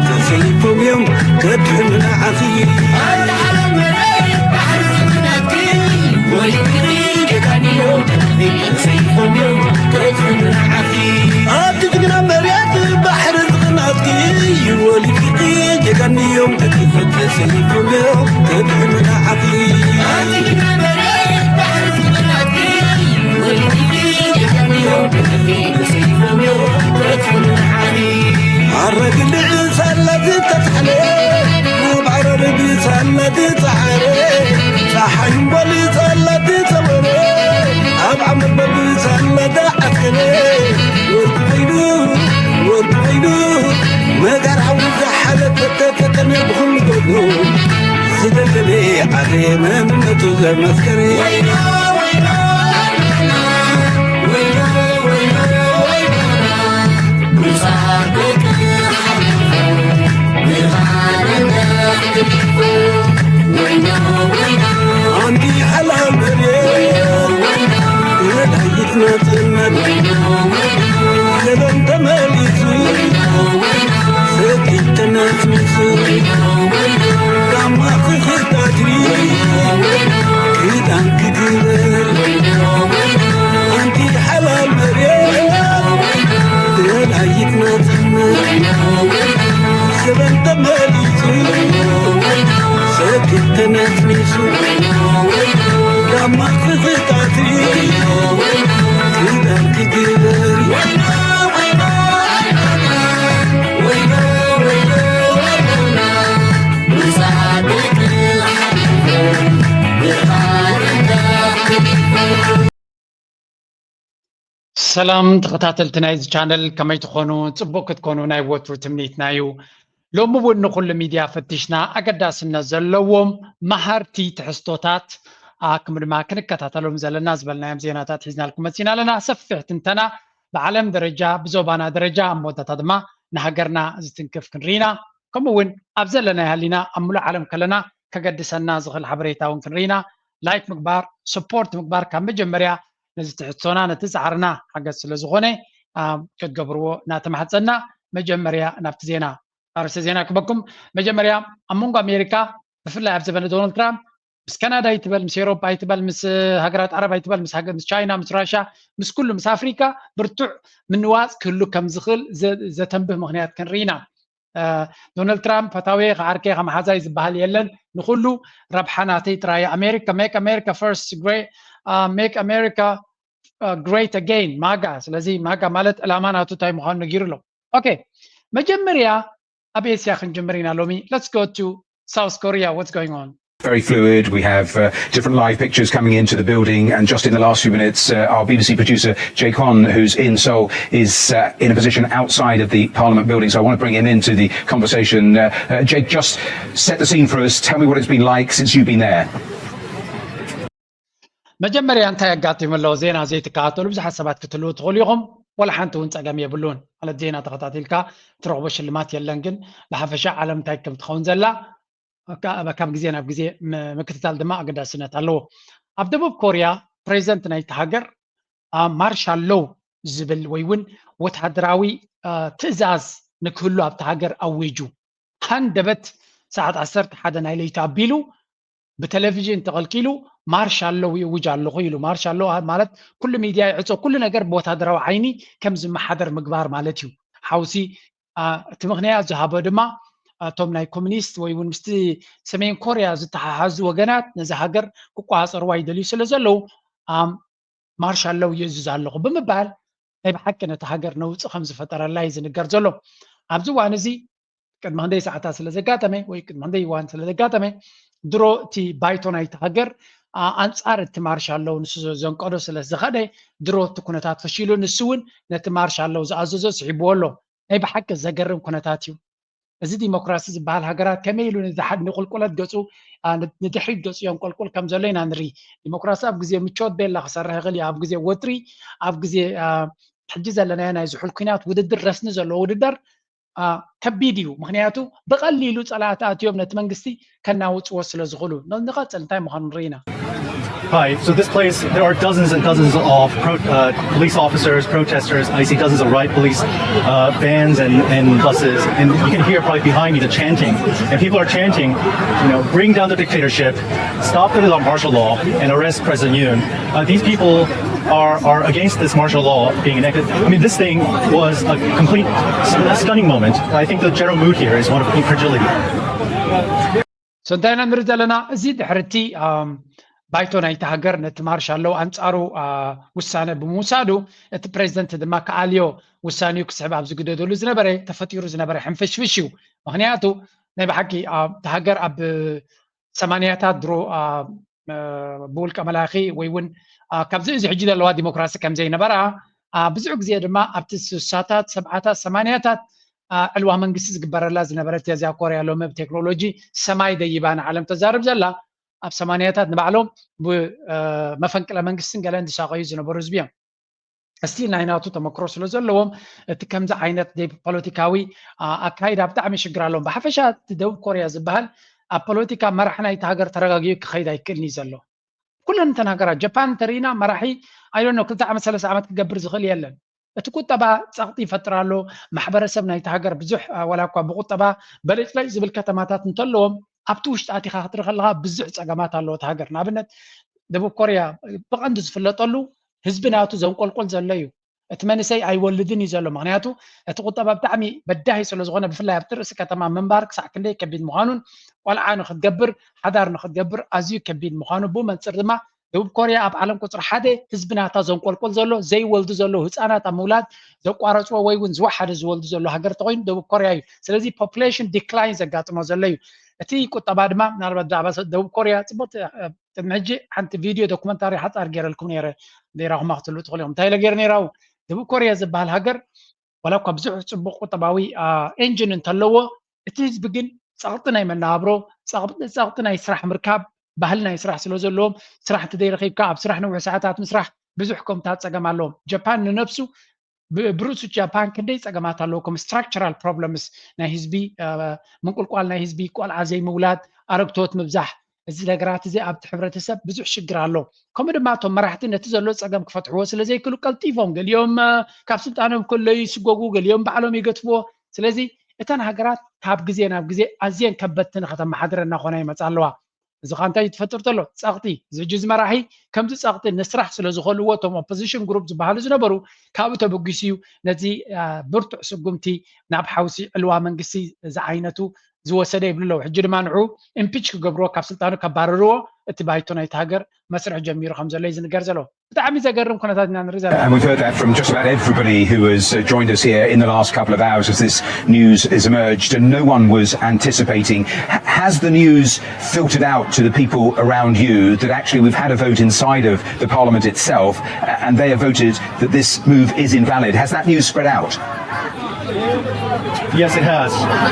ተሰይፎም እዮም ከድሕኑ ንዓኺ። ኣብቲ ጅግና መሬት ባሕሪ ዝቕናትኪ ወሊድኪ ጀጋኑ እዮም ደቂ ፍቅሪ ሰይፎም እዮም ከድሕኑ ንዓኺ። ኣረግልዕ ሳላ ዝተታሕለ ኣብ ዓረር ብሳላ ዝፀዓረ ፀሓይ እምበል ሳላ ዝፀወረ ኣብ ዓመት በብሳ መዳ ኣከለ ወርቂ ኮይኑ ወርቂ ኮይኑ መጋር ሓዊ ዝሓለፈ ተፈተነ ብኹሉ ገድሉ ዝደለለ ዓደ መንነቱ ዘመስከረ ኣንቲ ሓላል መሬት ወላይት ናጽነት ገበን ተመሊሱ ሰኪት ተነስኒሱ ጋማ ክኽታትሪ ክዳን ክግበር ኣንቲ ሓላል መሬት ወላይት ናጽነት ገበን ተመሊሱ ሰኪት ተነስኒሱ ጋማ ክኽታትሪ ክዳን ክግበር ሰላም ተኸታተልቲ ናይዚ ቻነል ከመይ ትኾኑ? ጽቡቅ ክትኮኑ ናይ ወትሩ ትምኒትና እዩ። ሎሚ እውን ንኹሉ ሚድያ ፈቲሽና ኣገዳስነት ዘለዎም መሃርቲ ትሕዝቶታት ኣክም ድማ ክንከታተሎም ዘለና ዝበልናዮም ዜናታት ሒዝናልኩም መጺና ኣለና። ሰፊሕ ትንተና ብዓለም ደረጃ ብዞባና ደረጃ ኣብ መወዳእታ ድማ ንሃገርና ዝትንክፍ ክንርኢና ከምኡ እውን ኣብ ዘለና ይሃሊና ኣብ ሙሉእ ዓለም ከለና ከገድሰና ዝኽእል ሓበሬታ እውን ክንርኢና ላይክ ምግባር ስፖርት ምግባር ካብ መጀመርያ ነዚ ትሕዝቶና ነቲ ፃዕርና ሓገዝ ስለ ዝኾነ ክትገብርዎ እናተማሕፀና መጀመርያ ናብቲ ዜና ኣርእስተ ዜና ክበኩም መጀመርያ ኣብ መንጎ ኣሜሪካ ብፍላይ ኣብ ዘበነ ዶናልድ ትራምፕ ምስ ካናዳ ይትበል ምስ ኤሮፓ ይትበል ምስ ሃገራት ዓረብ ይትበል ምስ ቻይና ምስ ራሻ ምስ ኩሉ ምስ ኣፍሪካ ብርቱዕ ምንዋፅ ክህሉ ከም ዝኽእል ዘተንብህ ምክንያት ክንርኢና ዶናልድ ትራምፕ ፈታወየ ከዓርከ ከመሓዛይ ዝበሃል የለን ንኩሉ ረብሓ ናተይ ጥራይ ኣሜሪካ make America first great make America great again ማጋ ስለዚ ማጋ ማለት ዕላማ ናቱ እንታይ ምኳኑ ነጊሩ ኣሎ okay መጀመርያ ኣብ ኤስያ ክንጅምር ኢና ሎሚ let's go to South Korea what's going on very fluid. We have uh, different live pictures coming into the building. And just in the last few minutes, uh, our B B C producer, Jake Hon, who's in Seoul, is uh, in a position outside of the Parliament building. So I want to bring him into the conversation. Uh, uh, Jake, just set the scene for us. Tell me what it's been like since you've been there. መጀመርያ እንታይ ኣጋጢሙ ኣለዎ ዜና ዘይትከታተሉ ብዙሓት ሰባት ክትህልዉ ትኽእሉ ኢኹም ወላ ሓንቲ እውን ፀገም የብሉን ማለት ዜና ተኸታቲልካ ትረኽቦ ሽልማት የለን ግን ብሓፈሻ ዓለም እንታይ ከም ትኸውን ዘላ ካብ ግዜ ናብ ግዜ ምክትታል ድማ ኣገዳስነት ኣለዎ ኣብ ደቡብ ኮርያ ፕሬዚደንት ናይቲ ሃገር ማርሻል ሎው ዝብል ወይ እውን ወታደራዊ ትእዛዝ ንክህሉ ኣብቲ ሃገር ኣዊጁ ሃንደበት ሰዓት ዓሰርተ ሓደ ናይ ለይቲ ኣቢሉ ብቴሌቪዥን ተቐልቂሉ ማርሻል ሎው ይእውጅ ኣለኹ ኢሉ ማርሻል ሎው ማለት ኩሉ ሚድያ ይዕፆ ኩሉ ነገር ብወታደራዊ ዓይኒ ከም ዝመሓደር ምግባር ማለት እዩ ሓውሲ እቲ ምኽንያት ዝሃቦ ድማ እቶም ናይ ኮሚኒስት ወይ እውን ምስቲ ሰሜን ኮርያ ዝተሓሓዙ ወገናት ነዚ ሃገር ክቆፃፀርዋ ይደልዩ ስለ ዘለዉ ማርሻል ሎው ይእዝዝ ኣለኹ ብምባል ናይ ብሓቂ ነቲ ሃገር ነውፂ ከም ዝፈጠረላ እዩ ዝንገር ዘሎ ኣብዚ እዋን እዚ ቅድሚ ክንደይ ሰዓታት ስለ ዘጋጠመ ወይ ቅድሚ ክንደይ እዋን ስለ ዘጋጠመ ድሮ እቲ ባይቶ ናይቲ ሃገር ኣንፃር እቲ ማርሻል ሎው ንሱ ዘንቀዶ ስለ ዝኸደ ድሮ እቲ ኩነታት ፈሺሉ ንሱ እውን ነቲ ማርሻል ሎው ዝኣዘዞ ስሒብዎ ኣሎ ናይ ብሓቂ ዘገርም ኩነታት እዩ እዚ ዲሞክራሲ ዝበሃል ሃገራት ከመይ ኢሉ ንቁልቁለት ገፁ ንድሕሪት ገፁ የንቆልቁል ከም ዘሎ ኢና ንርኢ ዲሞክራሲ ኣብ ግዜ ምቾት ቤላ ክሰርሕ ይኽእል እዩ ኣብ ግዜ ወጥሪ ኣብ ግዜ ሕጂ ዘለናዮ ናይ ዝሑል ኩናት ውድድር ረስኒ ዘለዎ ውድድር ከቢድ እዩ ምክንያቱ ብቐሊሉ ፀላእቲ ኣትዮም ነቲ መንግስቲ ከናውፅዎ ስለ ዝኽእሉ ንቐፅል እንታይ ምዃኑ ንርኢ ኢና Hi, so this place, there are dozens and dozens of pro- uh, police officers, protesters. I see dozens of riot police uh, vans and, and buses. And you can hear probably behind me the chanting. And people are chanting, you know, bring down the dictatorship, stop the martial law, and arrest President Yoon. Uh, these people are, are against this martial law being enacted. I mean, this thing was a complete a stunning moment. I think the general mood here is one of incredulity. So እንታይ ኢና ንርኢ ዘለና? እዚ ድሕርቲ ባይቶ ናይቲ ሃገር ነቲ ማርሻል ሎው ኣንጻሩ ውሳነ ብምውሳዱ፣ እቲ ፕሬዚደንት ድማ ክኣልዮ ውሳኒኡ ክስዕብ ኣብ ዝግደደሉ ዝነበረ ተፈጢሩ ዝነበረ ሕንፍሽፍሽ እዩ። ምክንያቱ ናይ ብሓቂ እቲ ሃገር ኣብ ሰማንያታት ድሮ ብውልቀ መላኺ ወይ እውን ካብዚ እዚ ሕጂ ዘለዋ ዲሞክራሲ ከምዘይነበራ፣ ብዙሕ ግዜ ድማ ኣብቲ ስሳታት ሰብዓታት ሰማንያታት ዕልዋ መንግስቲ ዝግበረላ ዝነበረት እዚኣ ኮርያ ሎሚ ብቴክኖሎጂ ሰማይ ደይባ ንዓለም ተዛርብ ዘላ፣ ኣብ ሰማንያታት ንባዕሎም ብመፈንቅለ መንግስትን ገለን ዝሳቀዩ ዝነበሩ ህዝቢ እዮም። እስቲ ናይ ናቱ ተመክሮ ስለ ዘለዎም እቲ ከምዚ ዓይነት ፖለቲካዊ ኣካይዳ ብጣዕሚ ሽግር ኣለዎም። ብሓፈሻ እቲ ደቡብ ኮርያ ዝበሃል ኣብ ፖለቲካ መራሕ ናይቲ ሃገር ተረጋጊኡ ክኸይድ ኣይክእልን እዩ ዘሎ። ኩለን እተን ሃገራት ጃፓን እንተርኢና መራሒ ኣይዶኖ ክልተ ዓመት ሰለስተ ዓመት ክገብር ዝኽእል የለን። እቲ ቁጠባ ጸቕጢ ይፈጥር ኣሎ። ማሕበረሰብ ናይቲ ሃገር ብዙሕ ዋላ እኳ ብቁጠባ በለጭለጭ ዝብል ከተማታት እንተለዎም ኣብቲ ውሽጢ ኣቲኻ ክትርኢ ከለኻ ብዙሕ ጸገማት ኣለዎ እቲ ሃገር። ንኣብነት ደቡብ ኮርያ ብቐንዱ ዝፍለጠሉ ህዝቢ ናቱ ዘንቆልቆል ዘሎ እዩ። እቲ መንእሰይ ኣይወልድን እዩ ዘሎ። ምክንያቱ እቲ ቁጠባ ብጣዕሚ በዳሂ ስለ ዝኾነ ብፍላይ ኣብቲ ርእሲ ከተማ ምንባር ክሳዕ ክንደይ ከቢድ ምዃኑን ቆልዓ ንክትገብር ሓዳር ንክትገብር ኣዝዩ ከቢድ ምዃኑ ብኡ መንፅር ድማ ደቡብ ኮርያ ኣብ ዓለም ቁፅሪ ሓደ ህዝቢ ናታ ዘንቆልቆል ዘሎ ዘይወልዱ ዘለዉ ህፃናት ኣብ ምውላድ ዘቋረፅዎ ወይ እውን ዝወሓደ ዝወልዱ ዘሎ ሃገር ተኮይኑ ደቡብ ኮርያ እዩ። ስለዚ population decline ዘጋጥሞ ዘሎ እዩ። እቲ ቁጠባ ድማ ምናልባት ብዛዕባ ደቡብ ኮርያ ፅቡቅ ቅድሚ ሕጂ ሓንቲ ቪድዮ ዶኩመንታሪ ሓፃር ገይረልኩም ነይረ ዘይራኹማ ክትሉ ትኽእሉ ኢኹም እንታይ ኢለ ገይረ ነይራው ደቡብ ኮርያ ዝበሃል ሃገር ዋላ እኳ ብዙሕ ፅቡቅ ቁጠባዊ engine እንተለዎ እቲ ህዝቢ ግን ፀቕጢ ናይ መነባብሮ ፀቕጢ ናይ ስራሕ ምርካብ ባህሊ ናይ ስራሕ ስለ ዘለዎም ስራሕ እንተዘይረኪብካ ኣብ ስራሕ ነዊሕ ሰዓታት ምስራሕ ብዙሕ ከምታት ፀገም ኣለዎም ጃፓን ንነብሱ ብርእሱ ጃፓን ክንደይ ፀገማት ኣለዎ ከም structural problems ናይ ህዝቢ ምንቁልቋል ናይ ህዝቢ ቆልዓ ዘይምውላድ ኣረግቶት ምብዛሕ እዚ ነገራት እዚ ኣብቲ ሕብረተሰብ ብዙሕ ሽግር ኣሎ ከምኡ ድማ እቶም መራሕቲ ነቲ ዘሎ ፀገም ክፈትሕዎ ስለ ዘይክሉ ቀልጢፎም ገሊኦም ካብ ስልጣኖም ከሎ ይስጎጉ ገሊኦም ባዕሎም ይገትፍዎ ስለዚ እተን ሃገራት ካብ ግዜ ናብ ግዜ ኣዝየን ከበድቲ ንከተመሓድረ እናኾና ይመፃ ኣለዋ እዚ ከዓ እንታይ ትፈጥር ተሎ ፀቕጢ እዚ ሕጂ እዚ መራሒ ከምዚ ፀቕጢ ንስራሕ ስለ ዝኸልዎ እቶም opposition group ዝበሃሉ ዝነበሩ ካብኡ ተበጊሱ እዩ ነዚ ብርቱዕ ስጉምቲ ናብ ሓውሲ ዕልዋ መንግስቲ ዝዓይነቱ ዝወሰደ ይብሉ ኣለዉ ሕጂ ድማ ንዑ impeach ክገብርዎ ካብ ስልጣኑ ከባረርዎ እቲ ባይቶ ናይቲ ሃገር መስርሕ ጀሚሩ ከም ዘሎ እዩ ዝንገር ዘሎ ብጣዕሚ ዘገርም ኩነታት ኢና ንርኢ ዘለና And we've heard that from just about everybody who has uh, joined us here in the last couple of hours as this news has emerged, and no one was anticipating. H- has the news filtered out to the people around you that actually we've had a vote inside of the parliament itself, uh, and they have voted that this move is invalid? Has that news spread out? Yes, it has.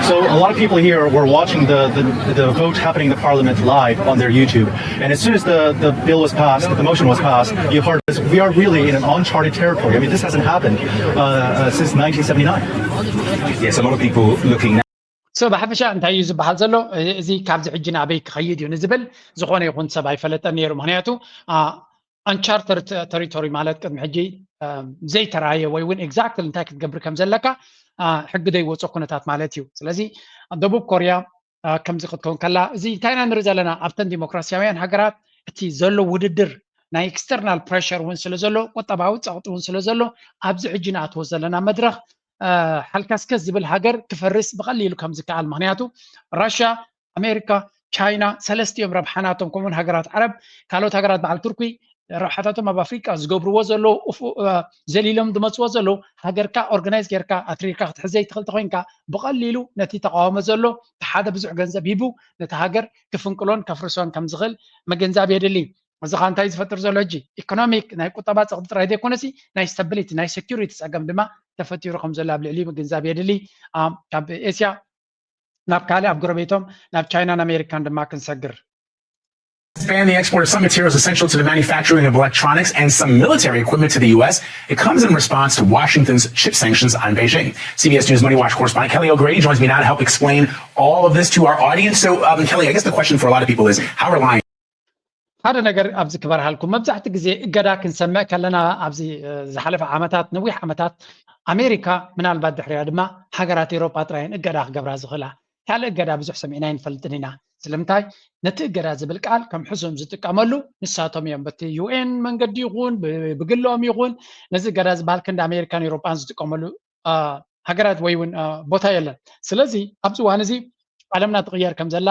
So a lot of people here were watching the, the, the vote happening in the parliament live on their YouTube. And as soon as the, the bill was passed, the motion was passed, you heard this. We are really in an uncharted territory. I mean, this hasn't happened uh, uh, since nineteen seventy-nine. Yes, a lot of people looking now. So ብሓፈሻ እንታይ እዩ ዝበሃል ዘሎ እዚ ካብዚ ሕጂ ናበይ ክኸይድ እዩ ንዝብል ዝኾነ ይኹን ሰብ ኣይፈለጠን ነይሩ ምክንያቱ uncharted territory ማለት ቅድሚ ሕጂ ዘይተራየ ወይ እውን exactly እንታይ ክትገብር ከም ዘለካ ሕጊ ዘይወፆ ኩነታት ማለት እዩ ስለዚ ደቡብ ኮርያ ከምዚ ክትከውን ከላ እዚ እንታይ ኢና ንርኢ ዘለና ኣብተን ዲሞክራሲያውያን ሃገራት እቲ ዘሎ ውድድር ናይ external pressure እውን ስለ ዘሎ ቁጠባዊ ፀቕጢ እውን ስለ ዘሎ ኣብዚ ሕጂ ንኣትዎ ዘለና መድረክ ሓልካስከስ ዝብል ሃገር ክፈርስ ብቐሊሉ ከም ዝከኣል ምክንያቱ ራሽያ ኣሜሪካ ቻይና ሰለስቲኦም ረብሓናቶም ከምኡውን ሃገራት ዓረብ ካልኦት ሃገራት በዓል ቱርኪ ረብሓታቶም ኣብ ኣፍሪቃ ዝገብርዎ ዘለዉ ዘሊሎም ዝመፅዎ ዘለዉ ሃገርካ organize ጌርካ ኣትሪርካ ክትሕዘይ ትኽእል ተኮይንካ ብቐሊሉ ነቲ ተቃወሞ ዘሎ ሓደ ብዙሕ ገንዘብ ሂቡ ነቲ ሃገር ክፍንቅሎን ከፍርሶን ከም ዝኽእል ምግንዛብ የድሊ እዚ ካ እንታይ ዝፈጥር ዘሎ ሕጂ economic ናይ ቁጠባ ፀቕጢ ጥራይ ዘይኮነሲ ናይ stability ናይ security ፀገም ድማ ተፈጢሩ ከም ዘሎ ኣብ ልዕሊ ምግንዛብ የድሊ ካብ ኤስያ ናብ ካልእ ኣብ ጎረቤቶም ናብ ቻይናን ኣሜሪካን ድማ ክንሰግር ban the export of some materials essential to the manufacturing of electronics and some military equipment to the U S. It comes in response to Washington's chip sanctions on Beijing. C B S News Money Watch correspondent Kelly O'Grady joins me now to help explain all of this to our audience. So, um, Kelly, I guess the question for a lot of people is how reliant ሓደ ነገር ኣብዚ ክበርሃልኩም፣ መብዛሕቲ ግዜ እገዳ ክንሰምዕ ከለና ኣብዚ ዝሓለፈ ዓመታት፣ ነዊሕ ዓመታት ኣሜሪካ፣ ምናልባት ድሕሪያ ድማ ሃገራት ኤሮጳ ጥራየን እገዳ ክገብራ ዝኽእላ። ካልእ እገዳ ብዙሕ ሰሚዕና ኣይንፈልጥን ኢና። ስለምንታይ? ነቲ እገዳ ዝብል ቃል ከም ሕሱም ዝጥቀመሉ ንሳቶም እዮም። በቲ ዩ ኤን መንገዲ ይኹን ብግሎም ይኹን ነዚ እገዳ ዝበሃል ክንዲ ኣሜሪካን ኤሮጳን ዝጥቀመሉ ሃገራት ወይ እውን ቦታ የለን። ስለዚ ኣብዚ እዋን እዚ ዓለምና ትቕየር ከም ዘላ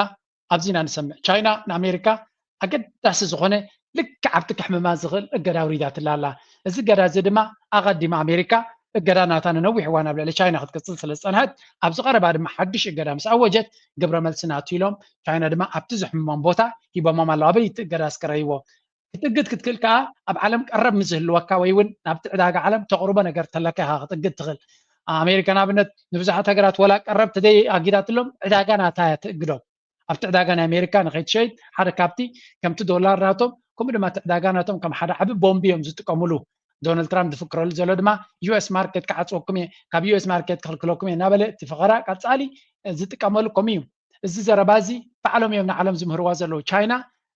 ኣብዚ ኢና ንሰምዕ። ቻይና ንኣሜሪካ ኣገዳሲ ዝኾነ ልክዕ ኣብቲ ከሕምማ ዝኽእል እገዳ ኣውሪዳትላ ኣላ። እዚ እገዳ እዚ ድማ ኣቐዲማ ኣሜሪካ እገዳ ናታ ንነዊሕ እዋን ኣብ ልዕሊ ቻይና ክትቅጽል ስለ ዝጸንሐት፣ ኣብዚ ቀረባ ድማ ሓድሽ እገዳ ምስ ኣወጀት፣ ግብረ መልሲ ናቱ ኢሎም ቻይና ድማ ኣብቲ ዘሕምሞም ቦታ ሂቦሞም ኣለዉ። ኣበይ እቲ እገዳ እስከ ረይዎ? ክትእግድ ክትክእል ከኣ ኣብ ዓለም ቀረብ ምስ ዝህልወካ ወይ እውን ናብቲ ዕዳጋ ዓለም ተቕርቦ ነገር ተለካ ኢኻ ክትእግድ ትኽእል። ኣሜሪካ ንኣብነት ንብዙሓት ሃገራት ወላ ቀረብ ተደይ ኣጊዳትሎም ዕዳጋ ናታ እያ ትእግዶም። ኣብቲ ዕዳጋ ናይ ኣሜሪካ ንኸይትሸይድ ሓደ ካብቲ ከምቲ ዶላር ናቶም ከምኡ ድማ እቲ ዕዳጋ ናቶም ከም ሓደ ዓቢ ቦምቢ እዮም ዝጥቀምሉ። ዶናልድ ትራምፕ ዝፍክረሉ ዘሎ ድማ ዩ ኤስ ማርኬት ክዓጽወኩም እየ፣ ካብ ዩ ኤስ ማርኬት ክኽልክለኩም እየ እናበለ እቲ ፈኸራ ቀጻሊ ዝጥቀመሉ ከምኡ እዩ። እዚ ዘረባ እዚ ባዕሎም እዮም ንዓለም ዝምህርዋ ዘለዉ። ቻይና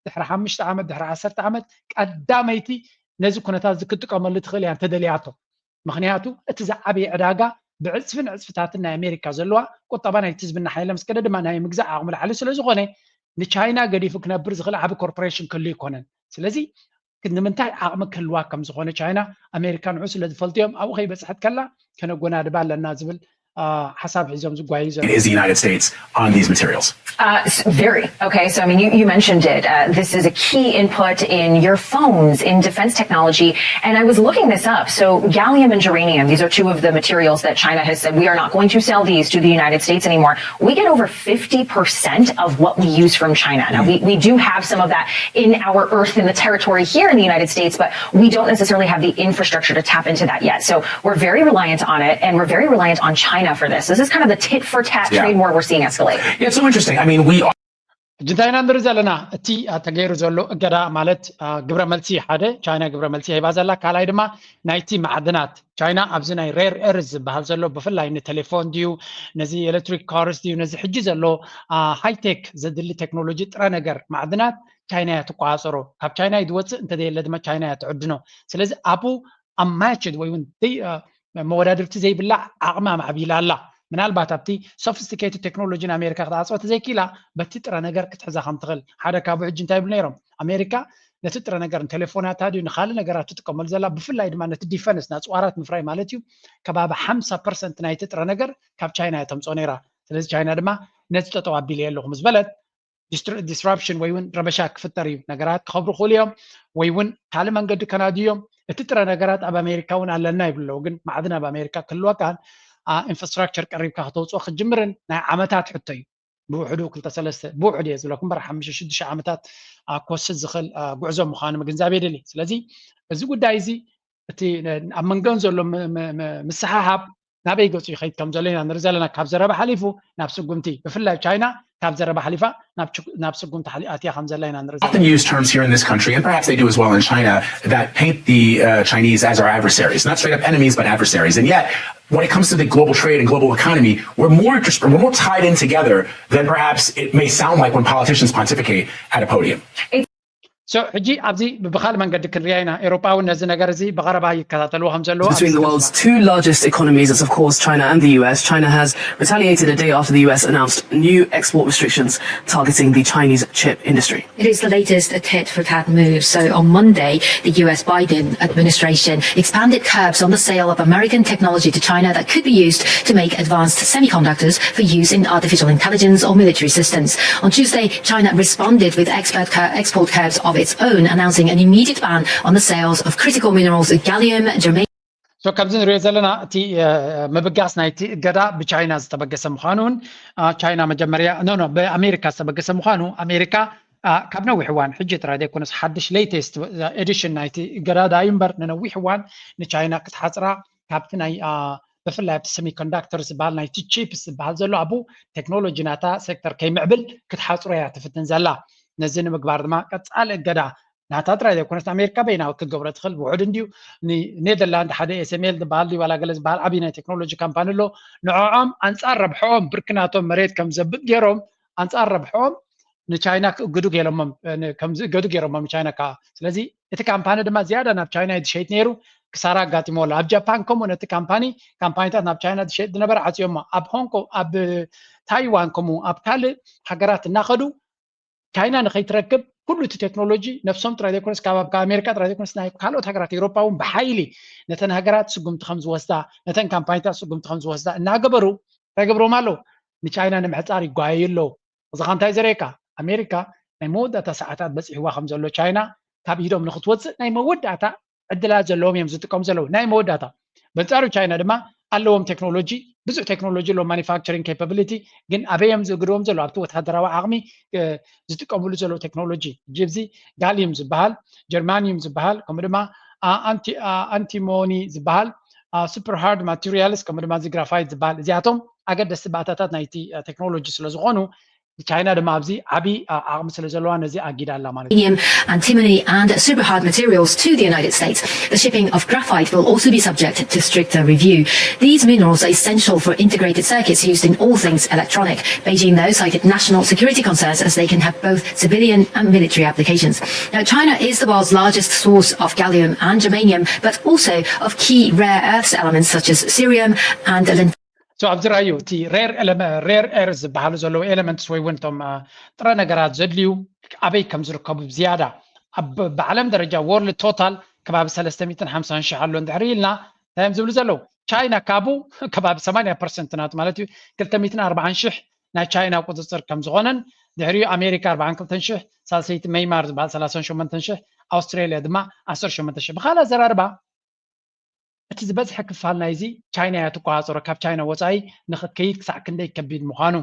ድሕሪ ሓሙሽተ ዓመት ድሕሪ ዓሰርተ ዓመት ቀዳመይቲ ነዚ ኩነታት እዚ ክትጥቀመሉ ትኽእል እያ እንተደልያቶ። ምኽንያቱ እቲ ዝዓበየ ዕዳጋ ብዕፅፍን ዕፅፍታትን ናይ ኣሜሪካ ዘለዋ ቁጠባ ናይቲ ህዝብና ሓይለ ምስ ከደ ድማ ናይ ምግዛእ ዓቕሚ ላዕሊ ስለ ዝኾነ ንቻይና ገዲፉ ክነብር ዝኽእል ዓቢ ኮርፖሬሽን ክህሉ ኣይኮነን። ስለዚ ንምንታይ ዓቕሚ ክህልዋ ከም ዝኾነ ቻይና ኣሜሪካ ንዑ ስለ ዝፈልጥዮም ኣብኡ ከይበፅሐት ከላ ከነጎናድባ ኣለና ዝብል ሓሳብ ሒዞም ዝጓዩ ዘለዉ። is the United States on these materials? Uh, very. Okay, so I mean, you, you mentioned it. Uh, this is a key input in your phones, in defense technology. And I was looking this up. So, gallium and germanium, these are two of the materials that China has said we are not going to sell these to the United States anymore. We get over fifty percent of what we use from China. Now, we, we do have some of that in our earth and the territory here in the United States, but we don't necessarily have the infrastructure to tap into that yet. So, we're very reliant on it, and we're very reliant on China for this. This is kind of the tit for tat yeah. trade war we're seeing escalate. Yeah, it's so interesting. I mean, we are. ሕጂ እንታይ ኢና ንርኢ ዘለና? እቲ ተገይሩ ዘሎ እገዳ ማለት ግብረ መልሲ፣ ሓደ ቻይና ግብረ መልሲ ሂባ ዘላ፣ ካልኣይ ድማ ናይቲ ማዕድናት። ቻይና ኣብዚ ናይ ሬር ኤርዝ ዝበሃል ዘሎ ብፍላይ ንቴሌፎን ድዩ ነዚ ኤሌክትሪክ ካርስ ድዩ ነዚ ሕጂ ዘሎ ሃይቴክ ዘድሊ ቴክኖሎጂ ጥረ ነገር ማዕድናት ቻይና እያ ትቆፃፀሮ። ካብ ቻይና እዩ ዝወፅእ፣ እንተዘየለ ድማ ቻይና እያ ትዕድኖ። ስለዚ ኣብኡ ኣማችድ ወይ እውን መወዳድርቲ ዘይብላ ዓቕማ ማዕቢላ ኣላ። ምናልባት ኣብቲ ሶፊስቲኬትድ ቴክኖሎጂ ንኣሜሪካ ክትዓፅኦ ተዘይክኢላ በቲ ጥረ ነገር ክትሕዛ ከም ትኽእል ሓደ ካብኡ ሕጂ እንታይ ይብሉ ነይሮም? ኣሜሪካ ነቲ ጥረ ነገር ንቴሌፎናታ ድዩ ንካልእ ነገራት ትጥቀመሉ ዘላ፣ ብፍላይ ድማ ነቲ ዲፈንስ ንኣፅዋራት ምፍራይ ማለት እዩ፣ ከባቢ ሓምሳ ፐርሰንት ናይቲ ጥረ ነገር ካብ ቻይና እያ ተምፅኦ ነይራ። ስለዚ ቻይና ድማ ነዚ ጠጠው ኣቢለ ኣለኹ ምስ በለት ዲስራፕሽን ወይ እውን ረበሻ ክፍጠር እዩ። ነገራት ክኸብሩ ክኽእሉ እዮም ወይ እውን ካልእ መንገዲ ከናድዩ እዮም። እቲ ጥረ ነገራት ኣብ ኣሜሪካ እውን ኣለና ይብሉ ኣለዉ። ግን ማዕድን ኣብ ኣሜሪካ ክህልወካን ኢንፍራስትራክቸር ቀሪብካ ክተውፅኦ ክትጅምርን ናይ ዓመታት ሕቶ እዩ። ብውሕዱ ክልተ ሰለስተ ብውሕዱ እየ ዝብለኩም እምበር ሓሙሽተ ሽዱሽተ ዓመታት ክወስድ ዝኽእል ጉዕዞ ምዃኑ ምግንዛብ የድሊ። ስለዚ እዚ ጉዳይ እዚ እቲ ኣብ መንገን ዘሎ ምስሓሓብ ናበይ ገፁ ይኸይድ ከም ዘሎ ኢና ንርኢ ዘለና። ካብ ዘረባ ሓሊፉ ናብ ስጉምቲ፣ ብፍላይ ቻይና ካብ ዘረባ ሓሊፋ ናብ ስጉምቲ ኣትያ ከም ዘላ ኢና ንርኢ ዘለና። Often used terms here in this country, and perhaps they do as well in China, that paint the uh, Chinese as our adversaries, not straight up enemies, but adversaries. And yet, when it comes to the global trade and global economy, we're more just, we're more tied in together than perhaps it may sound like when politicians pontificate at a podium. So ሕጂ ኣብዚ ብኻልእ መንገዲ ክንሪኣ ኢና። ኤሮጳ እውን ነዚ ነገር እዚ ብቐረባ ይከታተልዎ ከም ዘለዎ Between the world's two largest economies, it's of course China and the U S. China has retaliated a day after the U S announced new export restrictions targeting the Chinese chip industry. It is the latest tit for tat move. So on Monday, the U S Biden administration expanded curbs on the sale of American technology to China that could be used to make advanced semiconductors for use in artificial intelligence or military systems. On Tuesday, China responded with expert cur- export curbs of its own, announcing an immediate ban on the sales of critical minerals, gallium, germanium. So ከምዚ ንሪኦ ዘለና እቲ ምብጋስ ናይቲ እገዳ ብቻይና ዝተበገሰ ምዃኑን ቻይና መጀመርያ ኖ ኖ ብኣሜሪካ ዝተበገሰ ምዃኑ ኣሜሪካ ካብ ነዊሕ እዋን ሕጂ ጥራይ ዘይኮነስ ሓድሽ ሌቴስት ኤዲሽን ናይቲ እገዳ ዳዩ እምበር ንነዊሕ እዋን ንቻይና ክትሓፅራ ካብቲ ናይ ብፍላይ ኣብቲ ሰሚኮንዳክተር ዝበሃል ናይቲ ቺፕስ ዝበሃል ዘሎ ኣብኡ ቴክኖሎጂ ናታ ሴክተር ከይምዕብል ክትሓፅሮ እያ ትፍትን ዘላ። ነዚ ንምግባር ድማ ቀፃሊ እገዳ ናታ ጥራይ ዘይኮነስ ኣሜሪካ በይና ክትገብሮ ትኽእል። ብውሕድ እንድዩ ኔደርላንድ ሓደ ኤስኤምኤል ዝበሃል ድዩ ዋላ ገለ ዝበሃል ዓብዪ ናይ ቴክኖሎጂ ካምፓኒ ኣሎ። ንዕኦም ኣንፃር ረብሕኦም ብርኪ ናቶም መሬት ከም ዘብጥ ገይሮም ኣንፃር ረብሕኦም ንቻይና ክእግዱ ገይሮሞም፣ ከም ዝእገዱ ገይሮሞም ንቻይና። ስለዚ እቲ ካምፓኒ ድማ ዝያዳ ናብ ቻይና እዩ ዝሸይጥ ነይሩ፣ ክሳራ ኣጋጢሞ ኣሎ። ኣብ ጃፓን ከምኡ ነቲ ካምፓኒ፣ ካምፓኒታት ናብ ቻይና ዝሸይጥ ዝነበረ ዓፅዮሞ። ኣብ ሆንግ ኮንግ፣ ኣብ ታይዋን፣ ከምኡ ኣብ ካልእ ሃገራት እናኸዱ ቻይና ንኸይትረክብ ኩሉ እቲ ቴክኖሎጂ ነፍሶም ጥራይ ዘይኮነስ ካብ ኣሜሪካ ጥራይ ዘይኮነስ ናይ ካልኦት ሃገራት ኤውሮጳ እውን ብሓይሊ ነተን ሃገራት ስጉምቲ ከም ዝወስዳ፣ ነተን ካምፓኒታት ስጉምቲ ከም ዝወስዳ እናገበሩ እንታይ ገብሮም ኣለዉ? ንቻይና ንምሕፃር ይጓየዩ ኣለዉ። እዚ ኸ እንታይ ዘርእየካ? ኣሜሪካ ናይ መወዳእታ ሰዓታት በፂሕዋ ከም ዘሎ፣ ቻይና ካብ ኢዶም ንክትወፅእ ናይ መወዳእታ ዕድላት ዘለዎም እዮም ዝጥቀሙ ዘለዉ፣ ናይ መወዳእታ። በንፃሩ ቻይና ድማ ኣለዎም ቴክኖሎጂ፣ ብዙሕ ቴክኖሎጂ ኣለዎም፣ ማኒፋክቸሪንግ ኬፓቢሊቲ። ግን ኣበይ እዮም ዝእግድዎም ዘለዉ? ኣብቲ ወታደራዊ ዓቕሚ ዝጥቀምሉ ዘለዉ ቴክኖሎጂ። ሕጂ እዚ ጋሊዩም ዝበሃል፣ ጀርማኒዩም ዝበሃል፣ ከምኡ ድማ ኣንቲሞኒ ዝበሃል፣ ሱፐር ሃርድ ማቴሪያልስ፣ ከምኡ ድማ እዚ ግራፋይት ዝበሃል፣ እዚኣቶም ኣገደስቲ ባእታታት ናይቲ ቴክኖሎጂ ስለ ዝኾኑ፣ ቻይና ድማ ኣብዚ ዓቢ ዓቕሚ ስለ ዘለዋ ነዚ ኣጊዳ ኣላ ማለት እዩ። Antimony and super hard materials to the United States. The shipping of graphite will also be subject to stricter review. These minerals are essential for integrated circuits used in all things electronic. Beijing, though, cited national security concerns as they can have both civilian and military applications. Now, China is the world's largest source of gallium and germanium, but also of key rare earths elements such as cerium and lanthanum. ኣብዚ ራዩ እቲ ሬር ኤርዝ ዝበሃሉ ዘለዉ ኤለመንትስ ወይ እውን እቶም ጥረ ነገራት ዘድልዩ ኣበይ ከም ዝርከቡ ብዝያዳ ብዓለም ደረጃ ወርልድ ቶታል ከባቢ ሰለስተ ሚእትን ሓምሳን ሽሕ ኣሎ እንድሕር ኢልና እንታይ እዮም ዝብሉ ዘለዉ? ቻይና ካብኡ ከባቢ ሰማንያ ፐርሰንት ናት ማለት እዩ፣ ክልተ ሚእትን ኣርባዓን ሽሕ ናይ ቻይና ቁፅፅር ከም ዝኾነን ድሕሪኡ ኣሜሪካ ኣርባዓን ክልተን ሽሕ፣ ሳልሰይቲ መይማር ዝበሃል ሰላሳን ሸሞንተን ሽሕ፣ ኣውስትራሊያ ድማ ዓሰርተ ሸሞንተ ሽሕ። ብኻልእ ኣዘራርባ እቲ ዝበዝሐ ክፋል ናይዚ ቻይና እያ ትቆፃፀሮ። ካብ ቻይና ወፃኢ ንክከይድ ክሳዕ ክንደይ ከቢድ ምዃኑ።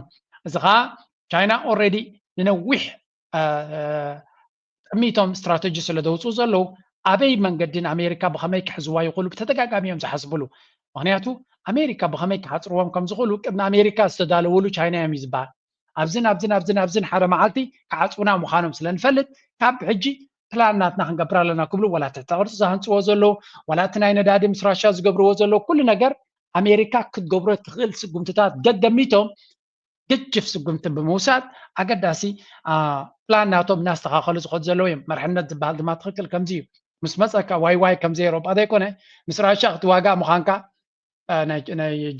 እዚ ከዓ ቻይና ኦልሬዲ ንነዊሕ ጥሚቶም ስትራተጂ ስለ ዘውፅኡ ዘለዉ ኣበይ መንገዲ ንኣሜሪካ ብኸመይ ክሕዝዋ ይኽእሉ ብተደጋጋሚ እዮም ዝሓስብሉ። ምክንያቱ ኣሜሪካ ብኸመይ ክሓፅርዎም ከም ዝኽእሉ ቅድሚ ኣሜሪካ ዝተዳለውሉ ቻይና እዮም እዩ ዝበሃል። ኣብዝን ኣብዝን ኣብዝን ኣብዝን ሓደ መዓልቲ ክዓፅውና ምዃኖም ስለ ንፈልጥ ካብ ሕጂ ፕላን ናትና ክንገብር ኣለና ክብሉ ዋላ ትሕተ ቅርፂ ዝሃንፅዎ ዘለዉ ዋላ እቲ ናይ ነዳዲ ምስ ራሻ ዝገብርዎ ዘለዉ ኩሉ ነገር ኣሜሪካ ክትገብሮ ትኽእል ስጉምትታት ገገሚቶም ግጅፍ ስጉምቲ ብምውሳድ ኣገዳሲ ፕላን ናቶም እናስተኻኸሉ ዝኸዱ ዘለዉ እዮም። መርሕነት ዝበሃል ድማ ትኽክል ከምዚ እዩ። ምስ መፀካ ዋይ ዋይ ከም ዘይሮጳ ዘይኮነ ምስ ራሻ ክትዋጋእ ምዃንካ ናይ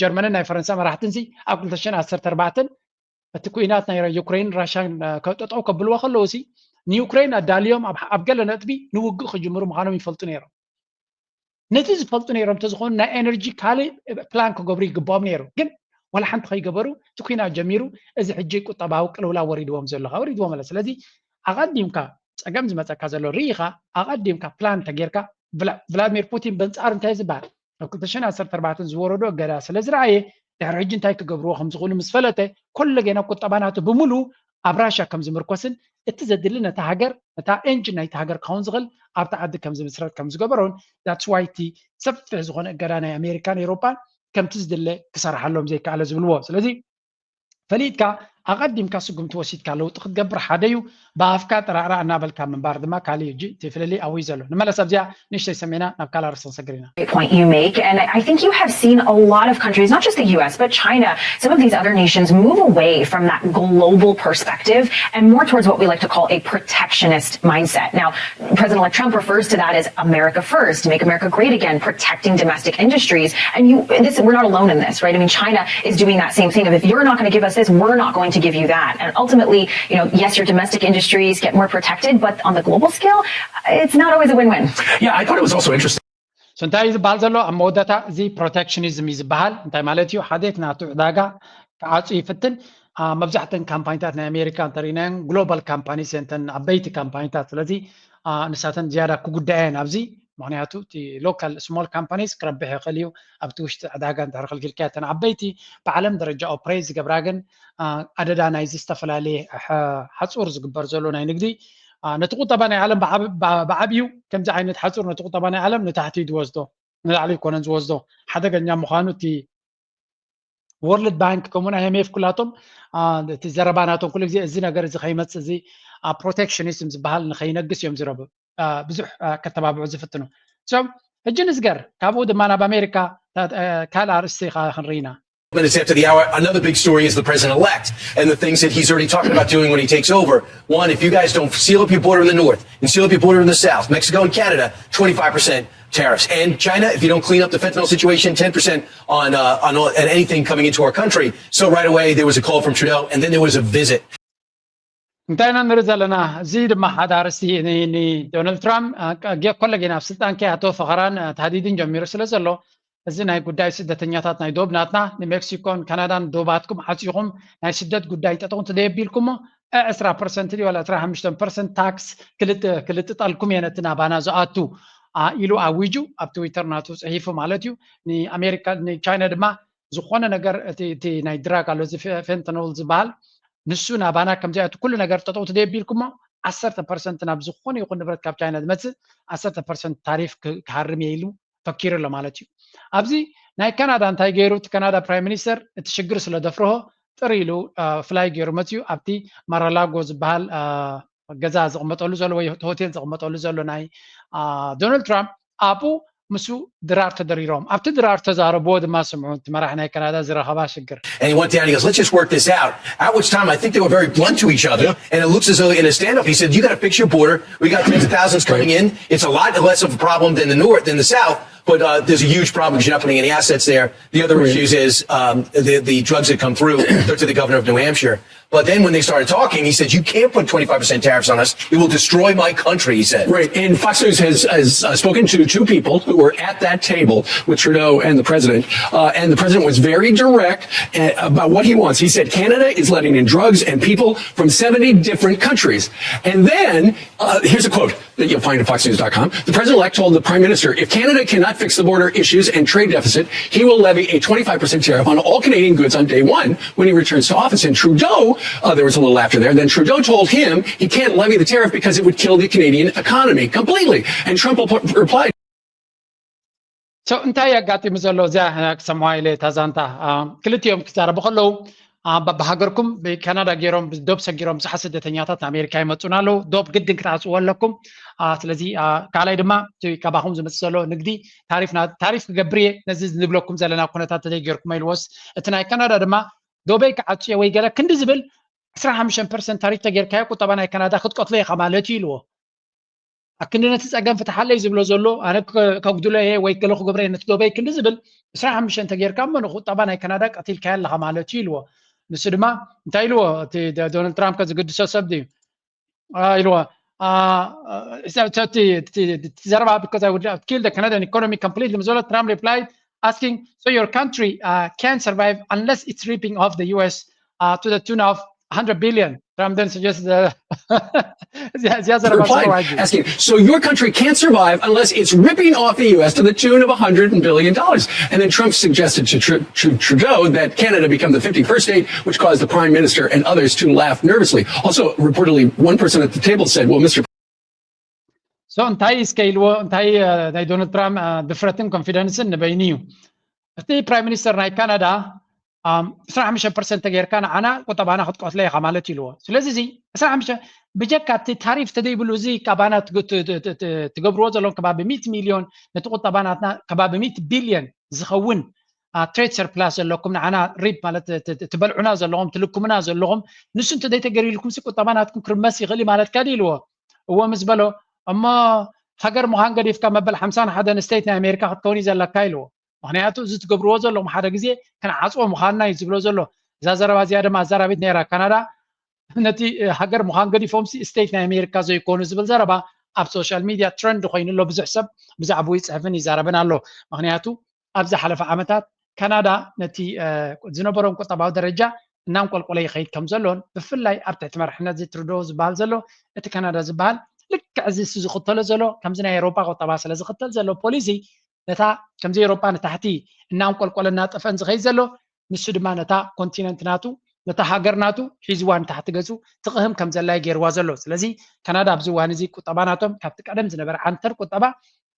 ጀርመንን ናይ ፈረንሳ መራሕትን ሲ ኣብ ክልተ ሽሕን ዓሰርተ ኣርባዕተን እቲ ኩናት ናይ ዩክሬን ራሻን ጠጠው ከብልዎ ከለዉ ሲ ንዩክሬን ኣዳልዮም ኣብ ገለ ነጥቢ ንውግእ ክጅምሩ ምዃኖም ይፈልጡ ነይሮም። ነቲ ዝፈልጡ ነይሮም እንተዝኾኑ ናይ ኤነርጂ ካልእ ፕላን ክገብሩ ይግብኦም ነይሩ። ግን ዋላ ሓንቲ ከይገበሩ እቲ ኩናት ጀሚሩ። እዚ ሕጂ ቁጠባዊ ቅልውላው ወሪድዎም ዘሎ ወሪድዎም ኣሎ። ስለዚ ኣቐዲምካ ፀገም ዝመፀካ ዘሎ ርኢኻ ኣቐዲምካ ፕላን እንተጌርካ ቭላድሚር ፑቲን በንፃር እንታይ ዝበሃል ኣብ ክልተ ሽሕን ዓሰርተ ኣርባዕተን ዝወረዶ እገዳ ስለ ዝረኣየ ድሕሪ ሕጂ እንታይ ክገብርዎ ከም ዝኽእሉ ምስ ፈለጠ ኮለጌና ቁጠባ ናቱ ብምሉኡ ኣብ ራሻ ከም ዝምርኮስን እቲ ዘድሊ ነታ ሃገር ነታ ኤንጂን ናይቲ ሃገር ክኸውን ዝኽእል ኣብቲ ዓዲ ከም ዝምስረት ከም ዝገበሮን that's why እቲ ሰፊሕ ዝኾነ እገዳ ናይ ኣሜሪካን ኤውሮጳን ከምቲ ዝድለ ክሰርሓሎም ዘይከኣለ ዝብልዎ። ስለዚ ፈሊጥካ ኣቐዲምካ ስጉምቲ ወሲድካ ለውጢ ክትገብር ሓደ እዩ። ብኣፍካ ጥራዕራዕ እናበልካ ምንባር ድማ ካልእ እዩ። እቲ ፍልልይ ኣብኡ እዩ ዘሎ። ንመለስ ኣብዚኣ ንእሽተይ ሰሚዕና ናብ ካልእ ኣርእስቲ ክንሰግር ኢና። Great point you make, and I think you have seen a lot of countries, not just the U S but China, some of these other nations move away from that global perspective and more towards what we like to call a protectionist mindset. Now, President-elect Trump refers to that as America first, to make America great again, protecting domestic industries. And you, this, we're not alone in this, right? I mean, China is doing that same thing of if you're not going to give us this, we're not going to give you that. And ultimately, you know, yes, your domestic industries get more protected, but on the global scale, it's not always a win-win. Yeah, I thought it was also interesting. So እንታይ እዩ ዝበሃል ዘሎ ኣብ መወዳእታ? እዚ ፕሮቴክሽኒዝም እዩ ዝበሃል። እንታይ ማለት እዩ? ሓደ እቲ ናቱ ዕዳጋ ክዓፁ ይፍትን። መብዛሕተን ካምፓኒታት ናይ ኣሜሪካ እንተሪእናየን ግሎባል ካምፓኒስ እየን፣ እተን ዓበይቲ ካምፓኒታት። ስለዚ ንሳተን ዝያዳ ክጉዳያ እየን ኣብዚ። ምክንያቱ እቲ ሎካል ስሞል ካምፓኒስ ክረብሕ ይኽእል እዩ ኣብቲ ውሽጢ ዕዳጋ እንድሕር ከልኪልካዮ። እተን ዓበይቲ ብዓለም ደረጃ ኦፕሬት ዝገብራ ግን ኣደዳ ናይዚ ዝተፈላለየ ሓፁር ዝግበር ዘሎ ናይ ንግዲ ነቲ ቁጠባ ናይ ዓለም ብዓብዩ ከምዚ ዓይነት ሓፁር ነቲ ቁጠባ ናይ ዓለም ንታሕቲ እዩ ዝወስዶ፣ ንላዕሊ ይኮነን ዝወስዶ። ሓደገኛ ምዃኑ እቲ ወርልድ ባንክ ከምኡን ኣይኤምኤፍ ኩላቶም እቲ ዘረባ ናቶም ኩሉ ግዜ እዚ ነገር እዚ ከይመፅእ እዚ ፕሮቴክሽኒዝም ዝበሃል ንከይነግስ እዮም ዝረቡ ብዙሕ ከተባብዑ ዝፍትኑ። ሕጂ ንዝገር ካብኡ ድማ ናብ ኣሜሪካ ካልእ ኣርእስቲ ከዓ ክንርኢና Minutes after the hour, another big story is the president-elect and the things that he's already talked about doing when he takes over. One, if you guys don't seal up your border in the north and seal up your border in the south, Mexico and Canada, twenty-five percent tariffs. And China, if you don't clean up the fentanyl situation, ten percent on, uh, on, all, on anything coming into our country. So right away, there was a call from Trudeau, and then there was a visit. እንታይ ኢና ንርኢ ዘለና? እዚ ድማ ሓደ ኣርእስቲ ንዶናልድ ትራምፕ ኮለጌን ኣብ ስልጣን ከይኣተወ ፈኸራን ታህዲድን ጀሚሩ ስለ ዘሎ፣ እዚ ናይ ጉዳይ ስደተኛታት ናይ ዶብ ናትና ንሜክሲኮን ካናዳን ዶባትኩም ዓፂኹም ናይ ስደት ጉዳይ ጠጠው እንተደየቢልኩሞ ዕስራ ፐርሰንት ድዩ ዋላ ዕስራ ሓሙሽተ ፐርሰንት ታክስ ክልጥጠልኩም እየ ነቲ ናባና ዝኣቱ ኢሉ ኣዊጁ ኣብ ትዊተር ናቱ ፅሒፉ ማለት እዩ። ንኣሜሪካ ንቻይና ድማ ዝኾነ ነገር እቲ ናይ ድራግ ኣሎ እዚ ፌንተኖል ዝበሃል ንሱ ናባና ከምዚኣቱ ኩሉ ነገር ጠጠው ትደየቢልኩሞ ዓሰርተ ፐርሰንት ናብ ዝኾነ ይኹን ንብረት ካብ ቻይና ዝመፅእ ዓሰርተ ፐርሰንት ታሪፍ ክሃርም እየ ኢሉ ፈኪሩ ኣሎ ማለት እዩ። ኣብዚ ናይ ካናዳ እንታይ ገይሩ? እቲ ካናዳ ፕራይም ሚኒስተር እቲ ሽግር ስለ ደፍርሆ ጥር ኢሉ ፍላይ ገይሩ መፅዩ ኣብቲ ማራላጎ ዝበሃል ገዛ ዝቕመጠሉ ዘሎ ወይ ሆቴል ዝቕመጠሉ ዘሎ ናይ ዶናልድ ትራምፕ ኣብኡ ምስኡ ድራር ተደሪሮም ኣብቲ ድራር ተዛረብዎ ድማ ስምዑ እቲ መራሕ ናይ ካናዳ ዝረኸባ ሽግር And he went down, he goes, let's just work this out. At which time, I think they were very blunt to each other. And it looks as though in a stand up, he said, you got to fix your border. We got tens of thousands coming in. It's a lot less of a problem than the north, than the south. But uh, there's a huge problem because you're not putting any assets there. The other issues is um, the, the drugs that come through, they're to the governor of New Hampshire. But then when they started talking, he said, you can't put twenty-five percent tariffs on us. It will destroy my country, he said. Right. And Fox News has, has uh, spoken to two people who were at that table with Trudeau and the president. Uh, and the president was very direct uh, about what he wants. He said Canada is letting in drugs and people from seventy different countries. And then uh, here's a quote that you'll find at fox news dot com. The president-elect told the prime minister, if Canada cannot fix the border issues and trade deficit, he will levy a twenty-five percent tariff on all Canadian goods on day one when he returns to office. And Trudeau, uh, there was a little laughter there, then Trudeau told him he can't levy the tariff because it would kill the Canadian economy completely. And Trump replied, So እንታይ ኣጋጢሙ ዘሎ እዚኣ ክሰምዋ ኢለ እታ ዛንታ ክልቲኦም ክዛረቡ ከለዉ በብሃገርኩም ብካናዳ ገይሮም ብዶብ ሰጊሮም ብዙሓት ስደተኛታት ንኣሜሪካ ይመፁና ኣለዉ። ዶብ ግድን ክትዓፅዎ ኣለኩም። ስለዚ ካልኣይ ድማ ካባኹም ዝመፅእ ዘሎ ንግዲ ታሪፍ ክገብር እየ ነዚ ንብለኩም ዘለና ኩነታት ተዘይገይርኩም ኢልዎስ እቲ ናይ ካናዳ ድማ ዶበይ ክዓፅዮ ወይ ገለ ክንዲ ዝብል ዕስራ ሓሙሽተ ፐርሰንት ታሪፍ ተጌርካዮ ቁጠባ ናይ ካናዳ ክትቀትሎ ኢኻ ማለት እዩ ኢልዎ። ኣክንዲ ነቲ ፀገም ፍትሓለይ ዝብሎ ዘሎ ኣነ ከጉድሎ እየ ወይ ገለ ክገብረ እየ ነቲ ዶበይ ክንዲ ዝብል ዕስራ ሓሙሽተ እንተጌርካ እሞ ንቁጠባ ናይ ካናዳ ቀቲልካዮ ኣለኻ ማለት እዩ ኢልዎ። ንሱ ድማ እንታይ ኢልዎ እቲ ዶናልድ ትራምፕ ከዝግድሶ ሰብ ድዩ ኢልዎ እቲ ዘረባ because I would kill the Canadian economy completely ምስ በሎ ትራምፕ replied asking so your country uh, can't survive unless it's ripping off the U S uh, to the tune of one hundred billion. Trump then suggests the replied, asking, so your country can't survive unless it's ripping off the U S to the tune of one hundred billion dollars. And then Trump suggested to, Tr- to Trudeau that Canada become the fifty-first state, which caused the prime minister and others to laugh nervously. Also, reportedly, one person at the table said, well, Mister So እንታይ እስከ ኢልዎ እንታይ ናይ ዶናልድ ትራምፕ ድፍረትን ኮንፊደንስን ንበይኑ እዩ። እቲ ፕራይም ሚኒስተር ናይ ካናዳ ዕስራን ሓሙሽተን ፐርሰንት ተጌርካ ንዓና ቁጠባና ክትቀትሎ ኢኻ ማለት ኢልዎ። ስለዚ እዚ ዕስራን ሓሙሽተን ብጀካ እቲ ታሪፍ ተደይብሉ እዚ ካባና ትገብርዎ ዘለኹም ከባቢ ሚእቲ ሚልዮን ነቲ ቁጠባ ናትና ከባቢ ሚእቲ ቢልዮን ዝኸውን ትሬድ ሰርፕላስ ዘለኩም ንዓና ሪፕ ማለት ትበልዑና ዘለኹም ትልኩምና ዘለኹም ንሱ እንተዘይተገሪልኩም ቁጠባ ናትኩም ክርመስ ይኽእል ማለትካ ድዩ ኢልዎ። እዎ ምስ በሎ እሞ ሃገር ምዃን ገዲፍካ መበል ሓምሳን ሓደን ስቴት ናይ ኣሜሪካ ክትከውን እዩ ዘለካ ኢልዎ። ምክንያቱ እዚ ትገብርዎ ዘለኹም ሓደ ግዜ ክንዓፅዎ ምዃንና እዩ ዝብሎ ዘሎ። እዛ ዘረባ እዚኣ ድማ ኣዛራቢት ነይራ ካናዳ ነቲ ሃገር ምዃን ገዲፎም ስቴት ናይ ኣሜሪካ ዘይኮኑ ዝብል ዘረባ ኣብ ሶሻል ሚድያ ትረንድ ኮይኑ ኣሎ። ብዙሕ ሰብ ብዛዕባኡ ይፅሕፍን ይዛረብን ኣሎ። ምክንያቱ ኣብ ዝሓለፈ ዓመታት ካናዳ ነቲ ዝነበሮም ቁጠባዊ ደረጃ እናንቆልቆለ ይኸይድ ከም ዘሎን ብፍላይ ኣብ ትሕቲ መራሕነት እዚ ትሩዶ ዝበሃል ዘሎ እቲ ካናዳ ዝበሃል ልክዕ እዚ እሱ ዝኽተሎ ዘሎ ከምዚ ናይ ኤሮፓ ቁጠባ ስለ ዝኽተል ዘሎ ፖሊሲ ነታ ከምዚ ኤሮፓ ንታሕቲ እናንቆልቆለ እናጠፈን ዝኸይድ ዘሎ ንሱ ድማ ነታ ኮንቲነንት ናቱ ነታ ሃገር ናቱ ሒዝዋ ንታሕቲ ገፁ ትቕህም ከም ዘላ እዩ ገይርዋ ዘሎ። ስለዚ ካናዳ ኣብዚ እዋን እዚ ቁጠባ ናቶም ካብቲ ቀደም ዝነበረ ዓንተር ቁጠባ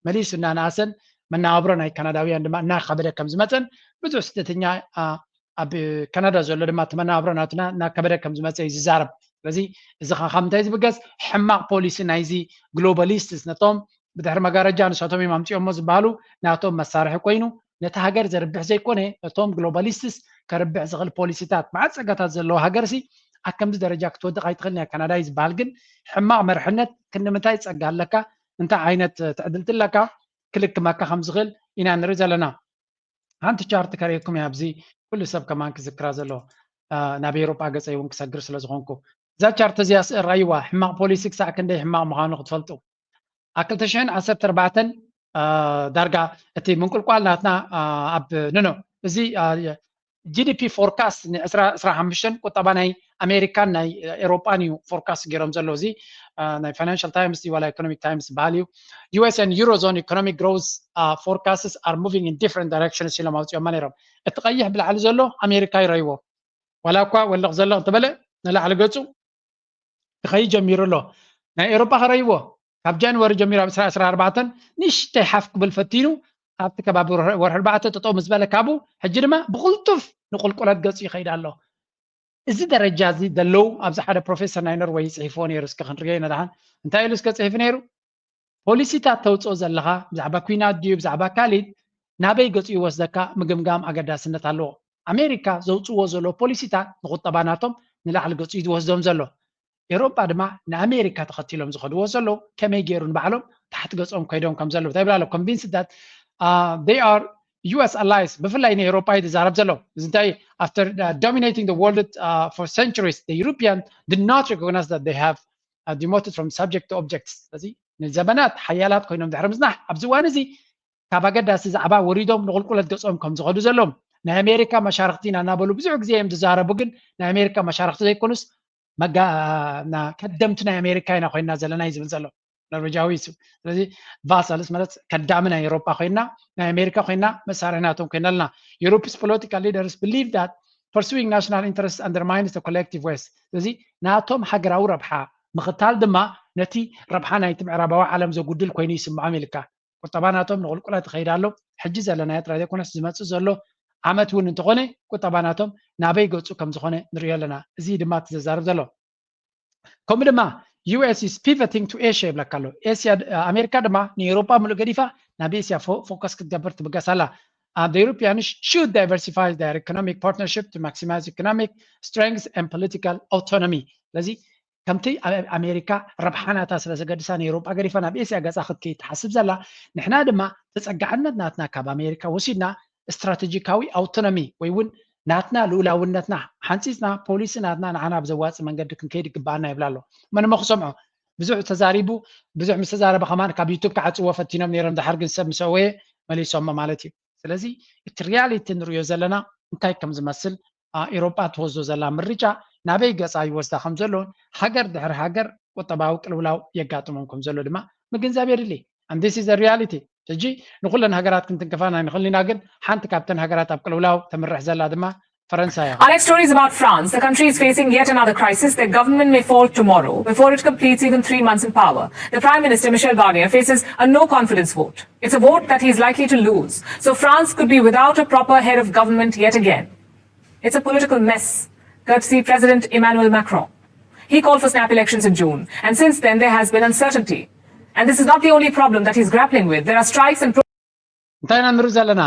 መሊሱ እናነኣሰን መነባብሮ ናይ ካናዳውያን ድማ እናኸበደ ከም ዝመፀን ብዙሕ ስደተኛ ኣብ ካናዳ ዘሎ ድማ እቲ መነባብሮ ናቱና እናከበደ ከም ዝመፀ እዩ ዝዛረብ። ስለዚ እዚ ካብ ምንታይ ዝብገስ ሕማቕ ፖሊሲ ናይዚ ግሎባሊስትስ ነቶም ብድሕሪ መጋረጃ ንሳቶም እዮም ኣምፂኦሞ ዝበሃሉ ናቶም መሳርሒ ኮይኑ ነቲ ሃገር ዘርብሕ ዘይኮነ ነቶም ግሎባሊስትስ ከርብሕ ዝኽእል ፖሊሲታት፣ መዓት ጸጋታት ዘለዎ ሃገርሲ ኣብ ከምዚ ደረጃ ክትወድቕ ኣይትኽእልን እያ። ካናዳ እዩ ዝበሃል። ግን ሕማቕ መርሕነት ክንዲ ምንታይ ጸጋ ኣለካ፣ እንታይ ዓይነት ትዕድልቲ ኣለካ፣ ክልክመካ ከም ዝኽእል ኢና ንርኢ ዘለና። ሓንቲ ቻርት ከርእየኩም እያ ኣብዚ፣ ኩሉ ሰብ ከማን ክዝክራ ዘለዎ፣ አ፣ ናብ ኤውሮጳ ገጸይ እውን ክሰግር ስለ ዝኾንኩ። እዛ ቻርት እዚኣ ስ-፣ ርኣይዋ፣ ሕማቕ ፖሊሲ ክሳዕ ክንደይ ሕማቕ ምዃኑ ክትፈልጡ። ኣብ ክልተ ሽሕን ዓሰርተ ኣርባዕተን፣ አ፣ ዳርጋ እቲ ምንቁልቋል ናትና፣ አ፣ ኣብ፣ ኖ፣ ኖ፣ እዚ፣ አ፣ ጂ ዲ ፒ ፎርካስት ን ዕስራ ዕስራ ሓሙሽተ ቁጠባ ናይ ኣሜሪካን ናይ ኤውሮጳን እዩ ፎርካስት ገይሮም ዘሎ። እዚ፣ አ፣ ናይ ፋይናንሻል ታይምስ ዋላ ኢኮኖሚክ ታይምስ ዝበሃል እዩ። U S and Eurozone economic growth, uh, forecasts are moving in different directions ኢሎም ኣውፂኦማ ነይሮም። እቲ ቀይሕ ብላዕሊ ዘሎ ኣሜሪካ ይረይዎ። ዋላ እኳ ወለቕ ዘለቕ እንተበለ ንላዕሊ ገፁ ክኸይድ ጀሚሩ ኣሎ። ናይ ኤውሮጳ ከረይዎ ካብ ጃንዋሪ ጀሚሩ ኣብ ዕስራ ዕስራ ኣርባዕተ ንእሽተይ ሓፍ ክብል ፈቲኑ፣ ኣብቲ ከባቢ ወርሒ፣ ወርሒ ኣርባዕተ ጠጠው ምስ በለ ካብኡ፣ ሕጂ ድማ ብቕልጡፍ ንቁልቁለት ገፁ ይኸይድ ኣሎ። እዚ ደረጃ እዚ ዘለዉ ኣብዚ ሓደ ፕሮፌሰር ናይ ኖርወይ ይጽሒፍዎ ነይሩ። እስከ ክንርእዮ ኢና ደሓን። እንታይ ኢሉ እስከ ጽሒፉ ነይሩ? ፖሊሲታት ተውጽኦ ዘለኻ ብዛዕባ ኲናት ድዩ ብዛዕባ ካሊድ ናበይ ገጹ ይወስደካ ምግምጋም ኣገዳስነት ኣለዎ። ኣሜሪካ ዘውጽእዎ ዘሎ ፖሊሲታት ንቁጠባ ናቶም ንላዕሊ ገጹ እዩ ዝወስዶም ዘሎ። ኤውሮጳ ድማ ንኣሜሪካ ተኸቲሎም ዝኸድዎ ዘለዉ ከመይ ገይሩ ንባዕሎም ታሕቲ ገጾም ከይዶም ከም ዘለዉ እንታይ ይብል ኣሎ? Convinced that, uh, they are U S allies፣ ብፍላይ ንኤውሮጳ እዩ ዝዛረብ ዘሎ። እዚ እንታይ? After, uh, dominating the world, uh, for centuries, the European did not recognize that they have, uh, demoted from subject to objects። ስለዚ ንዘመናት ሓያላት ኮይኖም ድሕሪ ምጽናሕ ኣብዚ እዋን እዚ ካብ ኣገዳሲ ዛዕባ ወሪዶም ንቁልቁለት ገጾም ከም ዝኸዱ ዘለዎም ናይ ኣሜሪካ መሻርክቲ ኢና እናበሉ ብዙሕ ግዜ እዮም ዝዛረቡ። ግን ናይ ኣሜሪካ መሻርክቲ ዘይኮኑስ መጋ-፣ ና-፣ ከደምቲ ናይ ኣሜሪካ ኢና ኮይና ዘለና እዩ ዝብል ዘሎ ኖርዌጃዊ እዩ። ስለዚ ቫሳልስ ማለት ከዳሚ ናይ ኤውሮጳ ኮይና ናይ ኣሜሪካ ኮይና መሳርሒ ናቶም ኮይና ኣለና። Europe's political leaders believe that pursuing national interests undermines the collective West። ስለዚ ናቶም ሃገራዊ ረብሓ ምኽታል ድማ ነቲ ረብሓ ናይቲ ምዕራባዊ ዓለም ዘጉድል ኮይኑ ይስምዖም ኢልካ። ቁጠባ ናቶም ንቁልቁለት ይኸይድ ኣሎ። ሕጂ ዘለናዮ ጥራይ ዘይኮነስ ዝመጽእ ዘሎ ዓመት እውን እንተኾነ ቁጠባ ናቶም ናበይ ገጹ ከም ዝኾነ ንርእዮ ኣለና። እዚ ድማ እቲ ዘዛርብ ዘሎ። ከምኡ ድማ U S is pivoting to Asia ይብለካ ኣሎ። ኤስያ፣ ኣሜሪካ ድማ ንኤውሮጳ ምሉእ ገዲፋ ናብ ኤስያ ፎ-፣ ፎከስ ክትገብር ትብገስ ኣላ። Uh, the Europeans should diversify their economic partnership to maximize economic strength and political autonomy። ስለዚ ከምቲ ኣብ ኣሜሪካ ረብሓ ናታ ስለ ዘገድሳ ንኤውሮጳ ገዲፋ ናብ ኤስያ ገጻ ክትከይድ ትሓስብ ዘላ፣ ንሕና ድማ ተጸጋዕነት ናትና ካብ ኣሜሪካ ወሲድና ስትራቴጂካዊ ኣውቶኖሚ ወይ እውን ናትና ልኡላውነትና ሓንጺጽና ፖሊሲ ናትና ንዓና ኣብ ዘዋጽእ መንገዲ ክንከይድ ይግባኣና ይብላ ኣሎ። መን እሞ ክሰምዖ? ብዙሕ ተዛሪቡ፣ ብዙሕ ምስ ተዛረበ ከማን ካብ ዩቱብ ክዓጽዎ ፈቲኖም ነይሮም፣ ድሓር ግን ሰብ ምስ ኣወየ መሊሶሞ ማለት እዩ። ስለዚ እቲ ሪያሊቲ ንርእዮ ዘለና እንታይ ከም ዝመስል፣ አ፣ ኤውሮጳ ትወስዶ ዘላ ምርጫ ናበይ ገጻ ይወስዳ ከም ዘሎን ሃገር ድሕሪ ሃገር ቁጠባዊ ቅልውላው የጋጥሞም ከም ዘሎ ድማ ምግንዛብ የድሊ። And this is a reality። ሕጂ ንኹለን ሃገራት ክንትንክፋን ኣይንኽእልን ኢና፣ ግን ሓንቲ ካብተን ሃገራት ኣብ ቅልውላው ተምርሕ ዘላ ድማ ፈረንሳ እያ። Our next story is about France. The country is facing yet another crisis. Their government may fall tomorrow before it completes even three months in power. The Prime Minister, Michel Barnier, faces a no-confidence vote. It's a vote that he's likely to lose. So France could be without a proper head of government yet again. It's a political mess, courtesy President Emmanuel Macron. He called for snap elections in June, and since then there has been uncertainty. And this is not the only problem that he's grappling with. There are strikes and pro- እንታይ ኢና ንርኢ ዘለና?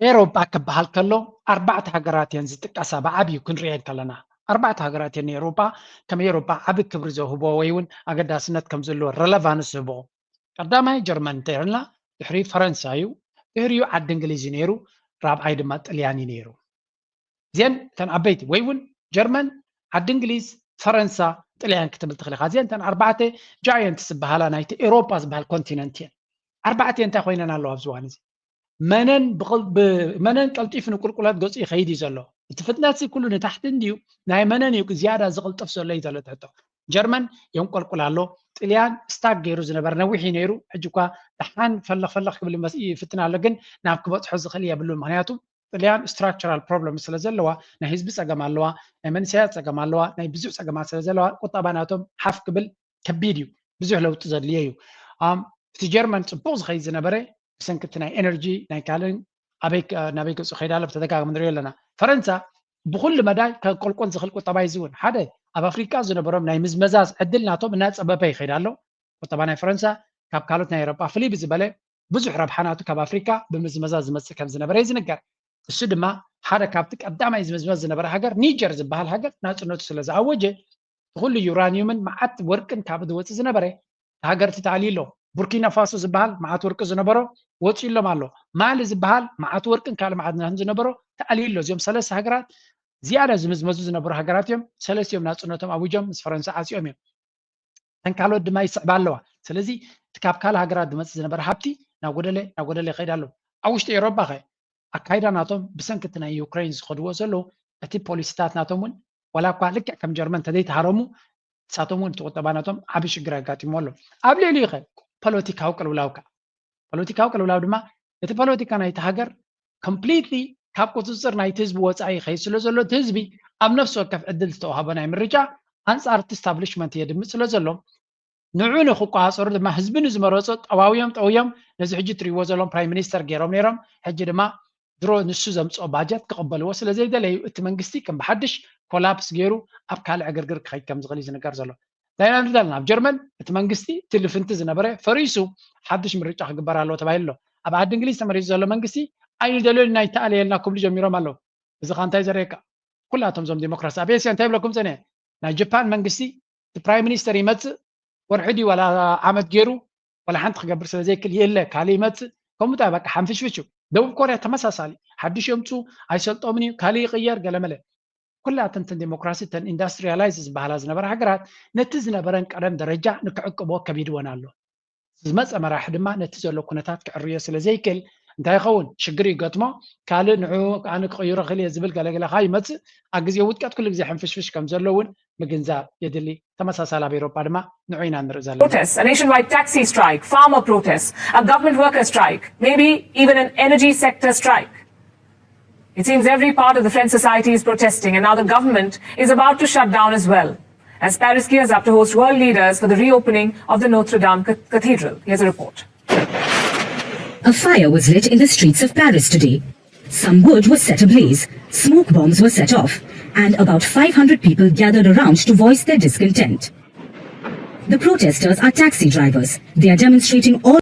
ኤውሮጳ ክበሃል ከሎ ኣርባዕተ ሃገራት እየን ዝጥቀሳ፣ ብዓብዩ ክንሪኤን ከለና ኣርባዕተ ሃገራት እየን ንኤውሮጳ ከም ኤውሮጳ ዓቢ ክብሪ ዘውህቦ ወይ እውን ኣገዳስነት ከም ዘለዎ ረለቫንስ ዝህቦ። ቀዳማይ ጀርመን እንተይርና፣ ድሕሪ ፈረንሳ እዩ፣ ድሕሪኡ ዓዲ እንግሊዝ እዩ ነይሩ፣ ራብዓይ ድማ ጥልያን እዩ ነይሩ። እዚአን እተን ዓበይቲ ወይ እውን ጀርመን፣ ዓዲ እንግሊዝ፣ ፈረንሳ፣ ጥልያን ክትብል ትኽእል ኢኻ። እዚአን እተን ኣርባዕተ ጃየንትስ ዝበሃላ ናይቲ ኤውሮጳ ዝበሃል ኮንቲነንት እየን። ኣርባዕተ እንታይ ኮይነን ኣለዋ ኣብዚ እዋን እዚ? መነን ብቕል-፣ ብ-፣ መነን ቀልጢፉ ንቁልቁለት ገጹ ይኸይድ እዩ ዘሎ? እቲ ፍጥነት እዚ ኩሉ ንታሕቲ እንድዩ፣ ናይ መነን እዩ ዝያዳ ዝቕልጥፍ ዘሎ እዩ ዘሎ እቲ ሕቶ። ጀርመን የንቆልቁል ኣሎ። ጥልያን ስታክ ገይሩ ዝነበረ ነዊሕ እዩ ነይሩ። ሕጂ እኳ ደሓን ፈለኽ ፈለኽ ክብል ይመስ-፣ ይፍትን ኣሎ፣ ግን ናብ ክበጽሖ ዝኽእል የብሉን። ምኽንያቱ ጥልያን ስትራክቸራል ፕሮብለም ስለ ዘለዋ፣ ናይ ህዝቢ ጸገም ኣለዋ፣ ናይ መንእሰያት ጸገም ኣለዋ፣ ናይ ብዙሕ ጸገማት ስለ ዘለዋ ቁጠባ ናቶም ሓፍ ክብል ከቢድ እዩ። ብዙሕ ለውጢ ዘድልዮ እዩ። ኣም፣ እቲ ጀርመን ጽቡቕ ዝኸይድ ዝነበረ ብሰንኪ እቲ ናይ ኤነርጂ ናይ ካልእን ኣበይ ከ-፣ ናበይ ገጹ ከይዳ ኣሎ ብተደጋጋሚ ንሪኦ ኣለና። ፈረንሳ ብኹሉ መዳይ ከንቆልቆል ዝኽእል ቁጠባ እዩ ዝውን። ሓደ ኣብ ኣፍሪቃ ዝነበሮም ናይ ምዝመዛዝ ዕድል ናቶም እናጸበበ ይኸይድ ኣሎ። ቁጠባ ናይ ፈረንሳ ካብ ካልኦት ናይ ኤውሮጳ ፍልይ ብዝበለ ብዙሕ ረብሓ ናቱ ካብ ኣፍሪቃ ብምዝመዛዝ ዝመጽእ ከም ዝነበረ እዩ ዝንገር። እሱ ድማ ሓደ ካብቲ ቀዳማይ ዝምዝመዝ ዝነበረ ሃገር ኒጀር ዝበሃል ሃገር ናፅነቱ ስለ ዝኣወጀ እቲ ኩሉ ዩራኒየምን መዓት ወርቅን ካብ ዝወፅእ ዝነበረ ሃገር ተኣልዩ ኣሎ። ቡርኪና ፋሶ ዝበሃል መዓት ወርቂ ዝነበሮ ወፂኡሎም ኣሎ። ማሊ ዝበሃል መዓት ወርቅን ካልእ መዓድናትን ዝነበሮ ተኣልዩ ኣሎ። እዚኦም ሰለስተ ሃገራት ዝያዳ ዝምዝመዙ ዝነበሩ ሃገራት እዮም። ሰለስቲኦም ናፅነቶም ኣዊጆም ምስ ፈረንሳ ዓፂኦም እዮም። እተን ካልኦት ድማ ይስዕባ ኣለዋ። ስለዚ እቲ ካብ ካልእ ሃገራት ዝመፅእ ዝነበረ ሃብቲ ናጎደለ ናጎደለ ይኸይድ ኣሎ። ኣብ ውሽጢ ኤሮፓ ኸ ኣካይዳ ናቶም ብሰንኪ እቲ ናይ ዩክሬን ዝኸድዎ ዘለዉ እቲ ፖሊሲታት ናቶም እውን ዋላ እኳ ልክዕ ከም ጀርመን እንተዘይተሃረሙ ንሳቶም እውን እቲ ቁጠባ ናቶም ዓብዪ ሽግር ኣጋጢሞ ኣሎ። ኣብ ልዕሊኡ ኸ ፖለቲካዊ ቅልውላው ከ ፖለቲካዊ ቅልውላው ድማ እቲ ፖለቲካ ናይቲ ሃገር ኮምፕሊትሊ ካብ ቁፅፅር ናይቲ ህዝቢ ወፃኢ ይኸይድ ስለ ዘሎ እቲ ህዝቢ ኣብ ነፍሲ ወከፍ ዕድል ዝተዋህቦ ናይ ምርጫ ኣንፃር እቲ ስታብሊሽመንት የድምፅ ስለ ዘሎ ንዑ ንክቆፃፀሩ ድማ ህዝቢ ንዝመረፆ ጠዋውዮም ጠውዮም ነዚ ሕጂ ትሪእዎ ዘለዎም ፕራይም ሚኒስተር ገይሮም ነይሮም። ሕጂ ድማ ድሮ ንሱ ዘምፅኦ ባጀት ክቕበልዎ ስለ ዘይደለዩ እቲ መንግስቲ ከም ብሓድሽ ኮላፕስ ገይሩ ኣብ ካልእ ዕግርግር ክኸይድ ከም ዝኽእል እዩ ዝንገር ዘሎ። እንታይ ኢና ንርኢ ዘለና? ኣብ ጀርመን እቲ መንግስቲ እቲ ልፍንቲ ዝነበረ ፈሪሱ ሓድሽ ምርጫ ክግበር ኣለዎ ተባሂሉ ኣሎ። ኣብ ዓዲ እንግሊዝ ተመሪፁ ዘሎ መንግስቲ ኣይንደልዮን ኢና ይተኣለየልና ክብሉ ጀሚሮም ኣለዉ። እዚ ኸ እንታይ ዘርእየካ? ኩላቶም እዞም ዴሞክራሲ ኣብ ኤስያ እንታይ ይብለኩም ፀኒሐ? ናይ ጃፓን መንግስቲ እቲ ፕራይም ሚኒስተር ይመፅእ ወርሒ ድዩ ዋላ ዓመት ገይሩ ዋላ ሓንቲ ክገብር ስለ ዘይክል የለ ካልእ ይመፅእ ከምኡ ታ በቃ ሓንፍሽፍሽ እዩ። ደቡብ ኮርያ ተመሳሳሊ ሓድሽ የምፁ ኣይሰልጦምን እዩ ካልእ ይቕየር ገለመለ ኩላተን ተን ዴሞክራሲ ተን ኢንዳስትሪያላይዝ ዝበሃላ ዝነበራ ሃገራት ነቲ ዝነበረን ቀደም ደረጃ ንክዕቅቦ ከቢድወን ኣሎ። ዝመፀ መራሒ ድማ ነቲ ዘሎ ኩነታት ክዕርዮ ስለ ዘይክእል እንታይ ይኸውን ሽግር ይገጥሞ ካልእ ንዑ ኣነ ክቕይሮ ክእል እየ ዝብል ገለገለ ከዓ ይመፅእ ኣብ ግዜ ውድቀት ኩሉ ግዜ ሕንፍሽፍሽ ከም ዘሎ እውን ምግንዛብ የድሊ። ተመሳሳሊ ኣብ ኤሮፓ ድማ ንዑ ኢና ንርኢ ዘለና። Protests, a nationwide taxi strike, farmer protests, a government worker strike, maybe even an energy sector strike. It seems every part of the French society is protesting, and now the government is about to shut down as well, as Paris gears up to host world leaders for the reopening of the Notre Dame Ca- Cathedral. Here's a report. A fire was lit in the streets of Paris today. Some wood was set ablaze, smoke bombs were set off, and about five hundred people gathered around to voice their discontent. The protesters are taxi drivers. They are demonstrating all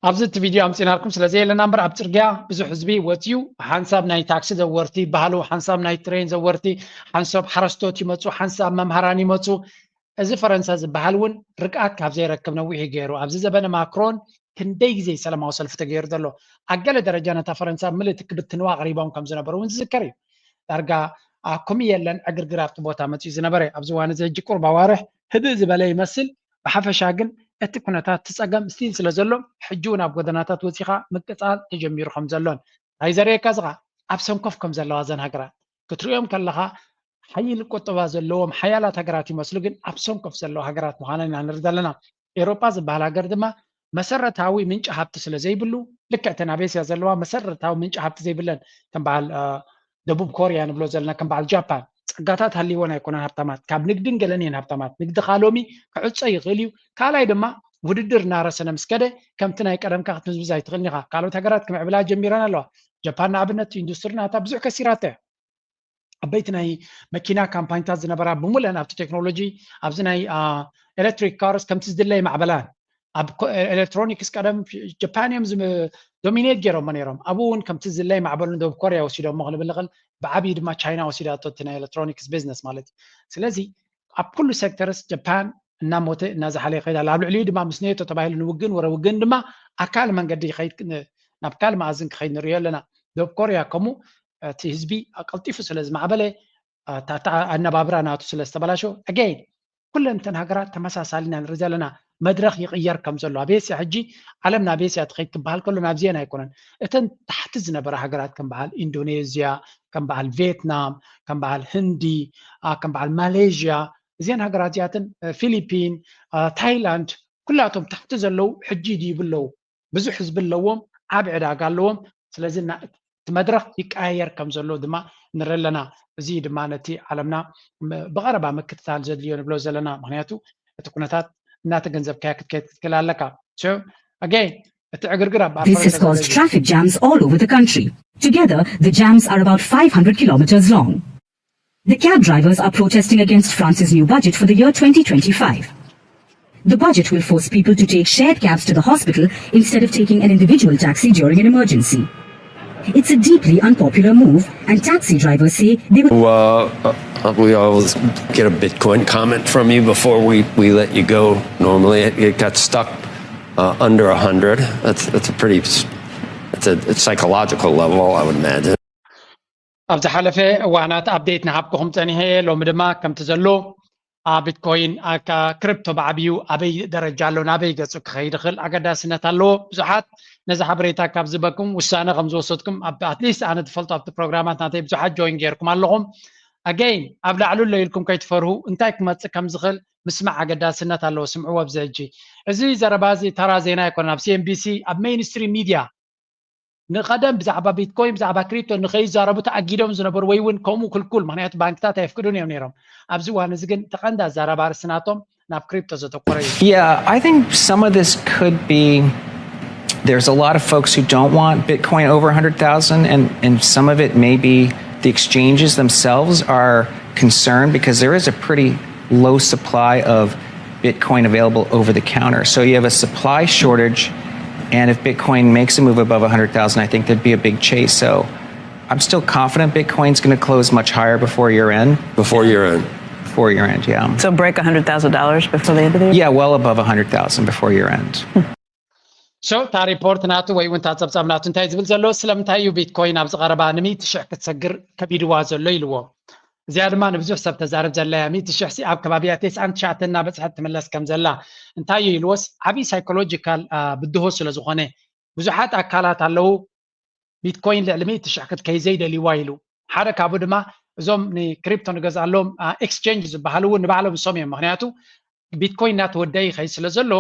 ኣብዚ እቲ ቪድዮ ኣምፂናልኩም ስለ ዘየለና እምበር ኣብ ፅርግያ ብዙሕ ህዝቢ ወፅዩ ሓንሳብ ናይ ታክሲ ዘወርቲ ይበሃሉ ሓንሳብ ናይ ትሬን ዘወርቲ ሓንሳብ ሓረስቶት ይመፁ ሓንሳብ መምሃራን ይመፁ እዚ ፈረንሳ ዝበሃል እውን ርቅኣት ካብ ዘይረክብ ነዊሕ እዩ ገይሩ ኣብዚ ዘበነ ማክሮን ክንደይ ግዜ ሰላማዊ ሰልፊ ተገይሩ ዘሎ ኣብ ገለ ደረጃ ነታ ፈረንሳ ምልእቲ ክብትንዋ ኣቕሪቦም ከም ዝነበሩ እውን ዝዝከር እዩ ዳርጋ ኣኩም የለን ዕግርግር ኣብቲ ቦታ መፅኡ ዝነበረ ኣብዚ ዋን እዚ ሕጂ ቁርብ ኣዋርሕ ህድእ ዝበለ ይመስል ብሓፈሻ ግን እቲ ኩነታት እቲ ፀገም ስቲል ስለ ዘሎ ሕጂ እውን ኣብ ጎደናታት ወፂኻ ምቅፃል ተጀሚሩ ከም ዘሎን እንታይ ዘርእየካ እዚ ኣብ ሰንኮፍ ከም ዘለዋ ዘን ሃገራት ክትሪኦም ከለኻ ሓይሊ ቁጠባ ዘለዎም ሓያላት ሃገራት ይመስሉ ግን ኣብ ሰንኮፍ ዘለዋ ሃገራት ምዃነን ኢና ንርኢ ዘለና ኤሮጳ ዝበሃል ሃገር ድማ መሰረታዊ ምንጪ ሃብቲ ስለ ዘይብሉ ልክዕ ተን ኣብ ኤስያ ዘለዋ መሰረታዊ ምንጪ ሃብቲ ዘይብለን ከም በዓል ደቡብ ኮርያ ንብሎ ዘለና ከም በዓል ጃፓን ጸጋታት ሃልይወን ኣይኮነን ሃብታማት ካብ ንግድን ገለን እየን ሃብታማት ንግድኻ ሎሚ ክዕጾ ይኽእል እዩ ካልኣይ ድማ ውድድር እናረሰነ ምስ ከደ ከምቲ ናይ ቀደምካ ክትምዝምዝ ኣይትኽእልን ኢኻ ካልኦት ሃገራት ክምዕብላ ጀሚረን ኣለዋ ጃፓን ንኣብነት ኢንዱስትሪ ናታ ብዙሕ ከሲራቶ እያ ዓበይቲ ናይ መኪና ካምፓኒታት ዝነበራ ብምለን ኣብቲ ቴክኖሎጂ ኣብዚ ናይ ኤሌክትሪክ ካርስ ከምቲ ዝድለ ይማዕበላን ኣብ ኤሌክትሮኒክስ ቀደም ጃፓን እዮም ዶሚኔት ገይሮሞ ነይሮም ኣብኡ እውን ከምቲ ዝድለ ይማዕበሉ ደቡብ ኮርያ ወሲዶሞ ክንብል ንኽእል ብዓብዪ ድማ ቻይና ወሲዳቶ እቲ ናይ ኤሌክትሮኒክስ ቢዝነስ ማለት እዩ ስለዚ ኣብ ኩሉ ሴክተርስ ጃፓን እናሞተ እናዝሓለ ይኸይድ ኣሎ ኣብ ልዕሊኡ ድማ ምስ ኔቶ ተባሂሉ ንውግን ወረ ውግን ድማ ኣካል መንገዲ ይኸይድ ናብ ካልእ መኣዝን ክኸይድ ንሪኦ ኣለና ደቡብ ኮርያ ከምኡ እቲ ህዝቢ ቀልጢፉ ስለ ዝማዕበለ ኣነባብራ ናቱ ስለ ዝተበላሸ ኣገይን ኩለን እተን ሃገራት ተመሳሳሊ ኢና ንርኢ ዘለና መድረኽ ይቕየር ከም ዘሎ ኣብ ኤስያ ሕጂ ዓለም ናብ ኤስያ ትኸይድ ክበሃል ከሎ ናብዚአን ኣይኮነን እተን ታሕቲ ዝነበራ ሃገራት ከም በዓል ኢንዶኔዝያ ከም በዓል ቬትናም ከም በዓል ህንዲ ከም በዓል ማሌዥያ እዚአን ሃገራት እዚኣተን ፊሊፒን ታይላንድ ኩላቶም ታሕቲ ዘለዉ ሕጂ ይድይቡ ኣለዉ ብዙሕ ህዝቢ ኣለዎም ዓብ ዕዳጋ ኣለዎም ስለዚ እቲ መድረኽ ይቀያየር ከም ዘሎ ድማ ንርኢ ኣለና እዚ ድማ ነቲ ዓለምና ብቐረባ ምክትታል ዘድልዮ ንብሎ ዘለና ምክንያቱ እቲ ኩነታት እናተገንዘብካዮ ክትከይድ ክትክእል ኣለካ again እቲ ዕግርግር ኣብ This has caused traffic jams all over the country. Together, the jams are about five hundred kilometers long. The cab drivers are protesting against France's new budget for the year twenty twenty-five. The budget will force people to take shared cabs to the hospital instead of taking an individual taxi during an emergency. It's a deeply unpopular move, and taxi drivers say they will Well, uh, we always get a Bitcoin comment from you before we, we let you go. Normally, it, it got stuck uh, under a hundred. That's that's a pretty it's a it's psychological level, I would imagine. ኣብ ዝሓለፈ እዋናት ኣፕዴት ንሃብኩኹም ፀኒሐ። ሎሚ ድማ ከምቲ ዘሎ ቢትኮይን ክሪፕቶ ብዓብዩ ኣበይ ደረጃ ኣሎ፣ ናበይ ገፁ ክኸይድ ይኽእል ኣገዳስነት ኣለዎ። ብዙሓት ነዚ ሓበሬታ ካብ ዝበኩም ውሳነ ከም ዝወሰድኩም ኣትሊስት ኣነ ዝፈልጦ ኣብቲ ፕሮግራማት ናተይ ብዙሓት ጆይን ገይርኩም ኣለኹም። ኣገይን ኣብ ላዕሉ ኣሎ ኢልኩም ከይትፈርሁ፣ እንታይ ክመፅእ ከም ዝኽእል ምስማዕ ኣገዳስነት ኣለዎ። ስምዕዎ ኣብዚ ሕጂ እዚ ዘረባ እዚ ተራ ዜና ኣይኮነን። ኣብ ሲኤንቢሲ ኣብ ሜይንስትሪም ሚድያ ንቐደም ብዛዕባ ቢትኮይን ብዛዕባ ክሪፕቶ ንኸይዛረቡ ተኣጊዶም ዝነበሩ ወይ እውን ከምኡ ክልኩል፣ ምክንያቱ ባንክታት ኣየፍቅዱን እዮም ነይሮም። ኣብዚ እዋን እዚ ግን ተቐንዲ ኣዛራቢ ኣርእስቲ ናቶም ናብ ክሪፕቶ ዘተኮረ እዩ። Yeah, I think some of this could be there's a lot of folks who don't want Bitcoin over one hundred thousand, and, and some of it may be the exchanges themselves are concerned because there is a pretty low supply of Bitcoin available over the counter. So you have a supply shortage, and if Bitcoin makes a move above one hundred thousand, I think there'd be a big chase. So I'm still confident Bitcoin's going to close much higher before year end. Before year end. Before year end, yeah. So break one hundred thousand dollars before the end of the year? Yeah, well above one hundred thousand before year end. So እታ ሪፖርት ናቱ ወይ እውን እታ ጸብጻብ ናቱ እንታይ ዝብል ዘሎ፣ ስለምንታይ እዩ ቢትኮይን ኣብዚ ቀረባ ንሚእቲ ሽሕ ክትሰግር ከቢድዋ ዘሎ ኢልዎ። እዚኣ ድማ ንብዙሕ ሰብ ተዛርብ ዘላ እያ። ሚእቲ ሽሕ ሲ ኣብ ከባቢያ ተስዓን ትሽዓተን እናበጽሐት ትምለስ ከም ዘላ እንታይ እዩ ኢልዎስ፣ ዓብዪ ሳይኮሎጂካል ብድሆ ስለ ዝኾነ ብዙሓት ኣካላት ኣለዉ ቢትኮይን ልዕሊ ሚእቲ ሽሕ ክትከይ ዘይደልይዋ ኢሉ። ሓደ ካብኡ ድማ እዞም ንክሪፕቶ ንገዝኣሎም ኤክስቼንጅ ዝበሃሉ እውን ንባዕሎም ንሶም እዮም። ምክንያቱ ቢትኮይን እናተወደአ ይኸይድ ስለ ዘሎ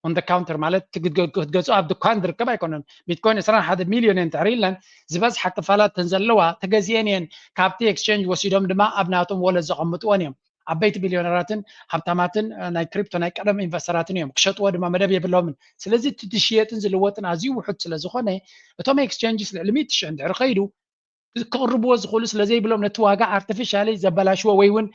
ኦን ካውንተር ማለት ክትገ- ክትገዝኦ ኣብ ድኳን ዝርከብ ኣይኮነን። ቢትኮይን ዕስራን ሓደ ሚልዮን እየን ትሕር ኢለን ዝበዝሓ ክፋላት ተን ዘለዋ ተገዚአን እየን። ካብቲ ኤክስቼንጅ ወሲዶም ድማ ኣብ ናቶም ወለት ዘቐምጥወን እዮም። ዓበይቲ ቢልዮነራትን ሃብታማትን ናይ ክሪፕቶ ናይ ቀደም ኢንቨስተራትን እዮም። ክሸጥዎ ድማ መደብ የብሎምን። ስለዚ እቲ ዝሽየጥን ዝልወጥን ኣዝዩ ውሑድ ስለ ዝኾነ እቶም ኤክስቼንጅስ ልዕሊ ሚእቲ ሽሕ እንድሕር ከይዱ ክቕርብዎ ዝኽእሉ ስለ ዘይብሎም ነቲ ዋጋ ኣርቲፊሻሊ ዘበላሽዎ ወይ እውን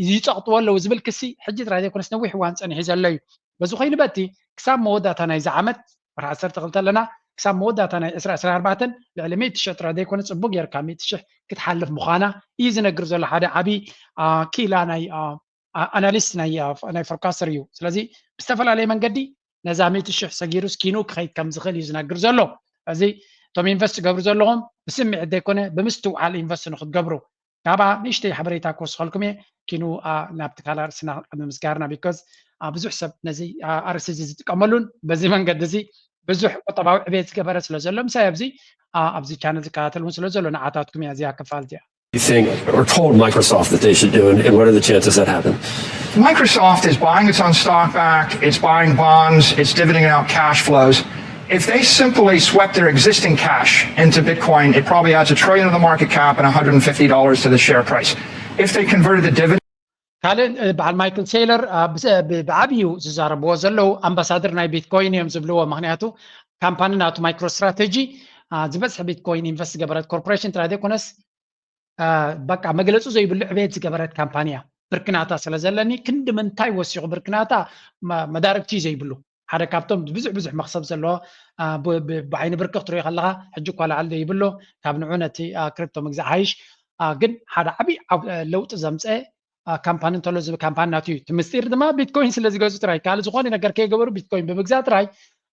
ይፀቕጥዎ ኣለዉ ዝብል ክሲ ሕጂ ጥራይ ዘይኮነስ ነዊሕ እዋን ፀኒሑ ዘሎ እዩ። በዚ ኮይኑ በቲ ክሳብ መወዳእታ ናይዚ ዓመት ወርሒ ዓሰርተ ክልተ ኣለና፣ ክሳብ መወዳእታ ናይ ዕስራ ዕስራ ኣርባዕተን ልዕሊ ሚእቲ ሽሕ ጥራይ ዘይኮነ ፅቡቅ ጌርካ ሚእቲ ሽሕ ክትሓልፍ ምዃና እዩ ዝነግር ዘሎ ሓደ ዓብዪ ኪላ ናይ ኣናሊስት ናይ ፎርካስተር እዩ። ስለዚ ብዝተፈላለየ መንገዲ ነዛ ሚእቲ ሽሕ ሰጊሩስ ኪኑ ክኸይድ ከም ዝኽእል እዩ ዝነግር ዘሎ። እዚ እቶም ኢንቨስት ትገብሩ ዘለኹም ብስምዒት ዘይኮነ ብምስትውዓል ኢንቨስት ንክትገብሩ ካብኣ ንእሽተይ ሓበሬታ ክወስኸልኩም እየ። ኪኑ ናብቲ ካልእ ኣርእስትና ቅድሚ ምስጋርና ቢኮዝ ብዙሕ ሰብ ነዚ ኣርእስቲ እዚ ዝጥቀመሉን በዚ መንገዲ እዚ ብዙሕ ቁጠባዊ ዕቤት ዝገበረ ስለ ዘሎ ምሳይ ኣብዚ ኣብዚ ቻነል ዝከታተል እውን ስለ ዘሎ ንዓታትኩም እያ እዚኣ ክፋል እዚኣ። You think or told Microsoft that they should do, and, and what are the chances that happen? Microsoft is buying its own stock back, it's buying bonds, it's dividending out cash flows. If they simply swept their existing cash into Bitcoin, it probably adds a trillion to the market cap and one hundred fifty dollars to the share price. If they converted the dividend ካልእ በዓል ማይክል ሴይለር ብዓብዩ ዝዛረብዎ ዘለዉ ኣምባሳደር ናይ ቢትኮይን እዮም ዝብልዎ። ምክንያቱ ካምፓኒ ናቱ ማይክሮ ስትራቴጂ ዝበዝሐ ቢትኮይን ኢንቨስት ዝገበረት ኮርፖሬሽን ጥራይ ዘይኮነስ በቃ መግለፂ ዘይብሉ ዕቤት ዝገበረት ካምፓኒ እያ። ብርክናታ ስለ ዘለኒ ክንዲ ምንታይ ወሲኹ ብርክናታ መዳርግቲ ዘይብሉ ሓደ ካብቶም ብዙሕ ብዙሕ መክሰብ ዘለዎ ብዓይኒ ብርቂ ክትሪኦ ከለካ ሕጂ እኳ ላዕሊ ዘይብሎ ካብ ንዑ ነቲ ክሪፕቶ ምግዛእ ሓይሽ። ግን ሓደ ዓብዪ ለውጢ ዘምፀአ ካምፓኒ እንተሎ ዝብል ካምፓኒ ናቱ እዩ። እቲ ምስጢር ድማ ቢትኮይን ስለ ዝገዙ ጥራይ ካልእ ዝኾነ ነገር ከይገበሩ ቢትኮይን ብምግዛእ ጥራይ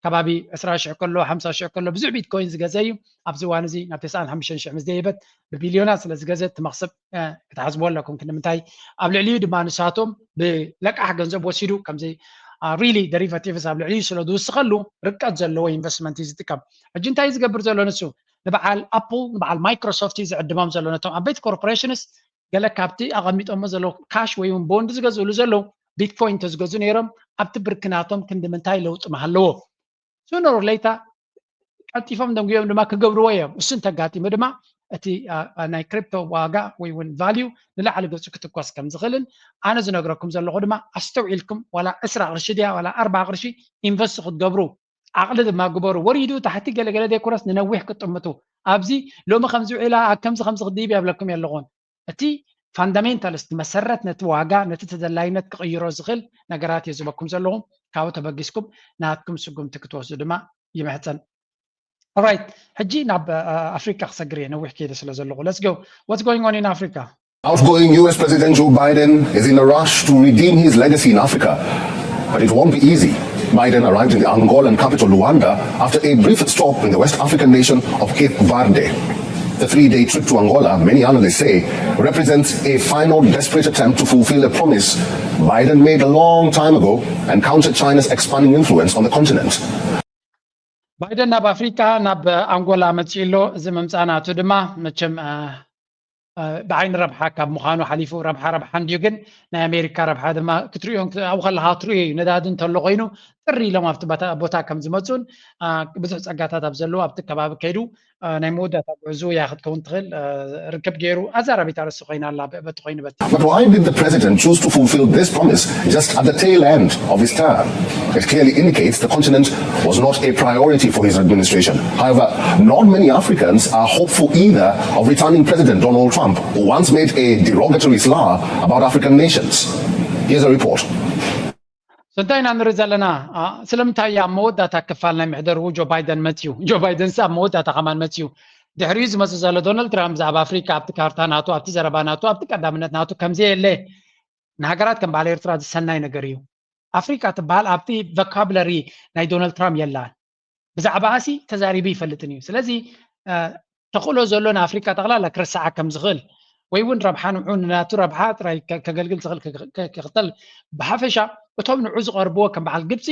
ከባቢ ዕስራ ሽሕ ከሎ ሓምሳ ሽሕ ከሎ ብዙሕ ቢትኮይን ዝገዘ እዩ። ኣብዚ እዋን እዚ ናብ ተስዓን ሓሙሽተን ሽሕ ምስ ደይበት ብቢልዮናት ስለ ዝገዘ እቲ መኽሰብ ክትሓስብዎ ኣለኩም። ክንምንታይ ኣብ ልዕሊኡ ድማ ንሳቶም ብለቃሕ ገንዘብ ወሲዱ ከምዚ ሪሊ ደሪቨቲቭስ ኣብ ልዕሊኡ ስለ ዝውስኸሉ ርቀት ዘለዎ ኢንቨስትመንት እዩ ዝጥቀም። ሕጂ እንታይ ዝገብር ዘሎ ንሱ ንበዓል ኣፕል ንበዓል ማይክሮሶፍት እዩ ዝዕድሞም ዘሎ። ነቶም ዓበይቲ ኮርፖሬሽንስ ገለ ካብቲ ኣቐሚጦሞ ዘለዉ ካሽ ወይ እውን ቦንድ ዝገዝእሉ ዘለዉ ቢትኮይን እንተዝገዙ ነይሮም ኣብቲ ብርክናቶም ክንዲ ምንታይ ለውጢ ምሃለዎ? ሱነር ኦር ሌተር ቀልጢፎም ደንጉዮም ድማ ክገብርዎ እዮም። እሱ እንተጋጢሙ ድማ እቲ ናይ ክሪፕቶ ዋጋ ወይ እውን ቫልዩ ንላዕሊ ገፁ ክትኮስ ከም ዝኽእልን ኣነ ዝነግረኩም ዘለኹ ድማ ኣስተውዒልኩም ዋላ ዕስራ ቅርሺ ድያ ዋላ ኣርባ ቅርሺ ኢንቨስት ክትገብሩ ዓቕሊ ድማ ግበሩ። ወሪዱ ታሕቲ ገለገለ ዘይኮነስ ንነዊሕ ክትጥምቱ ኣብዚ ሎሚ ከምዚ ውዒላ ኣብ ከምዚ ከምዚ ክድይብ የብለኩም የለኹን። እቲ ፋንዳሜንታልስ መሰረት ነቲ ዋጋ ነቲ ተደላይነት ክቕይሮ ዝኽእል ነገራት እየ ዝበኩም ዘለኹም። ካብኡ ተበጊስኩም ናትኩም ስጉምቲ ክትወስዱ ድማ ይምሕፀን። Alright, ሕጂ ናብ ኣፍሪካ ክሰግር እየ፣ ነዊሕ ከይደ ስለ ዘለኹ። Let's go. What's going on in Africa? Outgoing U S President Joe Biden is in a rush to redeem his legacy in Africa, but it won't be easy. Biden arrived in the Angolan capital Luanda after a brief stop in the West African nation of Cape Verde. The three-day trip to Angola, many analysts say, represents a final desperate attempt to fulfill a promise Biden made a long time ago and counter China's expanding influence on the continent. ባይደን ናብ ኣፍሪካ ናብ ኣንጎላ መፂኡ ኣሎ። እዚ ምምፃእ ናቱ ድማ መቸም ብዓይኒ ረብሓ ካብ ምዃኑ ሓሊፉ፣ ረብሓ ረብሓ እንድዩ፣ ግን ናይ ኣሜሪካ ረብሓ ድማ ክትሪኦ ኣብኡ ከለካ ክትሪኦ እዩ። ነዳዲ እንተሎ ኮይኑ ጥሪ ኢሎም ኣብቲ ቦታ ከም ዝመፁን ብዙሕ ፀጋታት ኣብ ዘለዎ ኣብቲ ከባቢ ከይዱ ናይ መወዳእታ ጉዕዞ እያ ክትከውን ትኽእል ርክብ ገይሩ ኣዛራቢት ኣርእስቲ ኮይና ኣላ። በቲ ኮይኑ በቲ But why did the president choose to fulfill this promise just at the tail end of his term? It clearly indicates the continent was not a priority for his administration. However, not many Africans are hopeful either of returning President Donald Trump, who once made a derogatory slur about African nations. Here's a report. So እንታይ ኢና ንርኢ ዘለና? ስለምንታይ ኣብ መወዳእታ ክፋል ናይ ምሕደርኡ ጆ ባይደን መፅዩ? ጆ ባይደን ሲ ኣብ መወዳእታ ከማን መፅዩ። ድሕሪኡ ዝመፅእ ዘሎ ዶናልድ ትራምፕ ብዛዕባ ኣፍሪካ ኣብቲ ካርታ ናቱ፣ ኣብቲ ዘረባ ናቱ፣ ኣብቲ ቀዳምነት ናቱ ከምዘየለ ንሃገራት ከም በዓል ኤርትራ ዝሰናይ ነገር እዩ። ኣፍሪካ ትበሃል ኣብቲ ቮካብለሪ ናይ ዶናልድ ትራምፕ የላን። ብዛዕባኣ ሲ ተዛሪቡ ይፈልጥን እዩ። ስለዚ ተኽእሎ ዘሎ ንኣፍሪካ ጠቕላላ ክረስዓ ከም ዝኽእል ወይ እውን ረብሓ ንዑ ንናቱ ረብሓ ጥራይ ከገልግል ዝኽእል ክኽተል ብሓፈሻ እቶም ንዑ ዝቐርብዎ ከም በዓል ግብፂ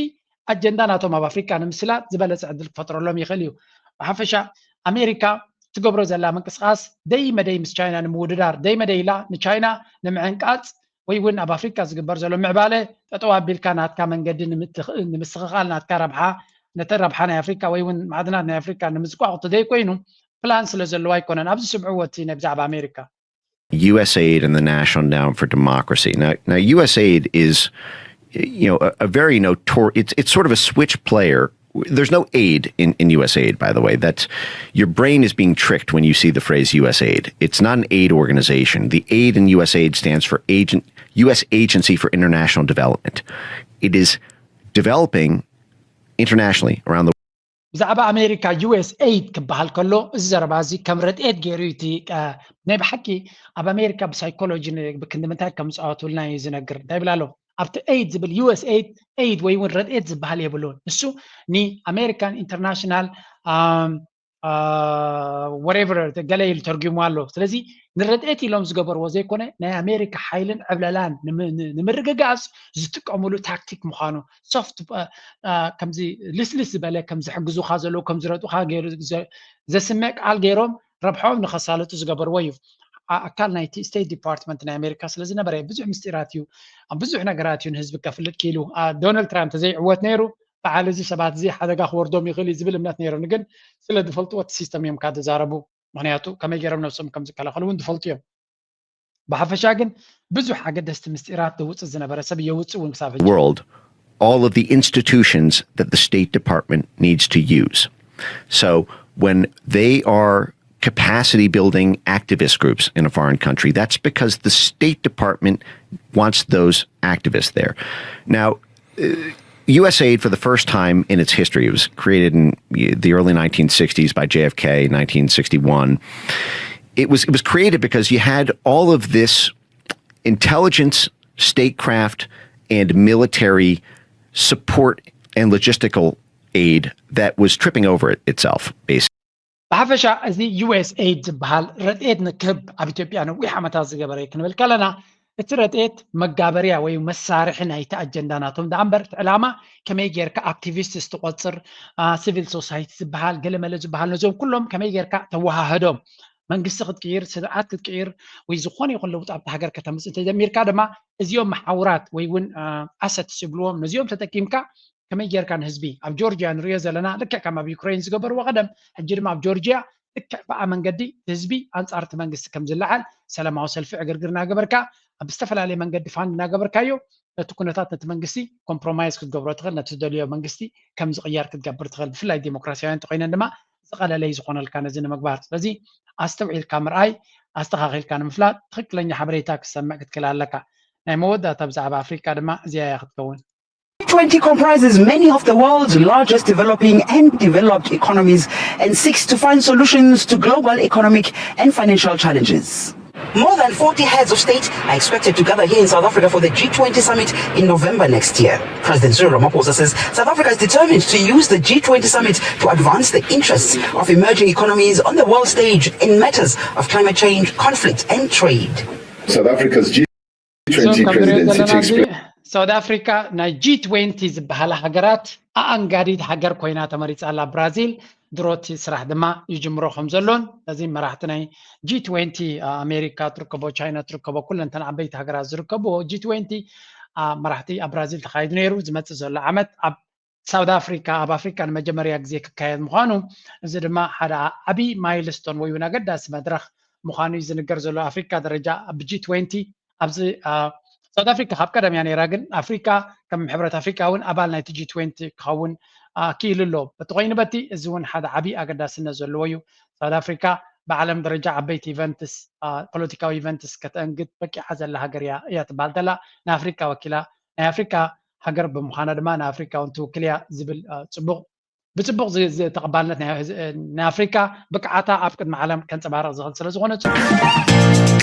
ኣጀንዳ ናቶም ኣብ ኣፍሪካ ንምስላጥ ዝበለፀ ዕድል ክፈጥረሎም ይኽእል እዩ። ብሓፈሻ ኣሜሪካ ትገብሮ ዘላ ምንቅስቃስ ደይ መደይ ምስ ቻይና ንምውድዳር ደይ መደይ ኢላ ንቻይና ንምዕንቃፅ ወይ እውን ኣብ ኣፍሪካ ዝግበር ዘሎ ምዕባለ ጠጠው ኣቢልካ ናትካ መንገዲ ንምስኽኻል ናትካ ረብሓ ነተ ረብሓ ናይ ኣፍሪካ ወይ እውን ማዕድናት ናይ ኣፍሪካ ንምዝቋቕ ተደይ ኮይኑ ፕላን ስለ ዘለዎ ኣይኮነን። ኣብዚ ስምዕዎ እቲ ናይ ብዛዕባ ኣሜሪካ USAID and the National Endowment for Democracy. Now, now USAID is, you know, a, a very notorious. It's it's sort of a switch player. There's no aid in, in USAID, by the way. That's your brain is being tricked when you see the phrase USAID. It's not an aid organization. The aid in USAID stands for Agent U S Agency for International Development. It is developing internationally around the ብዛዕባ ኣሜሪካ ዩ ኤስ ኤይድ ክበሃል ከሎ እዚ ዘረባ እዚ ከም ረድኤት ገይሩ እዩ እቲ ናይ ብሓቂ ኣብ ኣሜሪካ ብሳይኮሎጂ ክንዲ ምንታይ ከም ዝፃወትልና እዩ ዝነግር። እንታይ ይብል ኣሎ ኣብቲ ኤይድ ዝብል ዩ ኤስ ኤይድ ኤይድ ወይ እውን ረድኤት ዝበሃል የብሉን። ንሱ ን ኣሜሪካን ኢንተርናሽናል whatever ገለ ኢሉ ተርጉሙ ኣሎ። ስለዚ ንረድኤት ኢሎም ዝገበርዎ ዘይኮነ ናይ ኣሜሪካ ሓይልን ዕብለላን ንምርግጋፅ ዝጥቀምሉ ታክቲክ ምዃኑ ሶፍት ከምዚ ልስልስ ዝበለ ከም ዝሕግዙኻ ዘለዉ ከም ዝረጡኻ ገይሩ ዘስምዕ ቃል ገይሮም ረብሖም ንኸሳልጡ ዝገበርዎ እዩ። ኣካል ናይቲ ስቴት ዲፓርትመንት ናይ ኣሜሪካ ስለ ዝነበረ ብዙሕ ምስጢራት እዩ፣ ብዙሕ ነገራት እዩ ንህዝቢ ከፍልጥ ክኢሉ። ዶናልድ ትራምፕ ተዘይዕወት ነይሩ በዓል እዚ ሰባት እዚ ሓደጋ ክወርዶም ይኽእል እዩ ዝብል እምነት ነይሩኒ፣ ግን ስለ ዝፈልጥዎ እቲ ሲስተም እዮም ካብ ዝዛረቡ። ምክንያቱ ከመይ ገይሮም ነብሶም ከም ዝከላኸሉ እውን ዝፈልጡ እዮም። ብሓፈሻ ግን ብዙሕ ኣገደስቲ ምስጢራት ዘውፅእ ዝነበረ ሰብ የውፅእ እውን ክሳብ ሕጂ። world all of the institutions that the State Department needs to use. So when they are capacity building activist groups in a foreign country, that's because the State Department wants those activists there. Now, uh, USAID, for the first time in its history, it was created in the early nineteen sixties by J F K, nineteen sixty-one. It was it was created because you had all of this intelligence, statecraft, and military support and logistical aid that was tripping over it itself, basically. ብሓፈሻ እዚ ዩ ኤስ ኤይድ ዝበሃል ረድኤት ንክህብ ኣብ ኢትዮጵያ ነዊሕ ዓመታት ዝገበረ እዩ ክንብል ከለና እቲ ረድኤት መጋበርያ ወይ መሳርሒ ናይቲ ኣጀንዳ ናቶም ደኣ እምበር እቲ ዕላማ ከመይ ጌርካ ኣክቲቪስትስ ትቆፅር፣ ሲቪል ሶሳይቲ ዝበሃል ገለመለ ዝበሃል ነዞም ኩሎም ከመይ ጌርካ ተወሃህዶም መንግስቲ ክትቅይር ስርዓት ክትቅይር ወይ ዝኾነ ይኹን ለውጢ ኣብቲ ሃገር ከተምፅእ እንተጀሚርካ ድማ እዚኦም መሓውራት ወይ እውን ኣሰትስ ይብልዎም ነዚኦም ተጠቂምካ ከመይ ጌርካ ንህዝቢ ኣብ ጆርጅያ ንሪኦ ዘለና ልክዕ ከም ኣብ ዩክሬን ዝገበርዎ ቀደም ሕጂ ድማ ኣብ ጆርጅያ ልክዕ ብኣ መንገዲ ህዝቢ ኣንፃር እቲ መንግስቲ ከም ዝለዓል ሰላማዊ ሰልፊ ዕግርግር እናገበርካ ኣብ ዝተፈላለየ መንገዲ ፋንድ እናገበርካዮ ነቲ ኩነታት ነቲ መንግስቲ ኮምፕሮማይዝ ክትገብሮ ትኽእል ነቲ ዝደልዮ መንግስቲ ከም ዝቕየር ክትገብር ትኽእል ብፍላይ ዴሞክራሲያውያን እንተኮይነን ድማ ዝቐለለ እዩ ዝኾነልካ ነዚ ንምግባር ስለዚ ኣስተውዒልካ ምርኣይ ኣስተኻኺልካ ንምፍላጥ ትኽክለኛ ሓበሬታ ክትሰምዕ ክትክእል ኣለካ ናይ መወዳእታ ብዛዕባ ኣፍሪካ ድማ እዚኣ እያ ክትከውን twenty comprises many of the world's largest developing and developed economies and seeks to find solutions to global economic and financial challenges. More than forty heads of state are expected to gather here in South Africa for the G twenty summit in November next year. President Cyril Ramaphosa says South Africa is determined to use the G twenty summit to advance the interests of emerging economies on the world stage in matters of climate change, conflict, and trade. South Africa's G twenty president, it takes place. ሳውት ኣፍሪካ ናይ ጂ ትዌንቲ ዝበሃላ ሃገራት ኣኣንጋዲት ሃገር ኮይና ተመሪፃ ኣላ ብራዚል። ድሮቲ ስራሕ ድማ ይጅምሮ ከም ዘሎን ነዚ መራሕቲ ናይ ጂ ትዌንቲ ኣሜሪካ ትርከቦ፣ ቻይና ትርከቦ፣ ኩለንተን ዓበይቲ ሃገራት ዝርከብዎ ጂ ትዌንቲ መራሕቲ ኣብ ብራዚል ተካይዱ ነይሩ። ዝመፅእ ዘሎ ዓመት ኣብ ሳውት ኣፍሪካ ኣብ ኣፍሪካ ንመጀመርያ ግዜ ክካየድ ምዃኑ፣ እዚ ድማ ሓደ ዓብዪ ማይልስቶን ወይ እውን ኣገዳሲ መድረክ ምዃኑ እዩ ዝንገር ዘሎ። ኣፍሪካ ደረጃ ኣብ ጂ ትዌንቲ ኣብዚ ሳውት ኣፍሪካ ካብ ቀደም እያ ነይራ፣ ግን ኣፍሪካ ከም ሕብረት ኣፍሪካ እውን ኣባል ናይቲ ጂ ትዌንቲ ክኸውን ክኢሉ ኣሎ። በቲ ኮይኑ በቲ እዚ እውን ሓደ ዓብዪ ኣገዳስነት ዘለዎ እዩ። ሳውት ኣፍሪካ ብዓለም ደረጃ ዓበይቲ ኢቨንትስ፣ ፖለቲካዊ ኢቨንትስ ከተእንግድ በቂዓ ዘላ ሃገር እያ እያ ትበሃል ዘላ። ንኣፍሪካ ወኪላ ናይ ኣፍሪካ ሃገር ብምዃና ድማ ንኣፍሪካ እውን ትውክል እያ ዝብል ጽቡቕ ብጽቡቕ ተቐባልነት ናይ ኣፍሪካ ብቅዓታ ኣብ ቅድሚ ዓለም ከንፀባርቕ ዝኽእል ስለ ዝኾነ ጽቡቕ።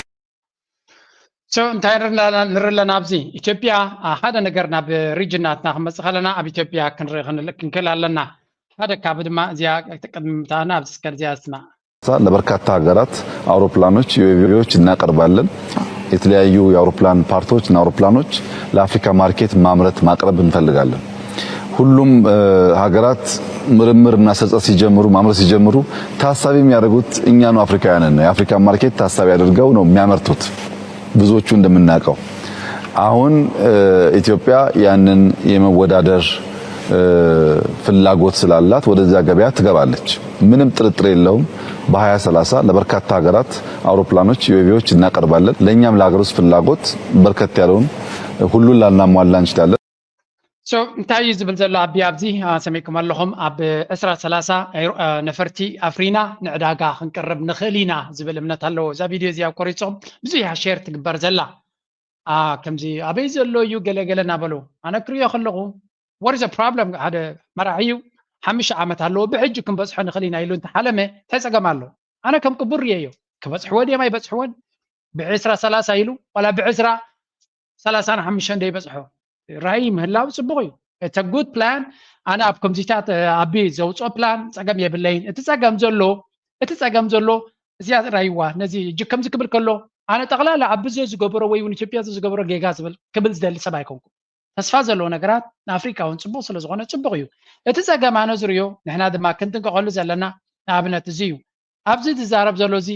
So እንታይ ንርኢ ኣለና ኣብዚ ኢትዮጵያ ሓደ ነገር ናብ ሪጅን ናትና ክንመጽእ ከለና ኣብ ኢትዮጵያ ክንርኢ ክንክእል ኣለና። ሓደ ካብ ድማ እዚኣ ቅድሚ ምታና ኣብዚ እስከ እዚኣ ስማዕ። ለበርካታ ሀገራት አውሮፕላኖች፣ ዩኤቪዎች እናቀርባለን። የተለያዩ የአውሮፕላን ፓርቶች እና አውሮፕላኖች ለአፍሪካ ማርኬት ማምረት ማቅረብ እንፈልጋለን። ሁሉም ሀገራት ምርምር እና ስርጸት ሲጀምሩ ማምረት ሲጀምሩ ታሳቢ የሚያደርጉት እኛኑ አፍሪካውያንን ነው። የአፍሪካ ማርኬት ታሳቢ አድርገው ነው የሚያመርቱት ብዙዎቹ እንደምናውቀው። አሁን ኢትዮጵያ ያንን የመወዳደር ፍላጎት ስላላት ወደዚያ ገበያ ትገባለች። ምንም ጥርጥር የለውም። በ2030 ለበርካታ ሀገራት አውሮፕላኖች፣ ዩኤቪዎች እናቀርባለን። ለእኛም ለሀገር ውስጥ ፍላጎት በርከት ያለውን ሁሉን ላናሟላ እንችላለን። So እንታይ እዩ ዝብል ዘሎ ኣቢ ኣብዚ ሰሚዕኩም ኣለኹም። ኣብ ዕስራ ሰላሳ ነፈርቲ ኣፍሪና ንዕዳጋ ክንቅርብ ንኽእል ኢና ዝብል እምነት ኣለዎ። እዛ ቪድዮ እዚኣ ቆሪፆም ብዙሕ እያ ሼር ትግበር ዘላ። ከምዚ ኣበይ ዘሎ እዩ ገለገለ እናበሉ ኣነ ክሪኦ ከለኹ what is problem? ሓደ መራሒ እዩ ሓሙሽተ ዓመት ኣለዎ ብሕጂ ክንበፅሖ ንኽእል ኢና ኢሉ እንተሓለመ እንታይ ፀገም ኣሎ? ኣነ ከም ቅቡር ርየዮ። ክበፅሕዎ ድዮም ኣይበፅሕዎን? ብዕስራ ሰላሳ ኢሉ ዋላ ብዕስራ ሰላሳ ንሓሙሽተ ደይበፅሖ ራእይ ምህላው ፅቡቕ እዩ። It's a good plan። ኣነ ኣብ ከምዚታት ኣቢ ዘውፅኦ ፕላን ፀገም የብለይን። እቲ ፀገም ዘሎ እቲ ፀገም ዘሎ እዚኣ ራይዋ ነዚ እጅ ከምዚ ክብል ከሎ ኣነ ጠቕላላ ኣብ ብዘ ዝገበሮ ወይ እውን ኢትዮጵያ ዝገበሮ ጌጋ ዝብል ክብል ዝደሊ ሰብ ኣይኮንኩም። ተስፋ ዘለዎ ነገራት ንኣፍሪካ እውን ፅቡቕ ስለዝኾነ ፅቡቕ እዩ። እቲ ፀገም ኣነ ዝርዮ ንሕና ድማ ክንጥንቀቐሉ ዘለና ንኣብነት እዚ እዩ። ኣብዚ ዝዛረብ ዘሎ እዚ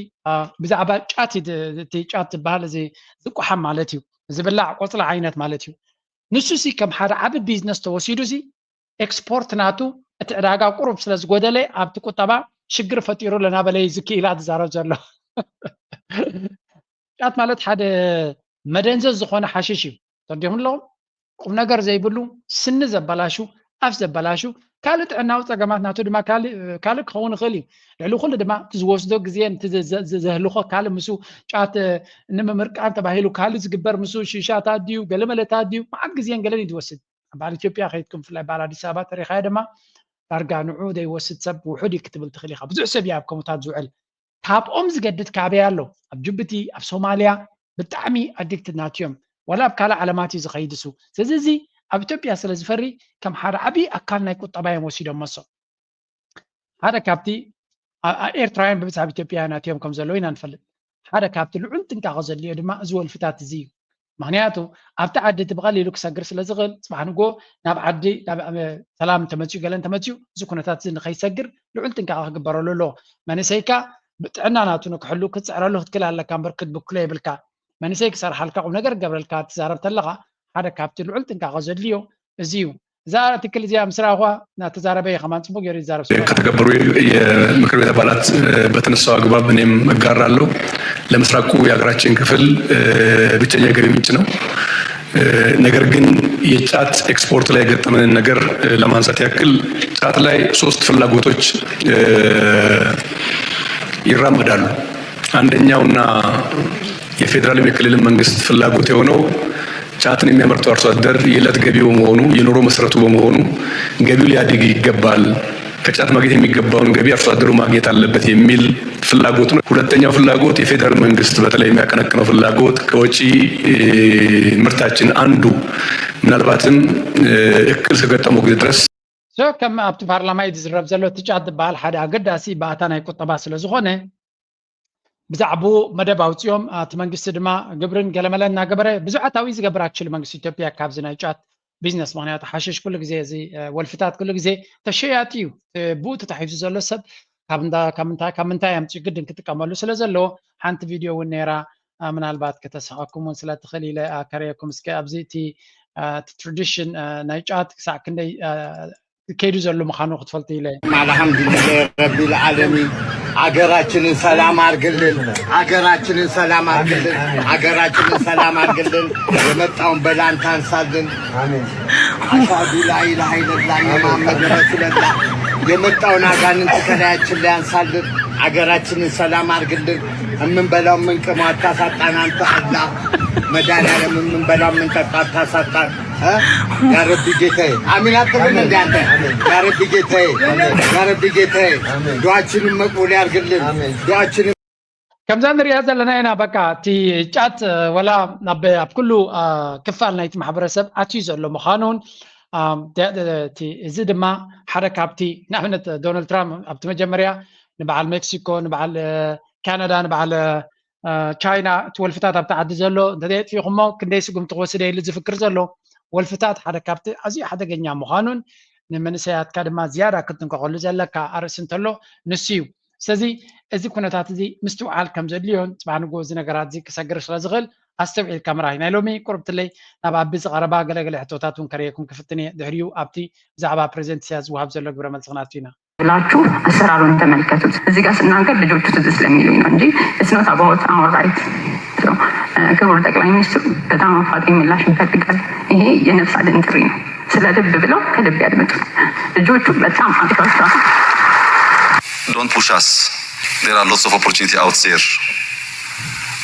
ብዛዕባ ጫት እቲ ጫት ዝበሃል እዚ ዝቋሓም ማለት እዩ። ዝብላዕ ቆፅሊ ዓይነት ማለት እዩ። ንሱ ሲ ከም ሓደ ዓቢ ቢዝነስ ተወሲዱ ሲ ኤክስፖርት ናቱ እቲ ዕዳጋ ቁሩብ ስለ ዝጎደለ ኣብቲ ቁጠባ ሽግር ፈጢሩ ለናበለ እዩ ዝክኢላ ዝዛረብ ዘሎ። ጫት ማለት ሓደ መደንዘዝ ዝኾነ ሓሽሽ እዩ። ተረዲኹም ኣለኹም? ቁም ነገር ዘይብሉ ስኒ ዘበላሹ ኣፍ ዘበላሹ ካልእ ጥዕናዊ ፀገማት ናቱ ድማ ካልእ ክኸውን ይኽእል እዩ። ልዕሊ ኩሉ ድማ እቲ ዝወስዶ ግዜን ዘህልኾ ካልእ ምስ ጫት ንምምርቃን ተባሂሉ ካልእ ዝግበር ምስ ሽሻታት ድዩ ገለመለታት ድዩ መዓት ግዜን ገለን እዩ ዝወስድ። ኣብ በዓል ኢትዮጵያ ከይድኩም ብፍላይ በዓል ኣዲስ ኣበባ ተሪኻዮ ድማ ዳርጋ ንዑ ዘይወስድ ሰብ ውሑድ እዩ ክትብል ትኽእል ኢኻ። ብዙሕ ሰብ እዩ ኣብ ከምኡታት ዝውዕል። ካብኦም ዝገድድ ካበይ ኣሎ? ኣብ ጅቡቲ ኣብ ሶማልያ ብጣዕሚ ኣዲክትድ ናትዮም ዋላ ኣብ ካልእ ዓለማት እዩ ዝኸይድ እሱ። ስለዚ እዚ ኣብ ኢትዮጵያ ስለ ዝፈሪ ከም ሓደ ዓብዪ ኣካል ናይ ቁጠባ እዮም ወሲዶሞ። So ሓደ ካብቲ ኤርትራውያን ብብዝሒ ኣብ ኢትዮጵያ ናትዮም ከም ዘለዉ ኢና ንፈልጥ። ሓደ ካብቲ ልዑል ጥንቃቐ ዘድልዮ ድማ እዚ ወልፍታት እዚ እዩ። ምክንያቱ ኣብቲ ዓዲ እቲ ብቐሊሉ ክሰግር ስለ ዝኽእል ፅባሕ ንጎ ናብ ዓዲ ሰላም እንተመፅኡ ገለ እንተመፅኡ እዚ ኩነታት እዚ ንከይሰግር ልዑል ጥንቃቐ ክግበረሉ ኣለዎ። መንእሰይካ ብጥዕና ናቱ ንክሕሉ ክትፅዕረሉ ክትክል ኣለካ እምበር ክትብክሎ የብልካ። መንእሰይ ክሰርሓልካ ቁም ነገር ክገብረልካ ትዛረብ ተለኻ ሓደ ካብቲ ልዑል ጥንቃቐ ዘድልዮ እዚ እዩ። እዛ ኣርቲክል እዚኣ ምስ ረኣኹዋ እናተዛረበ እየ ከማን ፅቡቅ ገይሩ ይዛረብ ስለ ከተገበሩ የምክር ቤት አባላት በተነሳው አግባብ እኔም እጋራለሁ። ለምስራቁ የሀገራችን ክፍል ብቸኛ የገቢ ምንጭ ነው። ነገር ግን የጫት ኤክስፖርት ላይ የገጠመንን ነገር ለማንሳት ያክል ጫት ላይ ሶስት ፍላጎቶች ይራመዳሉ። አንደኛውና የፌዴራልም የክልልም መንግስት ፍላጎት የሆነው ጫትን የሚያመርተው አርሶ አደር የዕለት ገቢው በመሆኑ፣ የኑሮ መሰረቱ በመሆኑ፣ ገቢው ሊያድግ ይገባል። ከጫት ማግኘት የሚገባውን ገቢ አርሶ አደሩ ማግኘት አለበት የሚል ፍላጎት ነው። ሁለተኛው ፍላጎት፣ የፌዴራል መንግስት በተለይ የሚያቀነቅነው ፍላጎት፣ ከወጪ ምርታችን አንዱ፣ ምናልባትም እክል እስከገጠመው ጊዜ ድረስ። ከም ኣብቲ ፓርላማ እዩ ዝዝረብ ዘሎ፣ እቲ ጫት ዝበሃል ሓደ ኣገዳሲ ባእታ ናይ ቁጠባ ስለ ዝኾነ፣ ብዛዕባኡ መደብ ኣውፂኦም፣ እቲ መንግስቲ ድማ ግብርን ገለመለ እናገበረ ብዙሕ ኣታዊ ዝገብር፣ ኣክቹሊ መንግስቲ ኢትዮጵያ ካብዚ ናይ ጫት ቢዝነስ። ምክንያቱ ሓሽሽ ኩሉ ግዜ፣ እዚ ወልፍታት ኩሉ ግዜ ተሸያጢ እዩ። ብኡ ተታሒዙ ዘሎ ሰብ ካብ ምንታይ ኣምፂኡ ግድን ክጥቀመሉ ስለ ዘለዎ፣ ሓንቲ ቪድዮ እውን ነይራ፣ ምናልባት ከተስሕቀኩም እውን ስለ ትኽእል ኢለ ከርእየኩም እስከ። ኣብዚ እቲ ትራዲሽን ናይ ጫት ክሳዕ ክንደይ ከይዱ ዘሎ ምዃኑ ክትፈልጡ ኢለ። አልሐምዱሊላህ ረቢል ዓለሚን። አገራችንን ሰላም አርግልን፣ አገራችንን ሰላም አርግልን፣ አገራችንን ሰላም አርግልን። የመጣውን በላ አንተ አንሳልን። አሽሀዱ ላኢላሃ ኢለላህ መሐመድ ረሱለላህ። የመጣውን አጋንንት ከላያችን ላይ አንሳልን። አገራችንን ሰላም አርግልን። የምንበላው የምንቅመው አታሳጣን አንተ አላህ መድኃኒዓለም። የምንበላው የምንጠጣው አታሳጣን። ያረቢ ጌታዬ፣ አሚን አትልም እንዴ አንተ? ያረቢ ጌታዬ፣ ያረቢ ጌታዬ፣ ዱዓችንን መቅቡል ያርግልን። ዱዓችንን ከምዛ ንሪኣ ዘለና ኢና። በቃ እቲ ጫት ወላ ኣብ ኩሉ ክፋል ናይቲ ማሕበረሰብ ኣትዩ ዘሎ ምዃኑን፣ እዚ ድማ ሓደ ካብቲ፣ ንኣብነት ዶናልድ ትራምፕ ኣብቲ መጀመርያ ንበዓል ሜክሲኮ፣ ንበዓል ካናዳ፣ ንበዓል ቻይና፣ እቲ ወልፍታት ኣብቲ ዓዲ ዘሎ እንተዘየጥፊኹሞ ክንደይ ስጉምቲ ክወስድ ኢሉ ዝፍክር ዘሎ ወልፍታት ሓደ ካብቲ ኣዝዩ ሓደገኛ ምዃኑን፣ ንመንእሰያትካ ድማ ዝያዳ ክትጥንቀቐሉ ዘለካ ኣርእሲ እንተሎ ንሱ እዩ። ስለዚ እዚ ኩነታት እዚ ምስትውዓል ከም ዘድልዮን ጽባሕ ንግሆ እዚ ነገራት እዚ ክሰግር ስለ ዝኽእል ኣስተውዒልካ ምርኣይ። ናይ ሎሚ ቁርብትለይ ናብ ኣቢ ዝቐረባ ገለገለ ሕቶታት እውን ከርእየኩም ክፍትን እየ። ድሕሪኡ ኣብቲ ብዛዕባ ፕሬዚደንት ኢሳያስ ዝወሃብ ዘሎ ግብረ መልሲ ክነኣቱ ኢና። ብላችሁ አሰራሩን ተመልከቱት። እዚህ ጋር ስናገር ልጆቹ ትዝ ስለሚሉኝ ነው እንጂ it's not about our right። ክቡር ጠቅላይ ሚኒስትር በጣም አፋጣኝ ምላሽ እንፈልጋለን። ይሄ የነፍስ አድን ጥሪ ነው። ስለ ልብ ብለው ከልብ ያድምጡ። ልጆቹ በጣም አቅቷቸዋል። Don't push us, there are lots of opportunity out there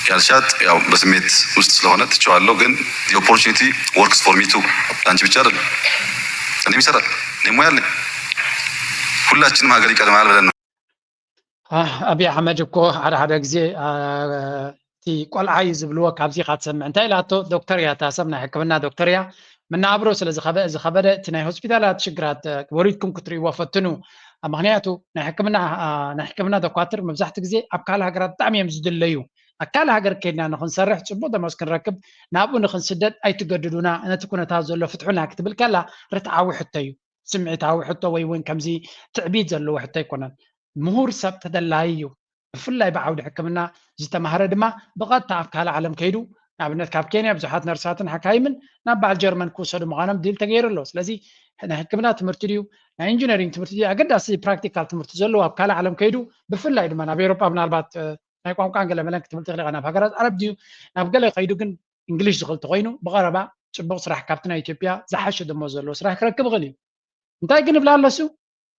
ያልሻት ያው በስሜት ውስጥ ስለሆነ ትቼዋለሁ። ግን opportunity works for me too። ለአንቺ ብቻ አይደለም፣ እኔም ይሰራል። እኔ ሙያ አለኝ። ሁላችንም ሀገር ይቀድማል ብለን ነው። ኣብይ ኣሕመድ እኮ ሓደ ሓደ ግዜ እቲ ቆልዓ እዩ ዝብልዎ፣ ካብዚ ኢኻ ትሰምዕ። እንታይ ኢላቶ? ዶክተር እያ እታ ሰብ፣ ናይ ሕክምና ዶክተር እያ። መነባብሮ ስለ ዝኸበደ፣ እቲ ናይ ሆስፒታላት ሽግራት ወሪድኩም ክትርእይዎ ፈትኑ። ምክንያቱ ናይ ሕክምና ናይ ሕክምና ዶኳትር መብዛሕትኡ ግዜ ኣብ ካልእ ሃገራት ብጣዕሚ እዮም ዝድለዩ። ኣብ ካልእ ሃገር ከይድና ንክንሰርሕ፣ ፅቡቅ ደሞዝ ክንረክብ፣ ናብኡ ንክንስደድ ኣይትገድዱና፣ ነቲ ኩነታት ዘሎ ፍትሑና ክትብል ከላ ርትዓዊ ሕቶ እዩ። ስምዒታዊ ሕቶ ወይ እውን ከምዚ ትዕቢት ዘለዎ ሕቶ ኣይኮነን። ምሁር ሰብ ተደላዪ እዩ። ብፍላይ ብዓውዲ ሕክምና ዝተማህረ ድማ ብቐጥታ ኣብ ካልእ ዓለም ከይዱ፣ ንኣብነት ካብ ኬንያ ብዙሓት ነርሳትን ሓካይምን ናብ በዓል ጀርመን ክውሰዱ ምዃኖም ዲል ተገይሩ ኣሎ። ስለዚ ናይ ሕክምና ትምህርቲ ድዩ፣ ናይ ኢንጂነሪንግ ትምህርቲ ድዩ፣ ኣገዳሲ ፕራክቲካል ትምህርቲ ዘለዎ ኣብ ካልእ ዓለም ከይዱ፣ ብፍላይ ድማ ናብ ኤውሮጳ ምናልባት ናይ ቋንቋን ገለ መለን ክትብል ትኽእል ኢኻ። ናብ ሃገራት ዓረብ ድዩ ናብ ገለ ከይዱ ግን እንግሊሽ ዝኽእል ተኾይኑ ብቐረባ ፅቡቕ ስራሕ ካብቲ ናይ ኢትዮጵያ ዝሓሸ ደሞዝ ዘለዎ ስራሕ ክረክብ ይኽእል እዩ። እንታይ ግን ይብላ ኣሎ እሱ?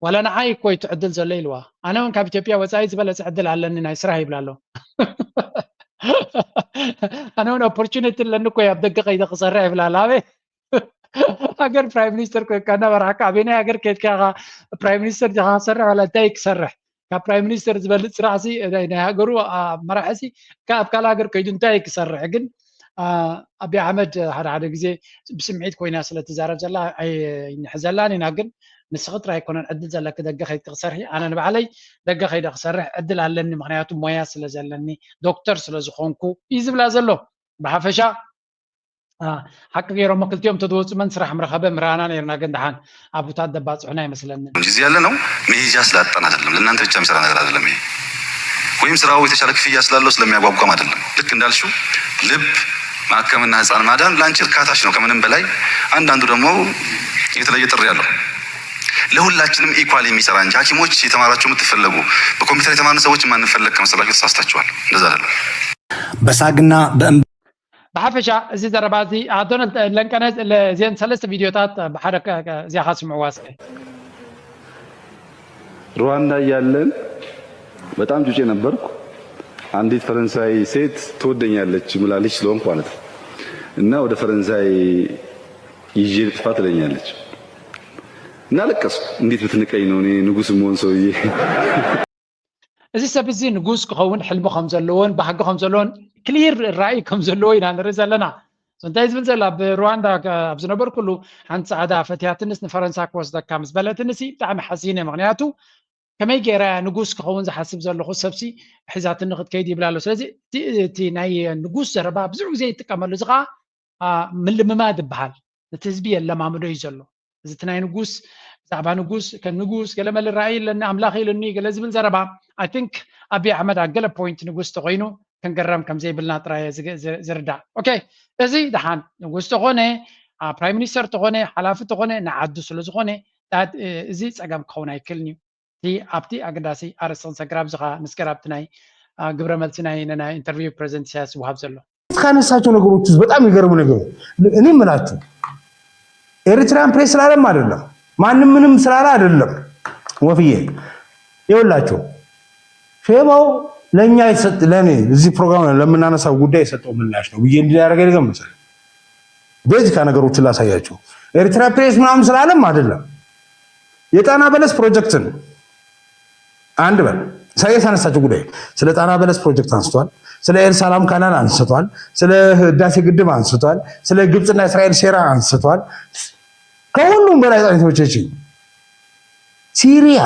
ዋላ ንዓይ እኮ እዩ እቲ ዕድል ዘሎ ኢልዋ። ኣነ እውን ካብ ኢትዮጵያ ወፃኢ ዝበለፀ ዕድል ኣለኒ ናይ ስራሕ ይብላ ኣሎ። ኣነ እውን ኦፖርቹኒቲ ኣለኒ እኮ ኣብ ደገ ከይደ ክሰርሕ ይብላ ኣሎ። ኣበይ ሃገር ፕራይም ሚኒስተር ኮይንካ እናመራሕካ ኣበየናይ ሃገር ከይድካ ኢኻ ፕራይም ሚኒስተር ዲኻ ክሰርሕ ዋላ እንታይ ክሰርሕ? ካብ ፕራይም ሚኒስተር ዝበልፅ ስራሕ ሲ ናይ ሃገሩ መራሒ ሲ ካብ ካልእ ሃገር ከይዱ እንታይ ክሰርሕ? ግን ኣብይ ኣሕመድ ሓደ ሓደ ግዜ ብስምዒት ኮይና ስለ ትዛረብ ዘላ ኣይንሕዘላን ኢና። ግን ንስኺ ጥራይ ኣይኮነን ዕድል ዘለኪ ደገ ከይድኪ ክሰርሒ፣ ኣነ ንባዕለይ ደገ ከይደ ክሰርሕ ዕድል ኣለኒ፣ ምክንያቱ ሞያ ስለ ዘለኒ፣ ዶክተር ስለ ዝኾንኩ እዩ ዝብላ ዘሎ። ብሓፈሻ ሓቂ ገይሮሞ ክልቲኦም ተዝወፁ መን ስራሕ ምረኸበ ምራና ነይርና፣ ግን ደሓን ኣቦታት ደባፅሑና ኣይመስለንን። እንጂ እዚህ ያለነው መሄጃ ስላጣን አይደለም፣ ለእናንተ ብቻ የሚሰራ ነገር አይደለም ይሄ። ወይም ስራው የተሻለ ክፍያ ስላለው ስለሚያጓጓም አይደለም። ልክ እንዳልሽው ልብ ማከምና ህፃን ማዳን ለአንቺ እርካታሽ ነው ከምንም በላይ። አንዳንዱ ደግሞ የተለየ ጥሪ አለው። ለሁላችንም ኢኳል የሚሰራ እንጂ ሐኪሞች የተማራችሁ የምትፈለጉ በኮምፒውተር የተማርን ሰዎች የማንፈለግ ከመሰላችሁ ተሳስታችኋል። እንደዛ አይደለም። በሳግና በእም ብሓፈሻ እዚ ዘረባ እዚ ኣቶ ለንቀነ እዚአን ሰለስተ ቪድዮታት ብሓደ እዚኣ ካስምዕዋ እስከ። ሩዋንዳ እያለን በጣም ጩጬ ነበርኩ። አንዲት ፈረንሳይ ሴት ትወደኛለች ምላለች ስለሆንኩ ማለት ነው። እና ወደ ፈረንሳይ ይዤ ልጥፋ ትለኛለች እና አለቀስኩ። እንዴት ብትንቀኝ ነው እኔ ንጉስ የምሆን ሰውዬ? እዚ ሰብ እዚ ንጉስ ክኸውን ሕልሚ ከም ዘለዎን ባህጊ ከም ዘለዎን ክሊር ራእይ ከም ዘለዎ ኢና ንርኢ ዘለና። So እንታይ ዝብል ዘሎ፣ ኣብ ሩዋንዳ ከ- ኣብ ዝነበርኩሉ ሓንቲ ፃዕዳ ፈትያትንስ ንፈረንሳ ክወስደካ ምስ በለትንሲ ብጣዕሚ ሓሲነ። ምክንያቱ ከመይ ገይረ ንጉስ ክኸውን ዝሓስብ ዘለኹ ሰብሲ ሒዛትኒ ክትከይድ ይብል ኣሎ። ስለዚ እቲ- እቲ ናይ ንጉስ ዘረባ ብዙሕ ግዜ ይጥቀመሉ። እዚ ከዓ ምልምማድ ይበሃል። ነቲ ህዝቢ የለማምዶ እዩ ዘሎ። እዚ እቲ ናይ ንጉስ ብዛዕባ ንጉስ ከም ንጉስ ገለመለ ራእይ ኣለኒ ኣምላኽ ኢሉኒ ገለ ዝብል ዘረባ I think ኣብይ ኣሕመድ ኣብ ገለ ፖይንት ንጉስ ተኮይኑ ክንገረም ከም ዘይብልና ጥራይ ዝርዳእ። ኦኬ፣ እዚ ደሓን ንጉስ ተኾነ ፕራይም ሚኒስተር ተኾነ ሓላፊ ተኾነ ንዓዱ ስለ ዝኾነ እዚ ፀገም ክኸውን ኣይክእልን እዩ። እቲ ኣብቲ ኣገዳሲ ኣርእስቲ ክንሰግር ኣብዚ ኸዓ ንስገር ኣብቲ ናይ ግብረ መልሲ ናይ ናይ ኢንተርቪው ፕሬዚደንት ኢሳያስ ዝወሃብ ዘሎ ካነሳቸው ነገሮች ውስጥ በጣም የሚገርሙ ነገር እኔ የምላችሁ ኤሪትሪያን ፕሬስ ስላለም አይደለም፣ ማንም ምንም ስላለ አይደለም። ወፍዬ ይኸውላችሁ ሼባው ለእኛ ለእኔ እዚህ ፕሮግራም ለምናነሳው ጉዳይ የሰጠው ምላሽ ነው ብዬ እንዲያደረገ ልገምሳል። ቤዚካ ነገሮችን ላሳያችሁ። ኤሪትሪያ ፕሬስ ምናምን ስላለም አይደለም። የጣና በለስ ፕሮጀክትን አንድ በል ኢሳያስ ያነሳቸው ጉዳይ ስለ ጣና በለስ ፕሮጀክት አንስቷል። ስለ ኤልሳላም ካናል አንስቷል። ስለ ህዳሴ ግድብ አንስቷል። ስለ ግብፅና እስራኤል ሴራ አንስቷል። ከሁሉም በላይ ጣኒቶች ሲሪያ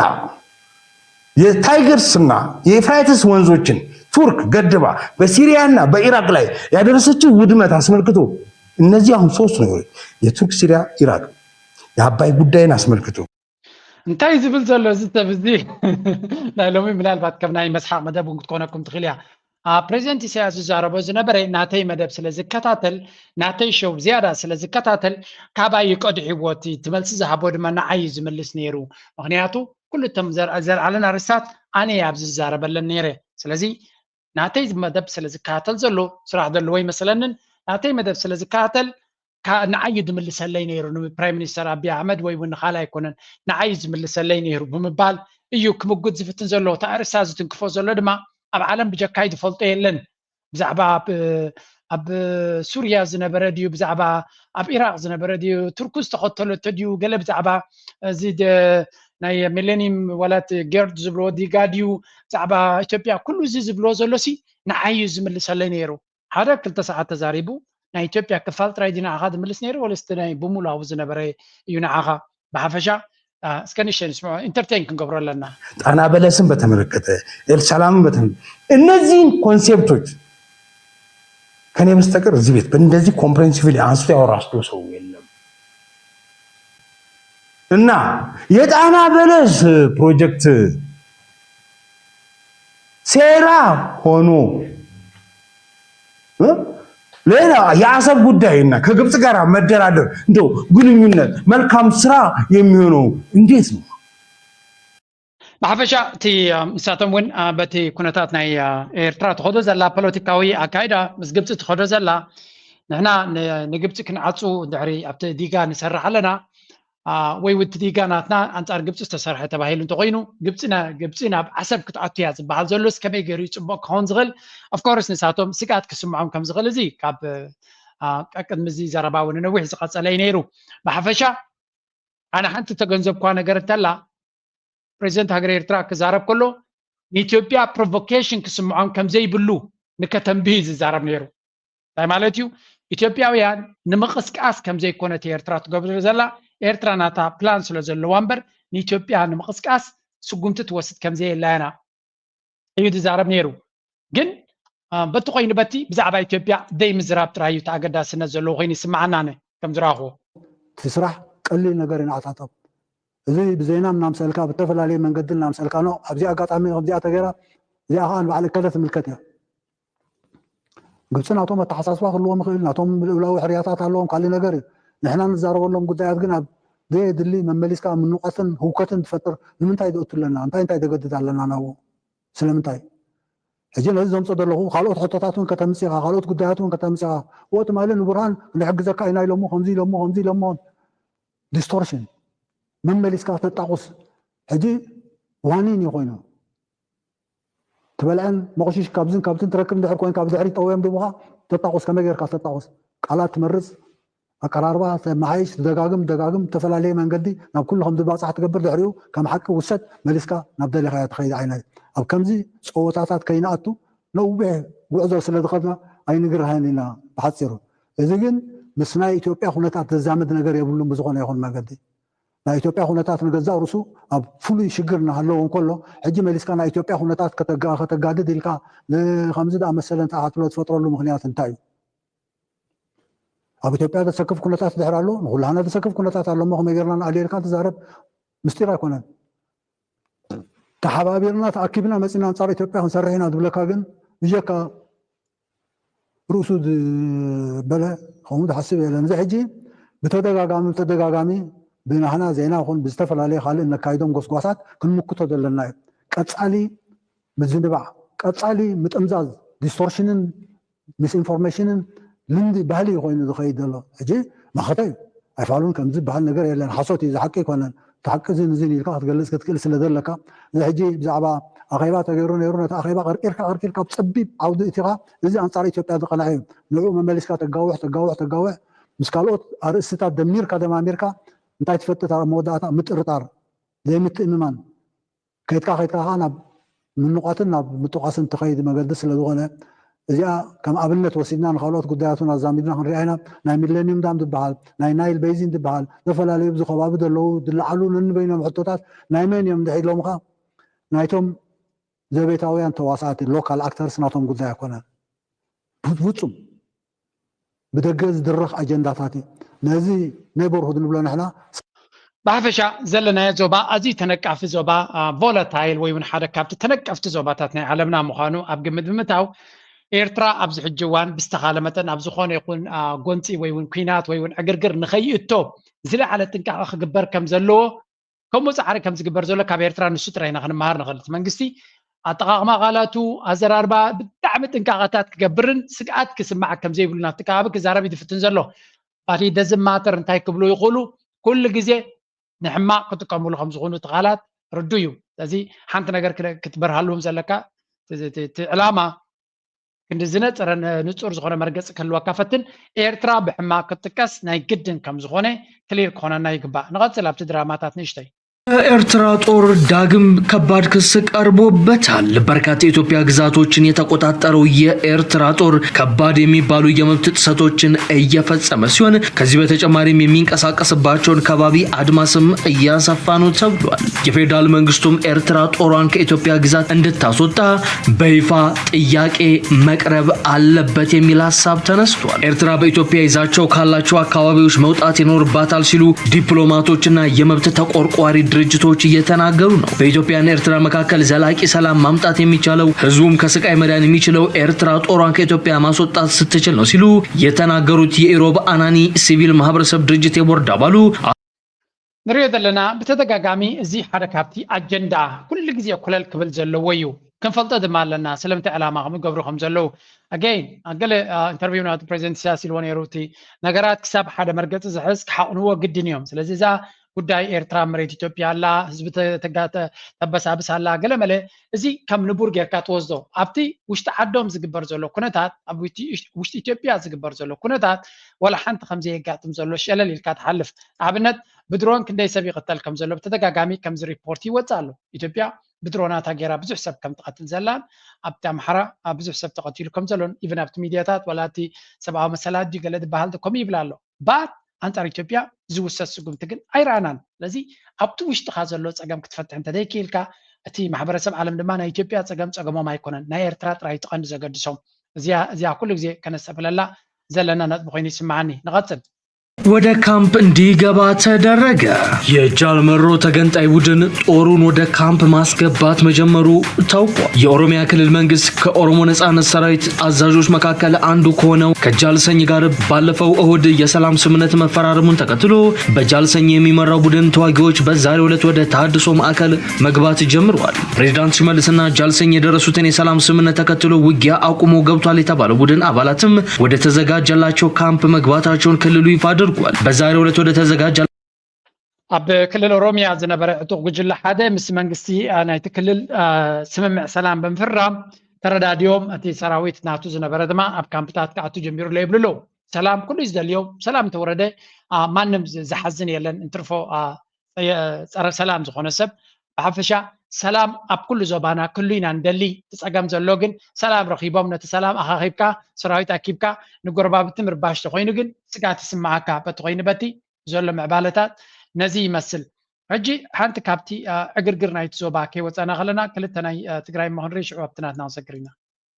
የታይገርስና የኤፍራይትስ ወንዞችን ቱርክ ገድባ በሲሪያና በኢራቅ ላይ ያደረሰችው ውድመት አስመልክቶ እነዚህ አሁን ሶስት ነገሮች የቱርክ፣ ሲሪያ፣ ኢራቅ የአባይ ጉዳይን አስመልክቶ እንታይ ዝብል ዘሎ እዚ ሰብ እዚ ናይ ሎሚ ምናልባት ከም ናይ መስሓቅ መደብ እውን ክትኮነኩም ትኽእል እያ። ፕሬዚደንት ኢሳያስ ዝዛረቦ ዝነበረ ናተይ መደብ ስለ ዝከታተል ናተይ ሾው ዝያዳ ስለ ዝከታተል ካባይ ይቀድሕዎ እቲ ትመልሲ ዝሃቦ ድማ ንዓይ እዩ ዝምልስ ነይሩ። ምክንያቱ ኩሉ እቶም ዘልዓለን ኣርእስታት ኣነ እየ ኣብዚ ዝዛረበለን ነይረ። ስለዚ ናተይ መደብ ስለ ዝከታተል ዘሎ ስራሕ ዘለዎ ይመስለንን ናተይ መደብ ስለ ዝከታተል ንዓይ እዩ ዝምልሰለይ ነይሩ ንፕራይም ሚኒስተር ኣብይ ኣሕመድ ወይ እውን ንካልእ ኣይኮነን ንዓይ እዩ ዝምልሰለይ ነይሩ ብምባል እዩ ክምጉት ዝፍትን ዘሎ። እቲ ኣርእስታ ዝትንክፎ ዘሎ ድማ ኣብ ዓለም ብጀካይ ዝፈልጦ የለን። ብዛዕባ ኣብ ሱርያ ዝነበረ ድዩ ብዛዕባ ኣብ ኢራቅ ዝነበረ ድዩ ቱርኩ ዝተኸተለቶ ድዩ ገለ ብዛዕባ እዚ ናይ ሚሌኒየም ዋላት ጌርድ ዝብልዎ ዲጋ ድዩ ብዛዕባ ኢትዮጵያ ኩሉ እዚ ዝብልዎ ዘሎ ሲ ንዓይ እዩ ዝምልሰለይ ነይሩ። ሓደ ክልተ ሰዓት ተዛሪቡ ናይ ኢትዮጵያ ክፋል ጥራይ ድዩ ንዓኻ ዝምልስ ነይሩ ወለስ እቲ ናይ ብሙሉ ኣብኡ ዝነበረ እዩ ንዓኻ ብሓፈሻ እስከ ንሸ ንስምዖ ኢንተርቴን ክንገብሮ ኣለና። ጣና በለስን በተመለከተ ኤልሳላምን በተመለከተ እነዚህን ኮንሴፕቶች ከኔ በስተቀር እዚህ ቤት በእንደዚህ ኮምፕሬንሲቭሊ አንስቶ ያወራ ሰው የለም። እና የጣና በለስ ፕሮጀክት ሴራ ሆኖ ሌላ የአሰብ ጉዳይ እና ከግብፅ ጋር መደራደር እንደው ግንኙነት መልካም ስራ የሚሆነው እንዴት ነው? ብሓፈሻ እቲ ንሳቶም እውን በቲ ኩነታት ናይ ኤርትራ ትኸዶ ዘላ ፖለቲካዊ ኣካይዳ ምስ ግብፂ ትኸዶ ዘላ ንሕና ንግብፂ ክንዓፁ ድሕሪ ኣብቲ ዲጋ ንሰርሕ ኣለና ወይ ውቲ ዲጋ ናትና ኣንፃር ግብፂ ዝተሰርሐ ተባሂሉ እንተኮይኑ ግብፂ ናብ ዓሰብ ክትኣቱ እያ ዝበሃል ዘሎስ ከመይ ገይሩ እዩ ፅቡቅ ክኸውን ዝኽእል? ኦፍኮርስ ንሳቶም ስግኣት ክስምዖም ከም ዝኽእል እዚ ካብ ቀቅድሚ እዚ ዘረባ እውን ነዊሕ ዝቀፀለ እዩ ነይሩ። ብሓፈሻ ኣነ ሓንቲ ተገንዘብኳ ነገር እንተላ ፕሬዚደንት ሃገር ኤርትራ ክዛረብ ከሎ ንኢትዮጵያ ፕሮቮኬሽን ክስምዖም ከም ዘይብሉ ንከተንብህ እዩ ዝዛረብ ነይሩ። እንታይ ማለት እዩ? ኢትዮጵያውያን ንምቕስቃስ ከም ዘይኮነት ኤርትራ ትገብር ዘላ ኤርትራ ናታ ፕላን ስለ ዘለዋ እምበር ንኢትዮጵያ ንምቕስቃስ ስጉምቲ ትወስድ ከም ዘየላ ኢና እዩ ዝዛረብ ነይሩ። ግን በቲ ኮይኑ በቲ ብዛዕባ ኢትዮጵያ ደይ ምዝራብ ጥራይ እዩ ተኣገዳስነት ዘለዎ ኮይኑ ይስምዓና ኣነ ከም ዝረኣኽዎ። እቲ ስራሕ ቀሊል ነገር እዩ ንዓታቶም። እዚ ብዜና እናምሰልካ ብተፈላለየ መንገዲ እናምሰልካ ኖ ኣብዚ ኣጋጣሚ ከምዚኣ ተገይራ እዚኣ ከዓ ንባዕል እከለ ትምልከት እያ። ግብፂ ናቶም ኣተሓሳስባ ክህልዎም ይኽእል፣ ናቶም ልኡላዊ ሕርያታት ኣለዎም፣ ካልእ ነገር እዩ። ንሕና ንዛረበሎም ጉዳያት ግን ኣብ ዘየድሊ መመሊስካ ምንቆትን ህውከትን ትፈጥር ንምንታይ ዘእቱ ኣለና? እንታይ እንታይ ዘገድድ ኣለና ናብኡ? ስለምንታይ? ሕጂ ነዚ ዘምፅኦ ዘለኹ ካልኦት ሕቶታት እውን ከተምፅእ ኢኻ፣ ካልኦት ጉዳያት እውን ከተምፅእ ኢኻ። እዎ ትማሊ ንቡርሃን ክንሕግዘካ ኢና ኢሎሞ ከምዚ ኢሎሞ ከምዚ ኢሎሞ ዲስቶርሽን መመሊስካ ተጣቑስ ሕጂ ዋኒን እዩ ኮይኑ ትበልዐን መቑሽሽ ካብዝን ካብትን ትረክብ እንድሕር ኮይንካ ብድሕሪት ጠውዮም ድቡኻ ተጣቑስ ከመይ ጌርካ ተጣቑስ ቃላት ትመርፅ፣ ኣቀራርባ ተመሓይሽ፣ ትደጋግም ደጋግም፣ ዝተፈላለየ መንገዲ ናብ ኩሉ ከም ዝባፃሕ ትገብር። ድሕሪኡ ከም ሓቂ ውሰድ፣ መሊስካ ናብ ደለኻዮ ትኸይድ ዓይነት። ኣብ ከምዚ ፀወታታት ከይንኣቱ ነዊሕ ጉዕዞ ስለ ዝኸድና ኣይንግርሃን ኢና ብሓፂሩ። እዚ ግን ምስ ናይ ኢትዮጵያ ኩነታት ዘዛምድ ነገር የብሉን ብዝኾነ ይኹን መገዲ። ናይ ኢትዮጵያ ኩነታት ንገዛእ ርሱ ኣብ ፍሉይ ሽግር እናሃለዎ እንከሎ፣ ሕጂ መሊስካ ናይ ኢትዮጵያ ኩነታት ከተጋ-፣ ከተጋድድ ኢልካ ን-፣ ከምዚ ዝኣመሰለ እንታይ ክትብሎ ትፈጥረሉ ምኽንያት እንታይ እዩ? ኣብ ኢትዮጵያ ዘሰክፍ ኩነታት ድሕር ኣሎ፣ ንኩላህና ዘሰክፍ ኩነታት ኣሎ እሞ ከመይ ጌርና ንኣልዮ ኢልካ ትዛረብ ምስጢር ኣይኮነን። ተሓባቢርና ተኣኪብና መፂና ኣንፃር ኢትዮጵያ ክንሰርሕ ኢና ዝብለካ ግን ብጀካ ርእሱ ዝበለ ከምኡ ዝሓስብ የለን። እዚ ሕጂ ብተደጋጋሚ ብተደጋጋሚ ብናህና ዜና ይኹን ብዝተፈላለየ ካልእ እነካይዶም ጎስጓሳት ክንምክቶ ዘለና እዩ። ቀፃሊ ምዝንባዕ፣ ቀፃሊ ምጥምዛዝ፣ ዲስቶርሽንን ሚስኢንፎርሜሽንን ልምዲ ባህሊ እዩ ኮይኑ ዝኸይድ ዘሎ። ሕጂ መኸተ እዩ። ኣይፋሉን ከም ዝበሃል ነገር የለን። ሓሶት እዩ፣ ዝሓቂ ኣይኮነን። እቲ ሓቂ እዝን እዝን ኢልካ ክትገልጽ ክትክእል ስለ ዘለካ፣ እዚ ሕጂ ብዛዕባ ኣኼባ ተገይሩ ነይሩ፣ ነቲ ኣኼባ ቀርቂርካ ቀርቂርካ ኣብ ጸቢብ ዓውዲ እቲኻ፣ እዚ ኣንጻር ኢትዮጵያ ዝቐንዐ እዩ። ንዕኡ መመሊስካ ተጋውሕ፣ ተጋውሕ፣ ተጋውሕ፣ ምስ ካልኦት ኣርእስትታት ደሚርካ ደማሚርካ፣ እንታይ ትፈጥር ኣብ መወዳእታ? ምጥርጣር፣ ዘይምትእምማን። ከይድካ ከይድካ ከኣ ናብ ምንቋትን ናብ ምጥቋስን ትኸይድ መገዲ ስለ ዝኾነ፣ እዚኣ ከም ኣብነት ወሲድና ንኻልኦት ጉዳያት እውን ኣዛሚድና ክንሪኣ ኢና። ናይ ሚሌኒየም ዳም ዝበሃል፣ ናይ ናይል ቤዚን ዝበሃል፣ ዝተፈላለዩ ኣብዚ ከባቢ ዘለዉ ዝለዓሉ ነንበይኖም ሕቶታት ናይ መን እዮም እንድሕር ኢሎምኻ፣ ናይቶም ዘቤታውያን ተዋሳእቲ፣ ሎካል ኣክተርስ፣ ናቶም ጉዳይ ኣይኮነን። ፍጹም ብደገ ዝድረኽ ኣጀንዳታት እዩ። ነዚ ኔበርሁድ ንብሎ ንሕና። ብሓፈሻ ዘለናዮ ዞባ ኣዝዩ ተነቃፊ ዞባ፣ አ፣ ቮለታይል ወይ እውን ሓደ ካብቲ ተነቀፍቲ ዞባታት ናይ ዓለምና ምዃኑ ኣብ ግምት ብምእታው፣ ኤርትራ ኣብዚ ሕጂ እዋን ብዝተኻለ መጠን ኣብ ዝኾነ ይኹን፣ አ፣ ጎንፂ ወይ እውን ኲናት ወይ እውን ዕግርግር ንኸይእቶ ዝለዓለ ጥንቃቐ ክግበር ከም ዘለዎ፣ ከምኡ ጻዕሪ ከም ዝግበር ዘሎ ካብ ኤርትራ ንሱ ጥራይ ኢና ክንመሃር ንኽእል። እቲ መንግስቲ ኣጠቓቕማ ቃላቱ፣ ኣዘራርባ ብጣዕሚ ጥንቃቐታት ክገብርን ስግኣት ክስማዕ ከም ዘይብሉ ናብቲ ከባቢ ክዛረብ እዩ ዝፍትን ዘሎ። But it doesn't matter እንታይ ክብሉ ይኽእሉ፣ ኩሉ ግዜ ንሕማቕ ክጥቀምሉ ከም ዝኾኑ እቲ ቃላት ርዱእ እዩ። ስለዚ ሓንቲ ነገር ክለ-፣ ክትበርሃልዎም ዘለካ እቲ፣ እቲ፣ እቲ ዕላማ ክንዲ ዝነጸረ ን-፣ ንጹር ዝኾነ መርገጺ ክህልወካ ፈትን። ኤርትራ ብሕማቕ ክትጥቀስ ናይ ግድን ከም ዝኾነ ክሊር ክኾነና ይግባእ። ንቐጽል ኣብቲ ድራማታት ንእሽተይ። የኤርትራ ጦር ዳግም ከባድ ክስ ቀርቦበታል። በርካታ የኢትዮጵያ ግዛቶችን የተቆጣጠረው የኤርትራ ጦር ከባድ የሚባሉ የመብት ጥሰቶችን እየፈጸመ ሲሆን ከዚህ በተጨማሪም የሚንቀሳቀስባቸውን ከባቢ አድማስም እያሰፋ ነው ተብሏል። የፌዴራል መንግስቱም ኤርትራ ጦሯን ከኢትዮጵያ ግዛት እንድታስወጣ በይፋ ጥያቄ መቅረብ አለበት የሚል ሀሳብ ተነስቷል። ኤርትራ በኢትዮጵያ ይዛቸው ካላቸው አካባቢዎች መውጣት ይኖርባታል ሲሉ ዲፕሎማቶችና የመብት ተቆርቋሪ ድርጅቶች እየተናገሩ ነው። በኢትዮጵያና ኤርትራ መካከል ዘላቂ ሰላም ማምጣት የሚቻለው፣ ህዝቡም ከስቃይ መዳን የሚችለው ኤርትራ ጦሯን ከኢትዮጵያ ማስወጣት ስትችል ነው ሲሉ የተናገሩት የኢሮብ አናኒ ሲቪል ማህበረሰብ ድርጅት የቦርድ አባሉ ንሪኦ ዘለና ብተደጋጋሚ እዚ ሓደ ካብቲ ኣጀንዳ ኩሉ ግዜ ኮለል ክብል ዘለዎ እዩ። ክንፈልጦ ድማ ኣለና ስለምንታይ ዕላማ ከም ዝገብሩ ከም ዘለዉ። ኣገይን፣ ኣብ ገለ፣ አ፣ ኢንተርቪው ናቱ ፕሬዚደንት ኢሳያስ ኢልዎ ነይሩ፣ እቲ ነገራት ክሳብ ሓደ መርገጺ ዝሕዝ ክሓቕንዎ ግድን እዮም። ስለዚ እዛ ጉዳይ ኤርትራ መሬት ኢትዮጵያ ኣላ፣ ህዝቢ ተ-፣ ተጋ-፣ ተ-፣ ተበሳብስ ኣላ፣ ገለ መለ፣ እዚ ከም ንቡር ጌርካ ትወስዶ። ኣብቲ ውሽጢ ዓዶም ዝግበር ዘሎ ኩነታት፣ ኣብ ውሽጢ፣ ውሽጢ ኢትዮጵያ ዝግበር ዘሎ ኩነታት፣ ወላ ሓንቲ ከም ዘየጋጥም ዘሎ ሸለል ኢልካ ትሓልፍ። ንኣብነት፣ ብድሮን ክንደይ ሰብ ይቕተል ከም ዘሎ ብተደጋጋሚ ከምዚ ሪፖርት ይወጽእ ኣሎ። ኢትዮጵያ ብድሮናታ ጌራ ብዙሕ ሰብ ከም ትቐትል ዘላን፣ ኣብቲ ኣምሓራ፣ አ፣ ብዙሕ ሰብ ተቐቲሉ ከም ዘሎን፣ ኢቨን ኣብቲ ሚድያታት፣ ዋላ እቲ ሰብኣዊ መሰላት ድዩ ገለ ዝበሃል ከምኡ ይብል ኣሎ። ባት ኣንጻር ኢትዮጵያ ዝውሰድ ስጉምቲ ግን ኣይረኣናን። ስለዚ ኣብቲ ውሽጥኻ ዘሎ ጸገም ክትፈትሕ እንተዘይክኢልካ፣ እቲ ማሕበረሰብ ዓለም ድማ ናይ ኢትዮጵያ ጸገም ጸገሞም ኣይኮነን፣ ናይ ኤርትራ ጥራይ እቲ ቀንዲ ዘገድሶም። እዚኣ፣ እዚኣ ኩሉ ግዜ ከነስተብህለላ ዘለና ነጥቢ ኮይኑ ይስምዓኒ። ንቐጽል። ወደ ካምፕ እንዲገባ ተደረገ። የጃልመሮ ተገንጣይ ቡድን ጦሩን ወደ ካምፕ ማስገባት መጀመሩ ታውቋል። የኦሮሚያ ክልል መንግስት ከኦሮሞ ነጻነት ሰራዊት አዛዦች መካከል አንዱ ከሆነው ከጃልሰኝ ጋር ባለፈው እሁድ የሰላም ስምምነት መፈራረሙን ተከትሎ በጃልሰኝ የሚመራው ቡድን ተዋጊዎች በዛሬው ዕለት ወደ ተሃድሶ ማዕከል መግባት ጀምረዋል። ፕሬዚዳንት ሽመልስና ጃልሰኝ የደረሱትን የሰላም ስምምነት ተከትሎ ውጊያ አቁሞ ገብቷል የተባለው ቡድን አባላትም ወደ ተዘጋጀላቸው ካምፕ መግባታቸውን ክልሉ ይፋ አድርጓል። በዛሬው ዕለት ወደ ተዘጋጀ ኣብ ክልል ኦሮሚያ ዝነበረ ዕጡቕ ጉጅለ ሓደ ምስ መንግስቲ፣ አ፣ ናይቲ ክልል፣ አ፣ ስምምዕ ሰላም ብምፍራም ተረዳዲኦም፣ እቲ ሰራዊት ናቱ ዝነበረ ድማ ኣብ ካምፕታት ክኣቱ ጀሚሩ ኣሎ ይብሉ ኣለዉ። ሰላም ኩሉ እዩ ዝደልዮ። ሰላም እንተወረደ ማንም ዝሓዝን የለን። እንትርፎ ጸረ ሰላም ዝኾነ ሰብ ብሓፈሻ ሰላም ኣብ ኩሉ ዞባና ክህሉ ኢና ንደሊ። እቲ ጸገም ዘሎ ግን ሰላም ረኺቦም ነቲ ሰላም ኣኻኺብካ ሰራዊት ኣኪብካ ንጎረባብቲ ምርባሽ ተኾይኑ ግን ስጋት ይስምዓካ። በቲ ኮይኑ በቲ ዘሎ ምዕባለታት ነዚ ይመስል። ሕጂ ሓንቲ ካብቲ ዕግርግር ናይቲ ዞባ ከይወፃና ከለና ክልተ ናይ ትግራይ ምኽንሪ ሽዑ ኣብቲ ናትና ክንሰግር ኢና።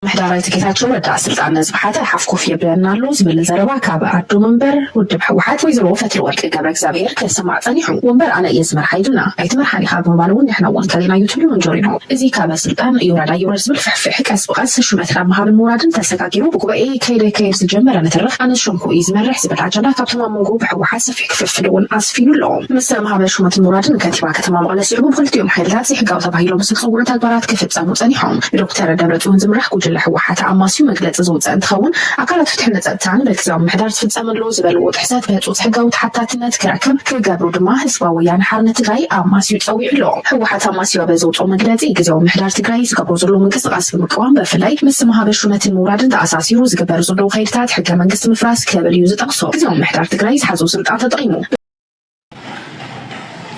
ምሕዳር ኣይተ ጌታቸው ረዳ ስልጣን ነዝበሓተ ሓፍ ኮፍ የብለና ኣሎ ዝብል ዘረባ ካብ ኣዶ መንበር ውድብ ህወሓት ወይዘሮ ፈትለወርቅ ገብረ እግዚኣብሔር ክስማዕ ፀኒሑ። ወንበር ኣነ እየ ዝመርሓ ኢሉና ኣይትመርሓን ኢኻ ብምባል እውን ንሕና እውን ከሊእናዮ ትብሉ መንጆሪኖ። እዚ ካብ ስልጣን ይውረድ ኣይውረድ ዝብል ፍሕፍሕ ቀስ ብቐስ ሹመት ናብ ምሃብን ምውራድን ተሰጋጊሩ ብጉባኤ ይካየድ ኣይካየድ ዝጀመረ ንትርኽ ኣነ ዝሾምኩ እዩ ዝመርሕ ዝብል ኣጀንዳ ካብቶም ኣብ መንጎ ብህወሓት ሰፊሕ ክፍፍል እውን ኣስፊኑ ኣሎ። ምስ ተምሃበ ሹመትን ምውራድን ከንቲባ ከተማ መቐለ ስዒቡ ብክልቲኦም ሓይልታት ዘይሕጋዊ ተባሂሎም ዝተፀውዑ ተግባራት ክፍፀሙ ፀኒሖም። ብዶክተር ደብረፅዮን ዝምራሕ ጉጅለ ህወሓት ኣማስዩ መግለፂ ዝውፅአ እንትኸውን ኣካላት ፍትሕን ፀጥታን በቲ ግዝያዊ ምምሕዳር ዝፍፀም ኣሎ ዝበልዎ ጥሕሰት ብህፁፅ ሕጋዊ ተሓታትነት ክረክብ ክገብሩ ድማ ህዝባዊ ወያነ ሓርነት ትግራይ ኣማስዩ ፀዊዑ ኣሎ። ህወሓት ኣማስዩ ኣብ ዘውፅኦ መግለፂ ግዝያዊ ምምሕዳር ትግራይ ዝገብሮ ዘሎ ምንቅስቃስ ብምቅዋም ብፍላይ ምስ ተምሃበ ሹመትን ምውራድን ተኣሳሲሩ ዝግበር ዘሎ ከይድታት ሕገ መንግስቲ ምፍራስ ክብል እዩ ዝጠቕሶ። ግዝያዊ ምምሕዳር ትግራይ ዝሓዞ ስልጣን ተጠቒሙ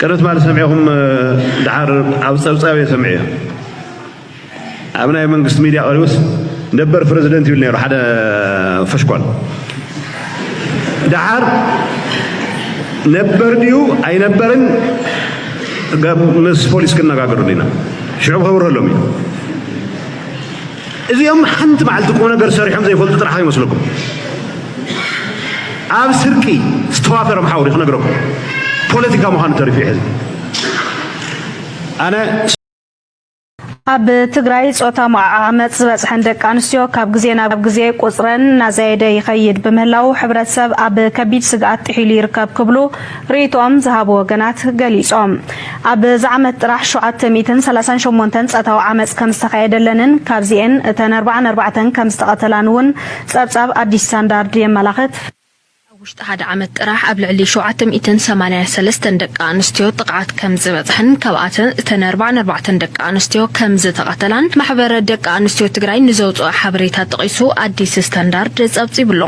ቅድሚ ትማሊ ሰሚዕኹም ድሓር ኣብ ፀብፃብ እየ ሰሚዐዮ። ኣብ ናይ መንግስቲ ሚድያ ቀሪቡስ ነበር ፕረዚደንት ይብል ነይሩ ሓደ ፈሽኳል። ድሓር ነበር ድዩ ኣይነበርን ምስ ፖሊስ ክነጋገሩ ኢና። ሽዑ ከብርሀሎም እዩ። እዚኦም ሓንቲ መዓልቲ ቁም ነገር ሰሪሖም ዘይፈልጡ ጥራሕ ይመስለኩም። ኣብ ስርቂ ዝተዋፈረ መሓውር ክነግረኩም ፖለቲካ ምዃኑ ተሪፉ ሕዚ ኣነ ኣብ ትግራይ ፆታ መዓመፅ ዝበፅሐን ደቂ ኣንስትዮ ካብ ግዜ ናብ ግዜ ቁፅረን እናዘየደ ይኸይድ ብምህላው ሕብረተሰብ ኣብ ከቢድ ስግኣት ጥሒሉ ይርከብ ክብሉ ርእይቶኦም ዝሃቡ ወገናት ገሊፆም። ኣብዚ ዓመት ጥራሕ ሸውዓተ ሚእትን ሰላሳን ሸሞንተን ፆታዊ ዓመፅ ከምዝተኻየደለንን ካብዚኤን እተን ኣርባዓን ኣርባዕተን ከምዝተቐተላን እውን ፀብፃብ ኣዲስ ስታንዳርድ የመላኽት። ኣብ ውሽጢ ሓደ ዓመት ጥራሕ ኣብ ልዕሊ ሸውዓተ ሚእትን ሰማንያን ሰለስተን ደቂ ኣንስትዮ ጥቕዓት ከም ዝበፅሐን ካብኣተን እተን ኣርባዓን ኣርባዕተን ደቂ ኣንስትዮ ከም ዝተቐተላን ማሕበር ደቂ ኣንስትዮ ትግራይ ንዘውፅኦ ሓበሬታ ጠቒሱ ኣዲስ ስታንዳርድ ፀብፂቡ ኣሎ።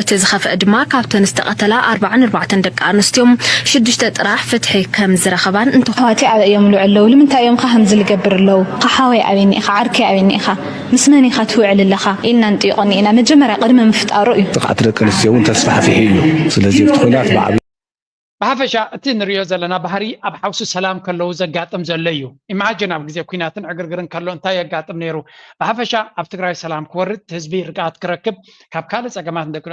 እቲ ዝኸፍአ ድማ ካብተን ዝተቐተላ ኣርባዓን ኣርባዕተን ደቂ ኣንስትዮ ሽዱሽተ ጥራሕ ፍትሒ ከም ዝረኸባን እንተ ኣሕዋተይ ኣበይ እዮም ልውዕ ኣለዉ ንምንታይ እዮም ከ ከምዚ ልገብር ኣለዉ ከሓወይ ኣበኒ ኢኻ ዓርከይ ኣበኒ ኢኻ ምስ መን ኢኻ ትውዕል ኣለኻ ኢልና ንጥይቖኒ ኢና መጀመርያ ቅድሚ ምፍጣሩ እዩ። ጥቕዓት ደቂ ኣንስትዮ እውን ተስፋሕፊሑ እዩ። ስለዚ ኣብቲ ኲናት ብዓብዩ። ብሓፈሻ እቲ ንሪኦ ዘለና ባህሪ ኣብ ሓውሲ ሰላም ከለዉ ዘጋጥም ዘሎ እዩ። ኢማጅን ኣብ ግዜ ኲናትን ዕግርግርን ከሎ እንታይ የጋጥም ነይሩ? ብሓፈሻ ኣብ ትግራይ ሰላም ክወርድ ህዝቢ ርግኣት ክረክብ ካብ ካልእ ፀገማት ደቂ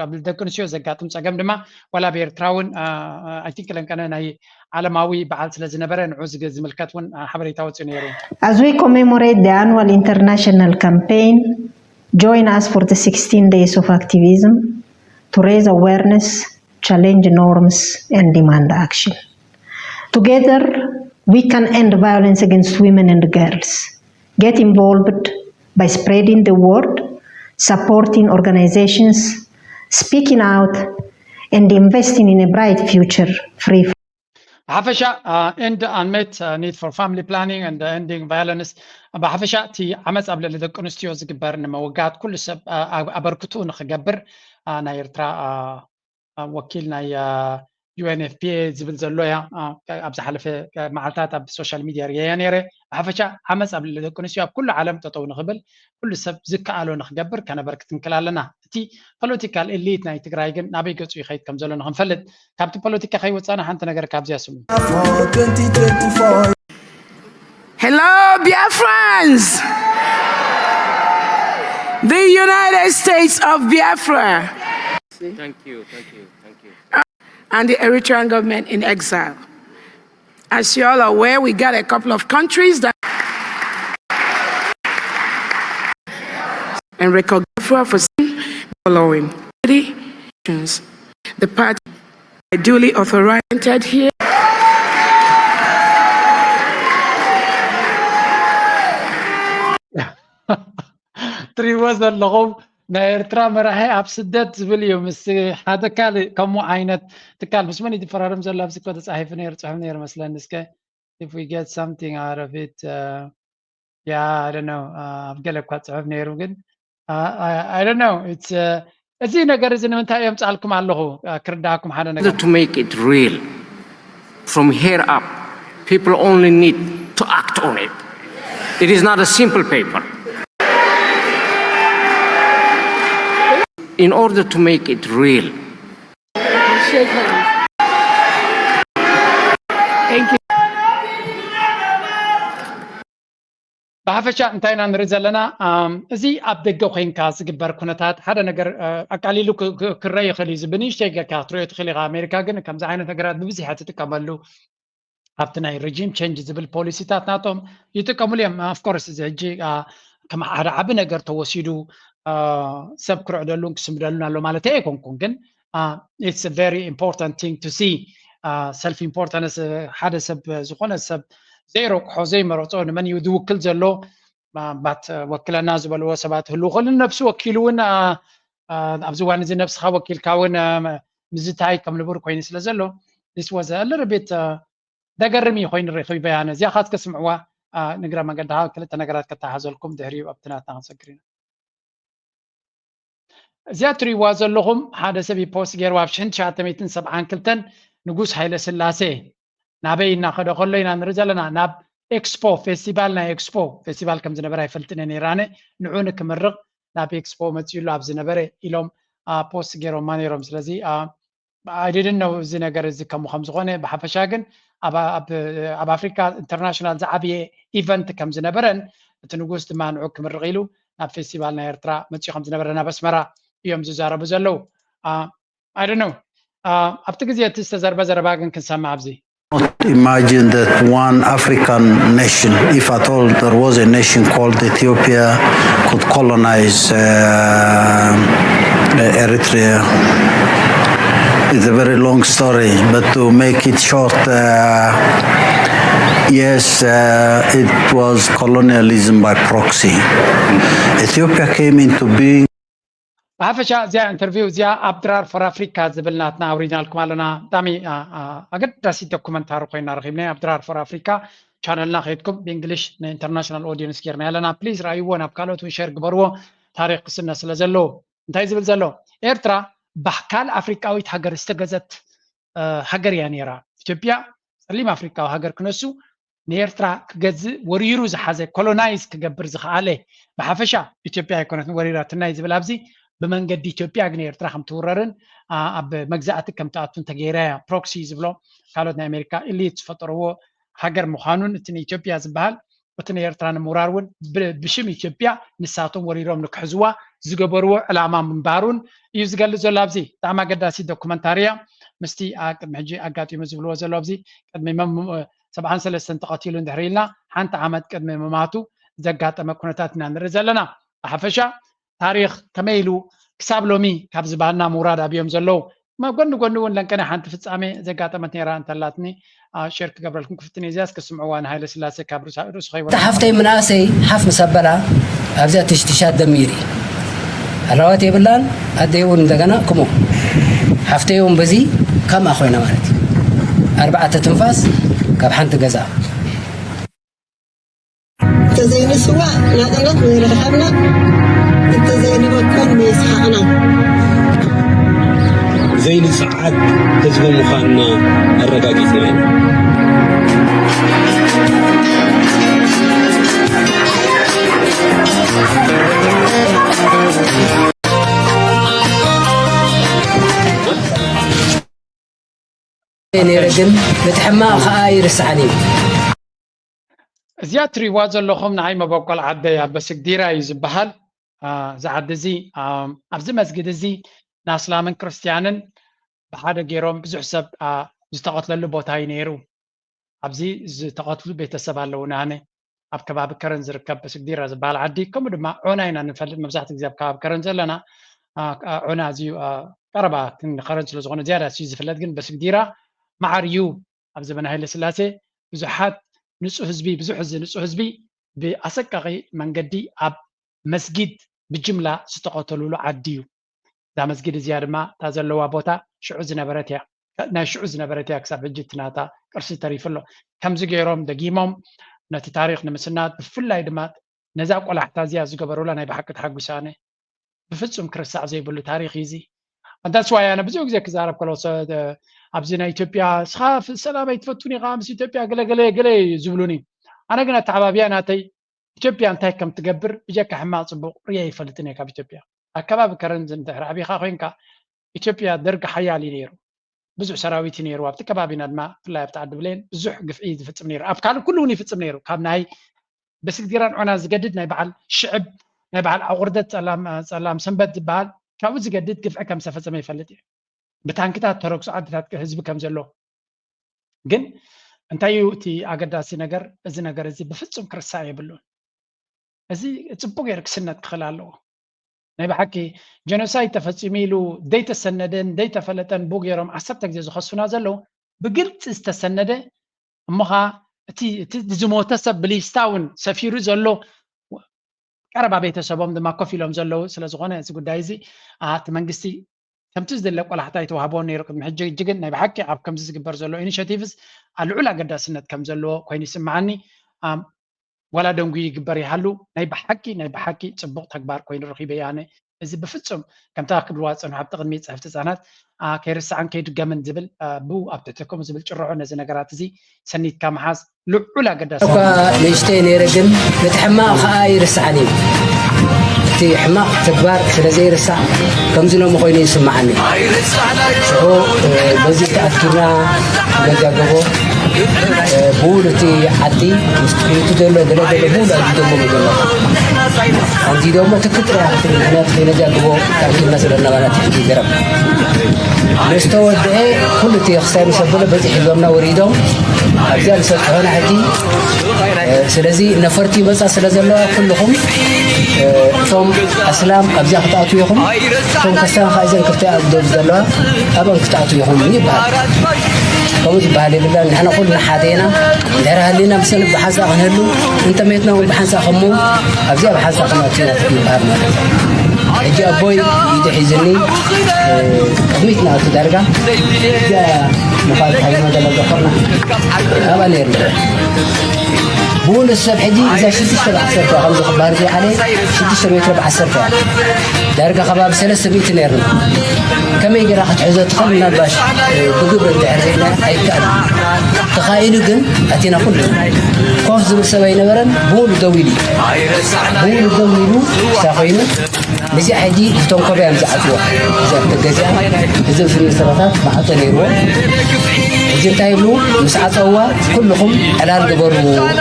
ኣንስትዮ ዘጋጥም ፀገም ድማ ዋላ ኣብ ኤርትራ እውን ኣይቲንክ ለንቀነ ናይ ዓለማዊ በዓል ስለ ዝነበረ ንዑ ዝምልከት እውን ሓበሬታ ወፂኡ ነይሩ። As we commemorate the annual international campaign, join us for the sixteen days of activism to raise awareness, challenge norms and demand action. Together, we can end violence against women and girls. Get involved by spreading the word, supporting organizations, speaking out, and investing in a bright future free from ብሓፈሻ end unmet need for family planning and ending violence ብሓፈሻ እቲ ዓመፅ ኣብ ልዕሊ ደቂ ኣንስትዮ ዝግበር ንምውጋድ ኩሉ ሰብ ኣበርክቱ ንክገብር ናይ ኤርትራ ወኪል ናይ ዩኤንኤፍፒኤ ዝብል ዘሎ እያ ኣብ ዝሓለፈ መዓልታት ኣብ ሶሻል ሚድያ ርእየያ ነይረ። ብሓፈሻ ዓመፅ ኣብ ልዕሊ ደቂ ኣንስትዮ ኣብ ኩሉ ዓለም ጠጠው ንክብል ኩሉ ሰብ ዝከኣሎ ንክገብር ከነበርክት ንክል ኣለና። እቲ ፖለቲካል ኤሊት ናይ ትግራይ ግን ናበይ ገፁ ይኸይድ ከም ዘሎ ንክንፈልጥ ካብቲ ፖለቲካ ከይወፃና ሓንቲ ነገር ካብዚያ ስሙ። Hello, Biafrans! The United States of Biafra. Thank you, thank you, thank you. And the Eritrean government in exile. As you all are aware, we got a couple of countries that and recognize for the following. The party duly authorized here. ትሪእዎ ዘለኹም ናይ ኤርትራ መራሒ ኣብ ስደት ዝብል እዩ። ምስ ሓደ ካልእ ከምኡ ዓይነት ትካል ምስ መን እዩ ዝፈራረም ዘሎ? ኣብዚ እኮ ተፃሒፉ ነይሩ፣ ፅሑፍ ነይሩ መስለኒ። እስከ if we get something out of it, uh, yeah, I don't know. Uh, ኣብ ገለ እኳ ፅሑፍ ነይሩ ግን uh, I, I don't know. It's uh, እዚ ነገር እዚ ንምንታይ የምጻልኩም ኣለኹ? ክርዳኩም ሓደ ነገር to make it real from here up, people only need to act on it. It is not a simple paper. In order to make it real, ብሓፈሻ እንታይ ኢና ንርኢ ዘለና? እዚ ኣብ ደገ ኮይንካ ዝግበር ኩነታት ሓደ ነገር ኣቃሊሉ ክረአ ይኽእል እዩ። ብንእሽተይ ጌርካ ክትሪኦ ትኽእል ኢኻ። ኣሜሪካ ግን ከምዚ ዓይነት ነገራት ብብዝሒ ትጥቀመሉ ኣብቲ ናይ regime change ዝብል ፖሊሲታት ናቶም ይጥቀምሉ እዮም። Of course እዚ ሕጂ ከም ሓደ ዓቢ ነገር ተወሲዱ ሰብ ክርዕደሉን ክስምደሉን ኣሎ ማለት ኣይኮንኩን፣ ግን it's a very important thing to see self importance ሓደ ሰብ ዝኾነ ሰብ ዘይረቁሖ ዘይመረጾ ንመን እዩ ዝውክል ዘሎ ባት ወክለና ዝበልዎ ሰባት ህሉ ክእል ነብሱ ወኪሉ እውን ኣብዚ ዋን እዚ ነብስኻ ወኪልካ እውን ምዝታይ ከም ንቡር ኮይኑ ስለ ዘሎ this was a little bit ዘገርም እዩ ኮይኑ ረኺበያ ነዚኣ ካት ከስምዕዋ ንግረ መንገድኻ ክልተ ነገራት ከተሓዘልኩም ድሕሪኡ ኣብቲ ናትና ክንሰግር ኢና። እዚኣ ትሪእዋ ዘለኹም ሓደ ሰብ ፖስት ገይርዋ ኣብ ሽሕን ትሽዓተ ሚእትን ሰብዓን ክልተን ንጉስ ሃይለ ስላሴ ናበይ እናኸደ ከሎ ኢና ንርኢ ዘለና ናብ ኤክስፖ ፌስቲቫል ናይ ኤክስፖ ፌስቲቫል ከም ዝነበረ ኣይፈልጥን እየ ነይራነ ንዑ ንክምርቕ ናብ ኤክስፖ መፂኡሉ ኣብ ዝነበረ ኢሎም ፖስት ገይሮማ ነይሮም ስለዚ I didn't know እዚ ነገር እዚ ከምኡ ከም ዝኾነ ብሓፈሻ ግን ኣብ ኣፍሪካ ኢንተርናሽናል ዝዓብየ ኢቨንት ከም ዝነበረን እቲ ንጉስ ድማ ንዑ ክምርቕ ኢሉ ናብ ፌስቲቫል ናይ ኤርትራ መፅኡ ከም ዝነበረ ናብ ኣስመራ እዮም ዝዛረቡ ዘለዉ I don't know ኣብቲ ግዜ እቲ ዝተዘርበ ዘረባ ግን ክንሰማ ኣብዚ Imagine that one African nation, if at all there was a nation called Ethiopia, could colonize uh, Eritrea. It's a very long story, but to make it short, uh, yes, uh, it was colonialism by proxy. Ethiopia came into being. ብሓፈሻ እዚኣ ኢንተርቪው እዚኣ ኣብ ድራር ፎር ኣፍሪካ ዝብል ናትና ኣውሪድናልኩም ኣለና። ብጣዕሚ ኣገዳሲ ዶኩመንታሪ ኮይና ረኪብና ኣብ ድራር ፎር ኣፍሪካ ቻነልና ከይድኩም ብእንግሊሽ ንኢንተርናሽናል ኦዲየንስ ጌርና ኣለና። ፕሊዝ ረኣይዎ፣ ናብ ካልኦት እውን ሸር ግበርዎ። ታሪክ ክስነ ስለ ዘለዎ እንታይ ዝብል ዘሎ ኤርትራ ባካል ኣፍሪቃዊት ሃገር ዝተገዘት ሃገር እያ ነይራ። ኢትዮጵያ ጸሊም ኣፍሪቃዊ ሃገር ክነሱ ንኤርትራ ክገዝእ ወሪሩ ዝሓዘ ኮሎናይዝ ክገብር ዝኸኣለ ብሓፈሻ ኢትዮጵያ ኣይኮነትን ወሪራትና እዩ ዝብል ኣብዚ ብመንገዲ ኢትዮጵያ ግን ኤርትራ ከም ትውረርን ኣብ መግዛእቲ ከም ትኣቱን ተገይራ እያ ፕሮክሲ ዝብሎ ካልኦት ናይ ኣሜሪካ ኢሊት ዝፈጠርዎ ሃገር ምዃኑን እቲ ንኢትዮጵያ ዝበሃል እቲ ንኤርትራ ንምውራር እውን ብሽም ኢትዮጵያ ንሳቶም ወሪሮም ንክሕዝዋ ዝገበርዎ ዕላማ ምንባሩን እዩ ዝገልጽ ዘሎ ኣብዚ ብጣዕሚ ኣገዳሲ ዶኩመንታሪ እያ ምስቲ ቅድሚ ሕጂ ኣጋጢሙ ዝብልዎ ዘሎ ኣብዚ ቅድሚ ሰብዓን ሰለስተን ተቐቲሉ እንድሕር ኢልና ሓንቲ ዓመት ቅድሚ ምማቱ ዘጋጠመ ኩነታት ኢና ንርኢ ዘለና። ብሓፈሻ ታሪኽ ከመይ ኢሉ ክሳብ ሎሚ ካብ ዝባህልና ምውራድ ኣብዮም ዘለዉ ጎኒ ጎኒ እውን ለንቀነ ሓንቲ ፍጻሜ ዘጋጠመት ነይራ እንተላትኒ ሼር ክገብረልኩም ክፍትን እዚያስ ክስምዕዋ ንሃይለ ስላሴ ካብ ርእሱ ከይወ እታ ሓፍተይ ምንኣሰይ ሓፍ ምስ ኣበላ ኣብዚኣ ትሽትሻት ደሚሪ ኣላዋት የብላን ኣደይ እውን እንደገና ክሞ ሓፍተይ እውን በዚ ከምኣ ኮይና ማለት እዩ ኣርባዕተ ትንፋስ ካብ ሓንቲ ገዛ እንተዘይንስዋእ ናጽነት ምይረኸብና እንተዘይንበኩን ምይስሓቕና ዘይንጽዓት ህዝቢ ምዃንና ኣረጋጊጽና ኢና። ነይረ ግን ነቲ ሕማቕ ከዓ ይርስዓን እዩ። እዚኣ ትሪእዋ ዘለኹም ንዓይ መበቆል ዓደይ ኣበስግዲራ እዩ ዝበሃል። እዚ ዓዲ እዚ ኣብዚ መስጊድ እዚ ናስላምን ክርስትያንን ብሓደ ገይሮም ብዙሕ ሰብ ዝተቐትለሉ ቦታ እዩ ነይሩ። ኣብዚ ዝተቐትሉ ቤተሰብ ኣለዉ ናነ ኣብ ከባቢ ከረን ዝርከብ በስግዲራ ዝበሃል ዓዲ ከምኡ ድማ ዖና ኢና ንፈልጥ መብዛሕትኡ ግዜ ኣብ ከባቢ ከረን ዘለና ዖና ኣዝዩ ቀረባ ንከረን ስለ ዝኾነ ዝያዳ እዩ ዝፍለጥ ግን በስግዲራ መዓር እዩ ኣብ ዘመነ ሃይለ ስላሴ ብዙሓት ንፁህ ህዝቢ ብዙሕ እዚ ንፁህ ህዝቢ ብኣሰቃቂ መንገዲ ኣብ መስጊድ ብጅምላ ዝተቐተሉሉ ዓዲ እዩ። እዛ መስጊድ እዚኣ ድማ እታ ዘለዋ ቦታ ሽዑ ዝነበረት እያ። ናይ ሽዑ ዝነበረት እያ ክሳብ ሕጂ እቲ ናታ ቅርሲ ተሪፉ ኣሎ። ከምዚ ገይሮም ደጊሞም ነቲ ታሪክ ንምስናድ ብፍላይ ድማ ነዛ ቆላሕታ እዚኣ ዝገበሩላ ናይ ብሓቂ ተሓጒሰ ኣነ። ብፍጹም ክርሳዕ ዘይብሉ ታሪኽ እዩ እዚ። ኣንታስ ዋይ ኣነ ብዙሕ ግዜ ክዛረብ ከሎ ኣብዚ ናይ ኢትዮጵያ እስኻ ሰላም ኣይትፈቱን ኢኻ ምስ ኢትዮጵያ ገለ ገለ ገለ ዝብሉኒ። ኣነ ግን ኣተዓባብያ ናተይ ኢትዮጵያ እንታይ ከም ትገብር ብጀካ ሕማቕ ጽቡቕ ርየ ይፈልጥን እየ ካብ ኢትዮጵያ። ኣከባቢ ከረን እንድሕር ዓቢኻ ኮይንካ ኢትዮጵያ ደርግ ሓያል እዩ ነይሩ። ብዙሕ ሰራዊት እዩ ነይሩ ኣብቲ ከባቢና ድማ ብፍላይ ኣብቲ ዓዲ ብሌን ብዙሕ ግፍዒ ዝፍጽም ነይሩ ኣብ ካልእ ኩሉ እውን ይፍጽም ነይሩ ካብ ናይ በስግዲራን ዖና ዝገድድ ናይ በዓል ሽዕብ ናይ በዓል ኣቑርደት ጸላም ሰንበት ዝበሃል ካብኡ ዝገድድ ግፍዒ ከም ዝተፈጸመ ይፈልጥ እየ። ብታንክታት ተረግሶ ዓድታት ህዝቢ ከም ዘሎ ግን እንታይ እዩ እቲ ኣገዳሲ ነገር? እዚ ነገር እዚ ብፍጹም ክርሳዕ የብሉን። እዚ ጽቡቅ ገይሩ ክስነድ ክኽእል ኣለዎ። ናይ ብሓቂ ጀኖሳይድ ተፈጺሙ ኢሉ ዘይተሰነደን ዘይተፈለጠን ቡ ገይሮም ዓሰርተ ግዜ ዝኸሱና ዘለዉ ብግልፂ ዝተሰነደ እሞ ኸዓ እቲ እቲ ዝሞተ ሰብ ብሊስታ እውን ሰፊሩ ዘሎ ቀረባ ቤተሰቦም ድማ ኮፍ ኢሎም ዘለዉ ስለ ዝኾነ እዚ ጉዳይ እዚ እቲ መንግስቲ ከምቲ ዝድለ ቆላሕታ ኣይተዋህቦን ነይሩ ቅድሚ ሕጂ ሕጂ ግን ናይ ብሓቂ ኣብ ከምዚ ዝግበር ዘሎ ኢኒሽቲቭስ ልዑል ኣገዳስነት ከም ዘለዎ ኮይኑ ይስምዓኒ። ዋላ ደንጉ ይግበር ይሃሉ ናይ ብሓቂ ናይ ብሓቂ ፅቡቕ ተግባር ኮይኑ ረኺበ ኣነ። እዚ ብፍፁም ከምታ ክብልዋ ዝፀንሑ ኣብቲ ቅድሚ ፅሕፍቲ ህፃናት ከይርስዓን ከይድገምን ዝብል ብኡ ኣብ ትሕቲ ከምኡ ዝብል ጭርሖ ነዚ ነገራት እዚ ሰኒትካ ምሓዝ ልዑል ኣገዳሲ እኳ ንእሽተይ ነይረ ግን እቲ ሕማቕ ከዓ ይርስዓን እዩ። እቲ ሕማቕ ተግባር ስለ ዘይርሳዕ ከምዚ ሎሚ ኮይኑ ይስምዓኒ። ሽዑ በዚ ተኣኪብና ነጃገቦ ብውል እቲ ዓዲ ምስ ጥሪቱ ዘሎ ገለገለ ብውል ኣዚዞሞ ዘሎ ኣዚዞሞ ትክክል ክትብል ምክንያት ከይነጃግቦ ተኣኪብና ስለ እናባና ትሕቲ ገረብ ምስ ተወድአ ኩሉ እቲ ክሳይ ምስ ኣበለ በዚ ሒዞምና ወሪዶም ኣብዚኣ ምስ ኣብፅሑና ሕጂ ስለዚ ነፈርቲ ይመፃ ስለ ዘለዋ ኩልኹም እቶም ኣስላም ኣብዚኣ ክትኣትዉ ኢኹም እቶም ከሳን ከዓ እዘን ክልተ ኣብ ደብ ዘለዋ ኣብን ክትኣትዉ ኢኹም ይበሃል። ከምኡ ዝበሃል የብላን ንሕና ኩልና ሓደ ኢና። እንድሕር ሃሊና ምሰን ብሓንሳእ ክንህሉ እንተሜትና እውን ብሓንሳእ ከሞ ኣብዚኣ ብሓንሳእ ክንኣቱ ኢና ይበሃል ማለት እዩ። ሕጂ ኣቦይ ኢዱ ሒዝኒ ቅድሚት ንኣቱ ዳርጋ እዚኣ ምዃን ሓይና ደመገፈርና ኣብኣ ነይርና። ብኡ ንሱ ሰብ ሕጂ እዛ ሽዱሽተ ብዓሰርተ እያ ከምዚ ክበሃል ዘይዓለ ሽዱሽተ ሜትሮ ብዓሰርተ እያ ዳርጋ ከባቢ ሰለስተ ሚእቲ ነይርና። ከመይ ገይራ ክትሕዞ ትኽእል ምናልባሽ ብግብሪ እንድሕር ርኢና ኣይከኣል ተኻኢሉ ግን ኣቲና ኩሉ ኮፍ ዝብል ሰብ ኣይነበረን። ብሙሉ ደው ኢሉ እዩ ብሙሉ ደው ኢሉ ሳ ኮይኑ እዚኣ ሕጂ እቶም ኮበያ እዮም ዝዓፅዎ እዚኣ ተገዚኣ እዚ ስኒ ስረታት ማዕፆ ነይርዎ። ሕጂ እንታይ ይብሉ ምስ ዓፀውዋ ኩልኹም ዕላል ግበሩ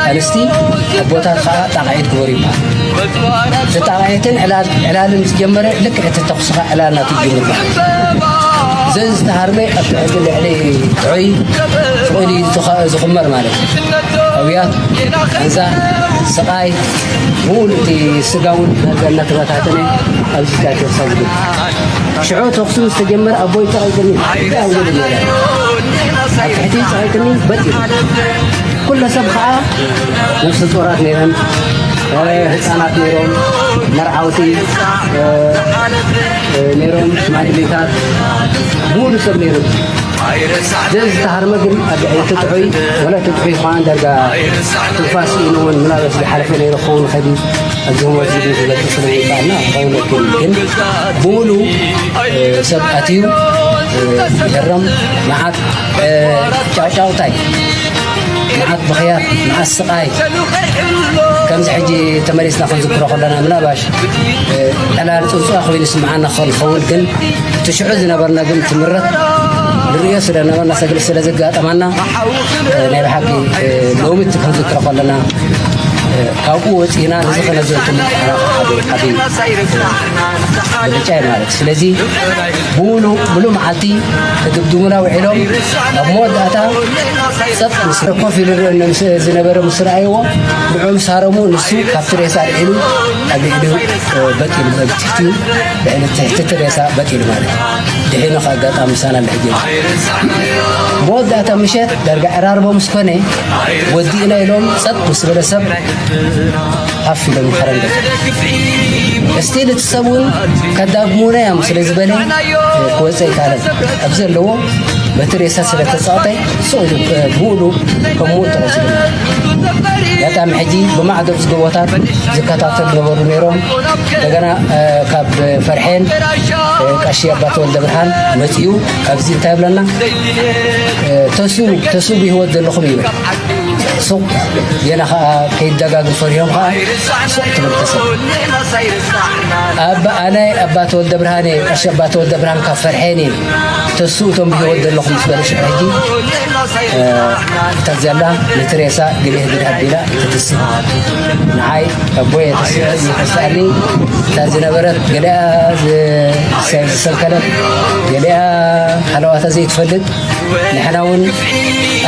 ኣንስቲ ኣቦታት ከዓ ጣቃዒት ግበሩ ይበሃል። እቲ ጣቃዒትን ዕላልን ዝጀመረ ልክዕ እቲ ተኩስኻ ዕላል ናቱ ይጅምር ይበሃል። እዚ ዝተሃርመ ኣብ ትሕቲ ልዕሊ ጥዑይ ፍቕሊ ዝኽመር ማለት እዩ። ኣውያት ኣንዛ ስቓይ ሙሉ እቲ ስጋውን እናተበታተነ ኣብዚ ጃኬት ሰጉዱ ሽዑ ተኩሱ ዝተጀመረ ኣቦይ ጨቒጥኒ ኣውል ኣብ ትሕቲ ጨቒጥኒ በጢ ኩለ ሰብ ከዓ ነፍሰ ጾራት ነይረን ህፃናት ነይሮም መርዓውቲ ነይሮም ሽማግሌታት ሙሉ ሰብ ነይሩ። ዘዚ ዝተሃርመ ግን ኣብ ልዕሊ እቲ ጥዑይ ወላ እቲ ጥዑይ ኳን ዳርጋ ትንፋስ ኢሉ እውን ምናልባት ዝሓለፈ ነይሩ ክኸውን ይኽእል እዩ። ኣብዚ ህሞት እዚ ግን ክገልጽ ስለ ዘይከኣልና ክኸውን ኣይክእልን ግን ብሙሉ ሰብ ኣትዩ ይህረም መዓት ጫውጫውታይ መዓት ብኽያት መዓት ስቓይ ከምዚ ሕጂ ተመሊስና ክንዝክሮ ከለና ምናልባሽ ዕላል ፅንፁያ ኮይኑ ይስምዓና ክኸውን ይኸውን ግን እቲ ሽዑ ዝነበርና ግን ትምረት ንርእዮ ስለ ነበርና ሰግል ስለ ዘጋጠማና ናይ ብሓቂ ሎሚ እቲ ክንዝክሮ ከለና ካብኡ ወፂና ንዚ ከነዘንቱ ዓቢ ብልጫ እዩ ማለት ስለዚ ብሙሉ ሙሉ መዓልቲ ክድብድቡና ውዒሎም ኣብ መወዳእታ ጸጥ ምስ ኮፍ ኢሉ ዝረአ ምስ ዝነበረ ምስ ረኣይዎ ንዕኡ ምስ ሃረሙ ንሱ ካብቲ ሬሳ ኣልዒሉ ኣብ ልዕሊኡ በጥ ኢሉ ኣብ ትሕቲኡ ልዕሊ ትሕቲ እቲ ሬሳ በጥ ኢሉ ማለት እዩ። ድሒኑ ከኣ ኣጋጣሚ ምሳና ንሕጂ መወዳእታ ምሸት ዳርጋ ዕራርቦ ምስ ኮነ ወዲእና ኢሎም ጸጥ ምስ በለ ሰብ ሃፍ ኢሎም ይኸረንገ እስቲል እቲ ሰብ እውን ከዳግሙና እዮም ስለ ዝበለ ክወፀ ይካለን ኣብ ዘለዎ በቲ ሬሳ ስለ ተፃወታይ ስቕ ኢሉ ብሙሉ ከም ሙሉ ተወሲዱ ኣጋጣሚ ሕጂ ብማዕዶ ዝገቦታት ዝከታተሉ ነበሩ ነይሮም። እንደገና ካብ ፈርሐን ቀሺ ኣባ ተወልደ ብርሃን መፂኡ ኣብዚ እንታይ ይብለና? ተሱ ተሱ ብህይወት ዘለኹም ይብል። ሱቕ ገና ከዓ ከይደጋግም ፈሪሆም ከዓ ሱቕ ትብል ተሰብ። ኣባ ኣነ ኣባ ተወልደ ብርሃን እየ፣ ቀሺ ኣባ ተወልደ ብርሃን ካብ ፈርሐን እየ። ተሱ እቶም ብህይወት ዘለኹም ምስ በለ ሽዑ ሕጂ እታ ዘላ ነቲ ሬሳ ግልህ ግድህ ኣቢላ እትትስእ። ንዓይ ኣቦየ ተስእ ይኸስኣኒ። እታ ዝነበረት ገሊኣ ዝሰንከለት ገሊኣ ሃለዋታ ዘይትፈልጥ ንሕና እውን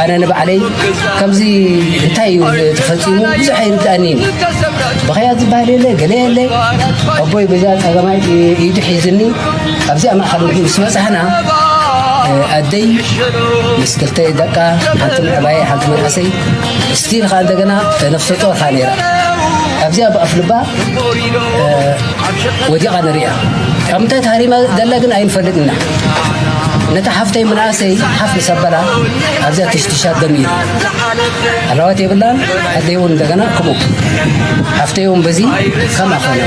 ኣነ ንባዕለይ ከምዚ እንታይ እዩ ተፈፂሙ ብዙሕ ኣይርድኣኒ እዩ። ብኸያ ዝበሃል የለ ገለ የለ ኣቦይ በዛ ፀገማይ ኢዱ ሒዝኒ ኣብዚኣ ማእኸል ምስ በፃሕና ኣደይ ምስ ክልተ ደቃ ሓንቲ ምዕባየ ሓንቲ መንእሰይ ስቲል ከዓ እንደገና ነፍሰ ጦር ከዓ ነይራ ኣብዚኣ ብኣፍልባ ወዲቓ ንሪኣ። ካብ ምንታይ ተሃሪማ ዘላ ግን ኣይንፈልጥን ኢና። ነታ ሓፍተይ ምንኣሰይ ሓፍ ምስ ኣበላ ኣብዚኣ ትሽትሻት ደም ኢሉ ኣለዋት የብላን። ኣደይ እውን እንደገና ከምኡ ሓፍተይ እውን በዚ ከምኣ ኾነ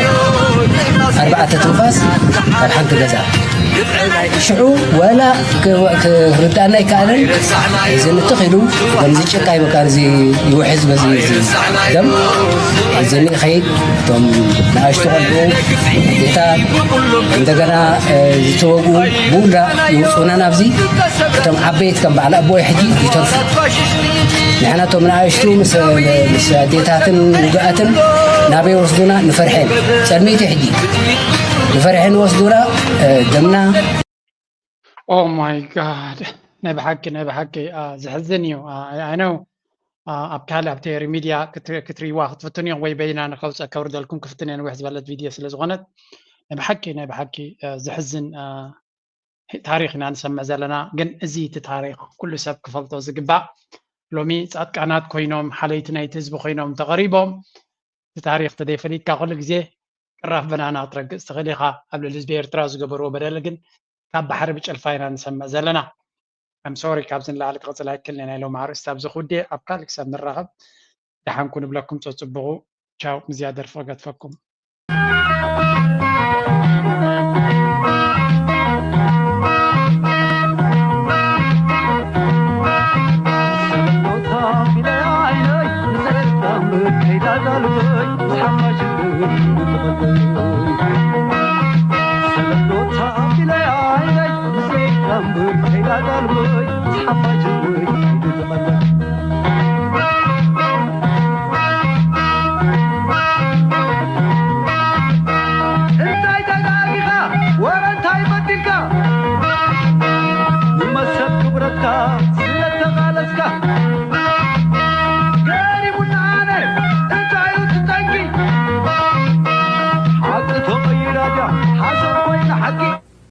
ኣርባዕተ ትንፋስ ኣብ ሓንቲ ገዛ ሽዑ ወላ ክርዳእና ኣይከኣለን። እዚ ንትኽ ኢሉ ከምዚ ጭቃ ይበቃ እዚ ይውሕዝ በዚ እዚ ደም እዚ ይኸይድ። እቶም ንኣሽቱ ቆልዑ ኣዴታት እንደገና ዝተወግኡ ብውዳ ይውፅኡና ናብዚ። እቶም ዓበይት ከም በዓል ኣቦይ ሕጂ ይተርፉ። ንሕና እቶም ንኣሽቱ ምስ ኣዴታትን ውግኣትን ናበይ ወስዱና ንፈርሐን ጸልመይቲ ሕጂ ንፈርሐን ወስዱና ደምና Oh my God ናይ ብሓቂ ናይ ብሓቂ ዘሕዝን እዩ። I know ኣብ ካልእ ኣብ ቴሪ ሚድያ ክትሪእዋ ክትፍትኑ እዮም ወይ በይና ንከውፀ ከውርደልኩም ክፍትን እየ። ንውሕ ዝበለት ቪድዮ ስለ ዝኾነት ናይ ብሓቂ ናይ ብሓቂ ዘሕዝን ታሪኽ ኢና ንሰምዕ ዘለና። ግን እዚ እቲ ታሪኽ ኩሉ ሰብ ክፈልጦ ዝግባእ ሎሚ ፃድቃናት ኮይኖም ሓለይቲ ናይቲ ህዝቢ ኮይኖም ተቐሪቦም እቲ ታሪኽ ተደይፈሊጥካ ኩሉ ግዜ ቅራፍ በናና ክትረግፅ ትኽእል ኢኻ። ኣብ ልዕሊ ህዝቢ ኤርትራ ዝገበርዎ በደል ግን ካብ ባሕሪ ብጭልፋ ኢና ንሰምዕ ዘለና። I'm sorry ካብዚ ንላዕሊ ክቕፅል ኣይክልን። ናይ ሎም ኣርእስቲ ኣብዚ ክውድእ ኣብ ካልእ ክሳብ ንራኸብ ደሓንኩ ንብለኩም። ፀፅብቑ ቻው። ምዝያ ደርፊ ክገድፈኩም።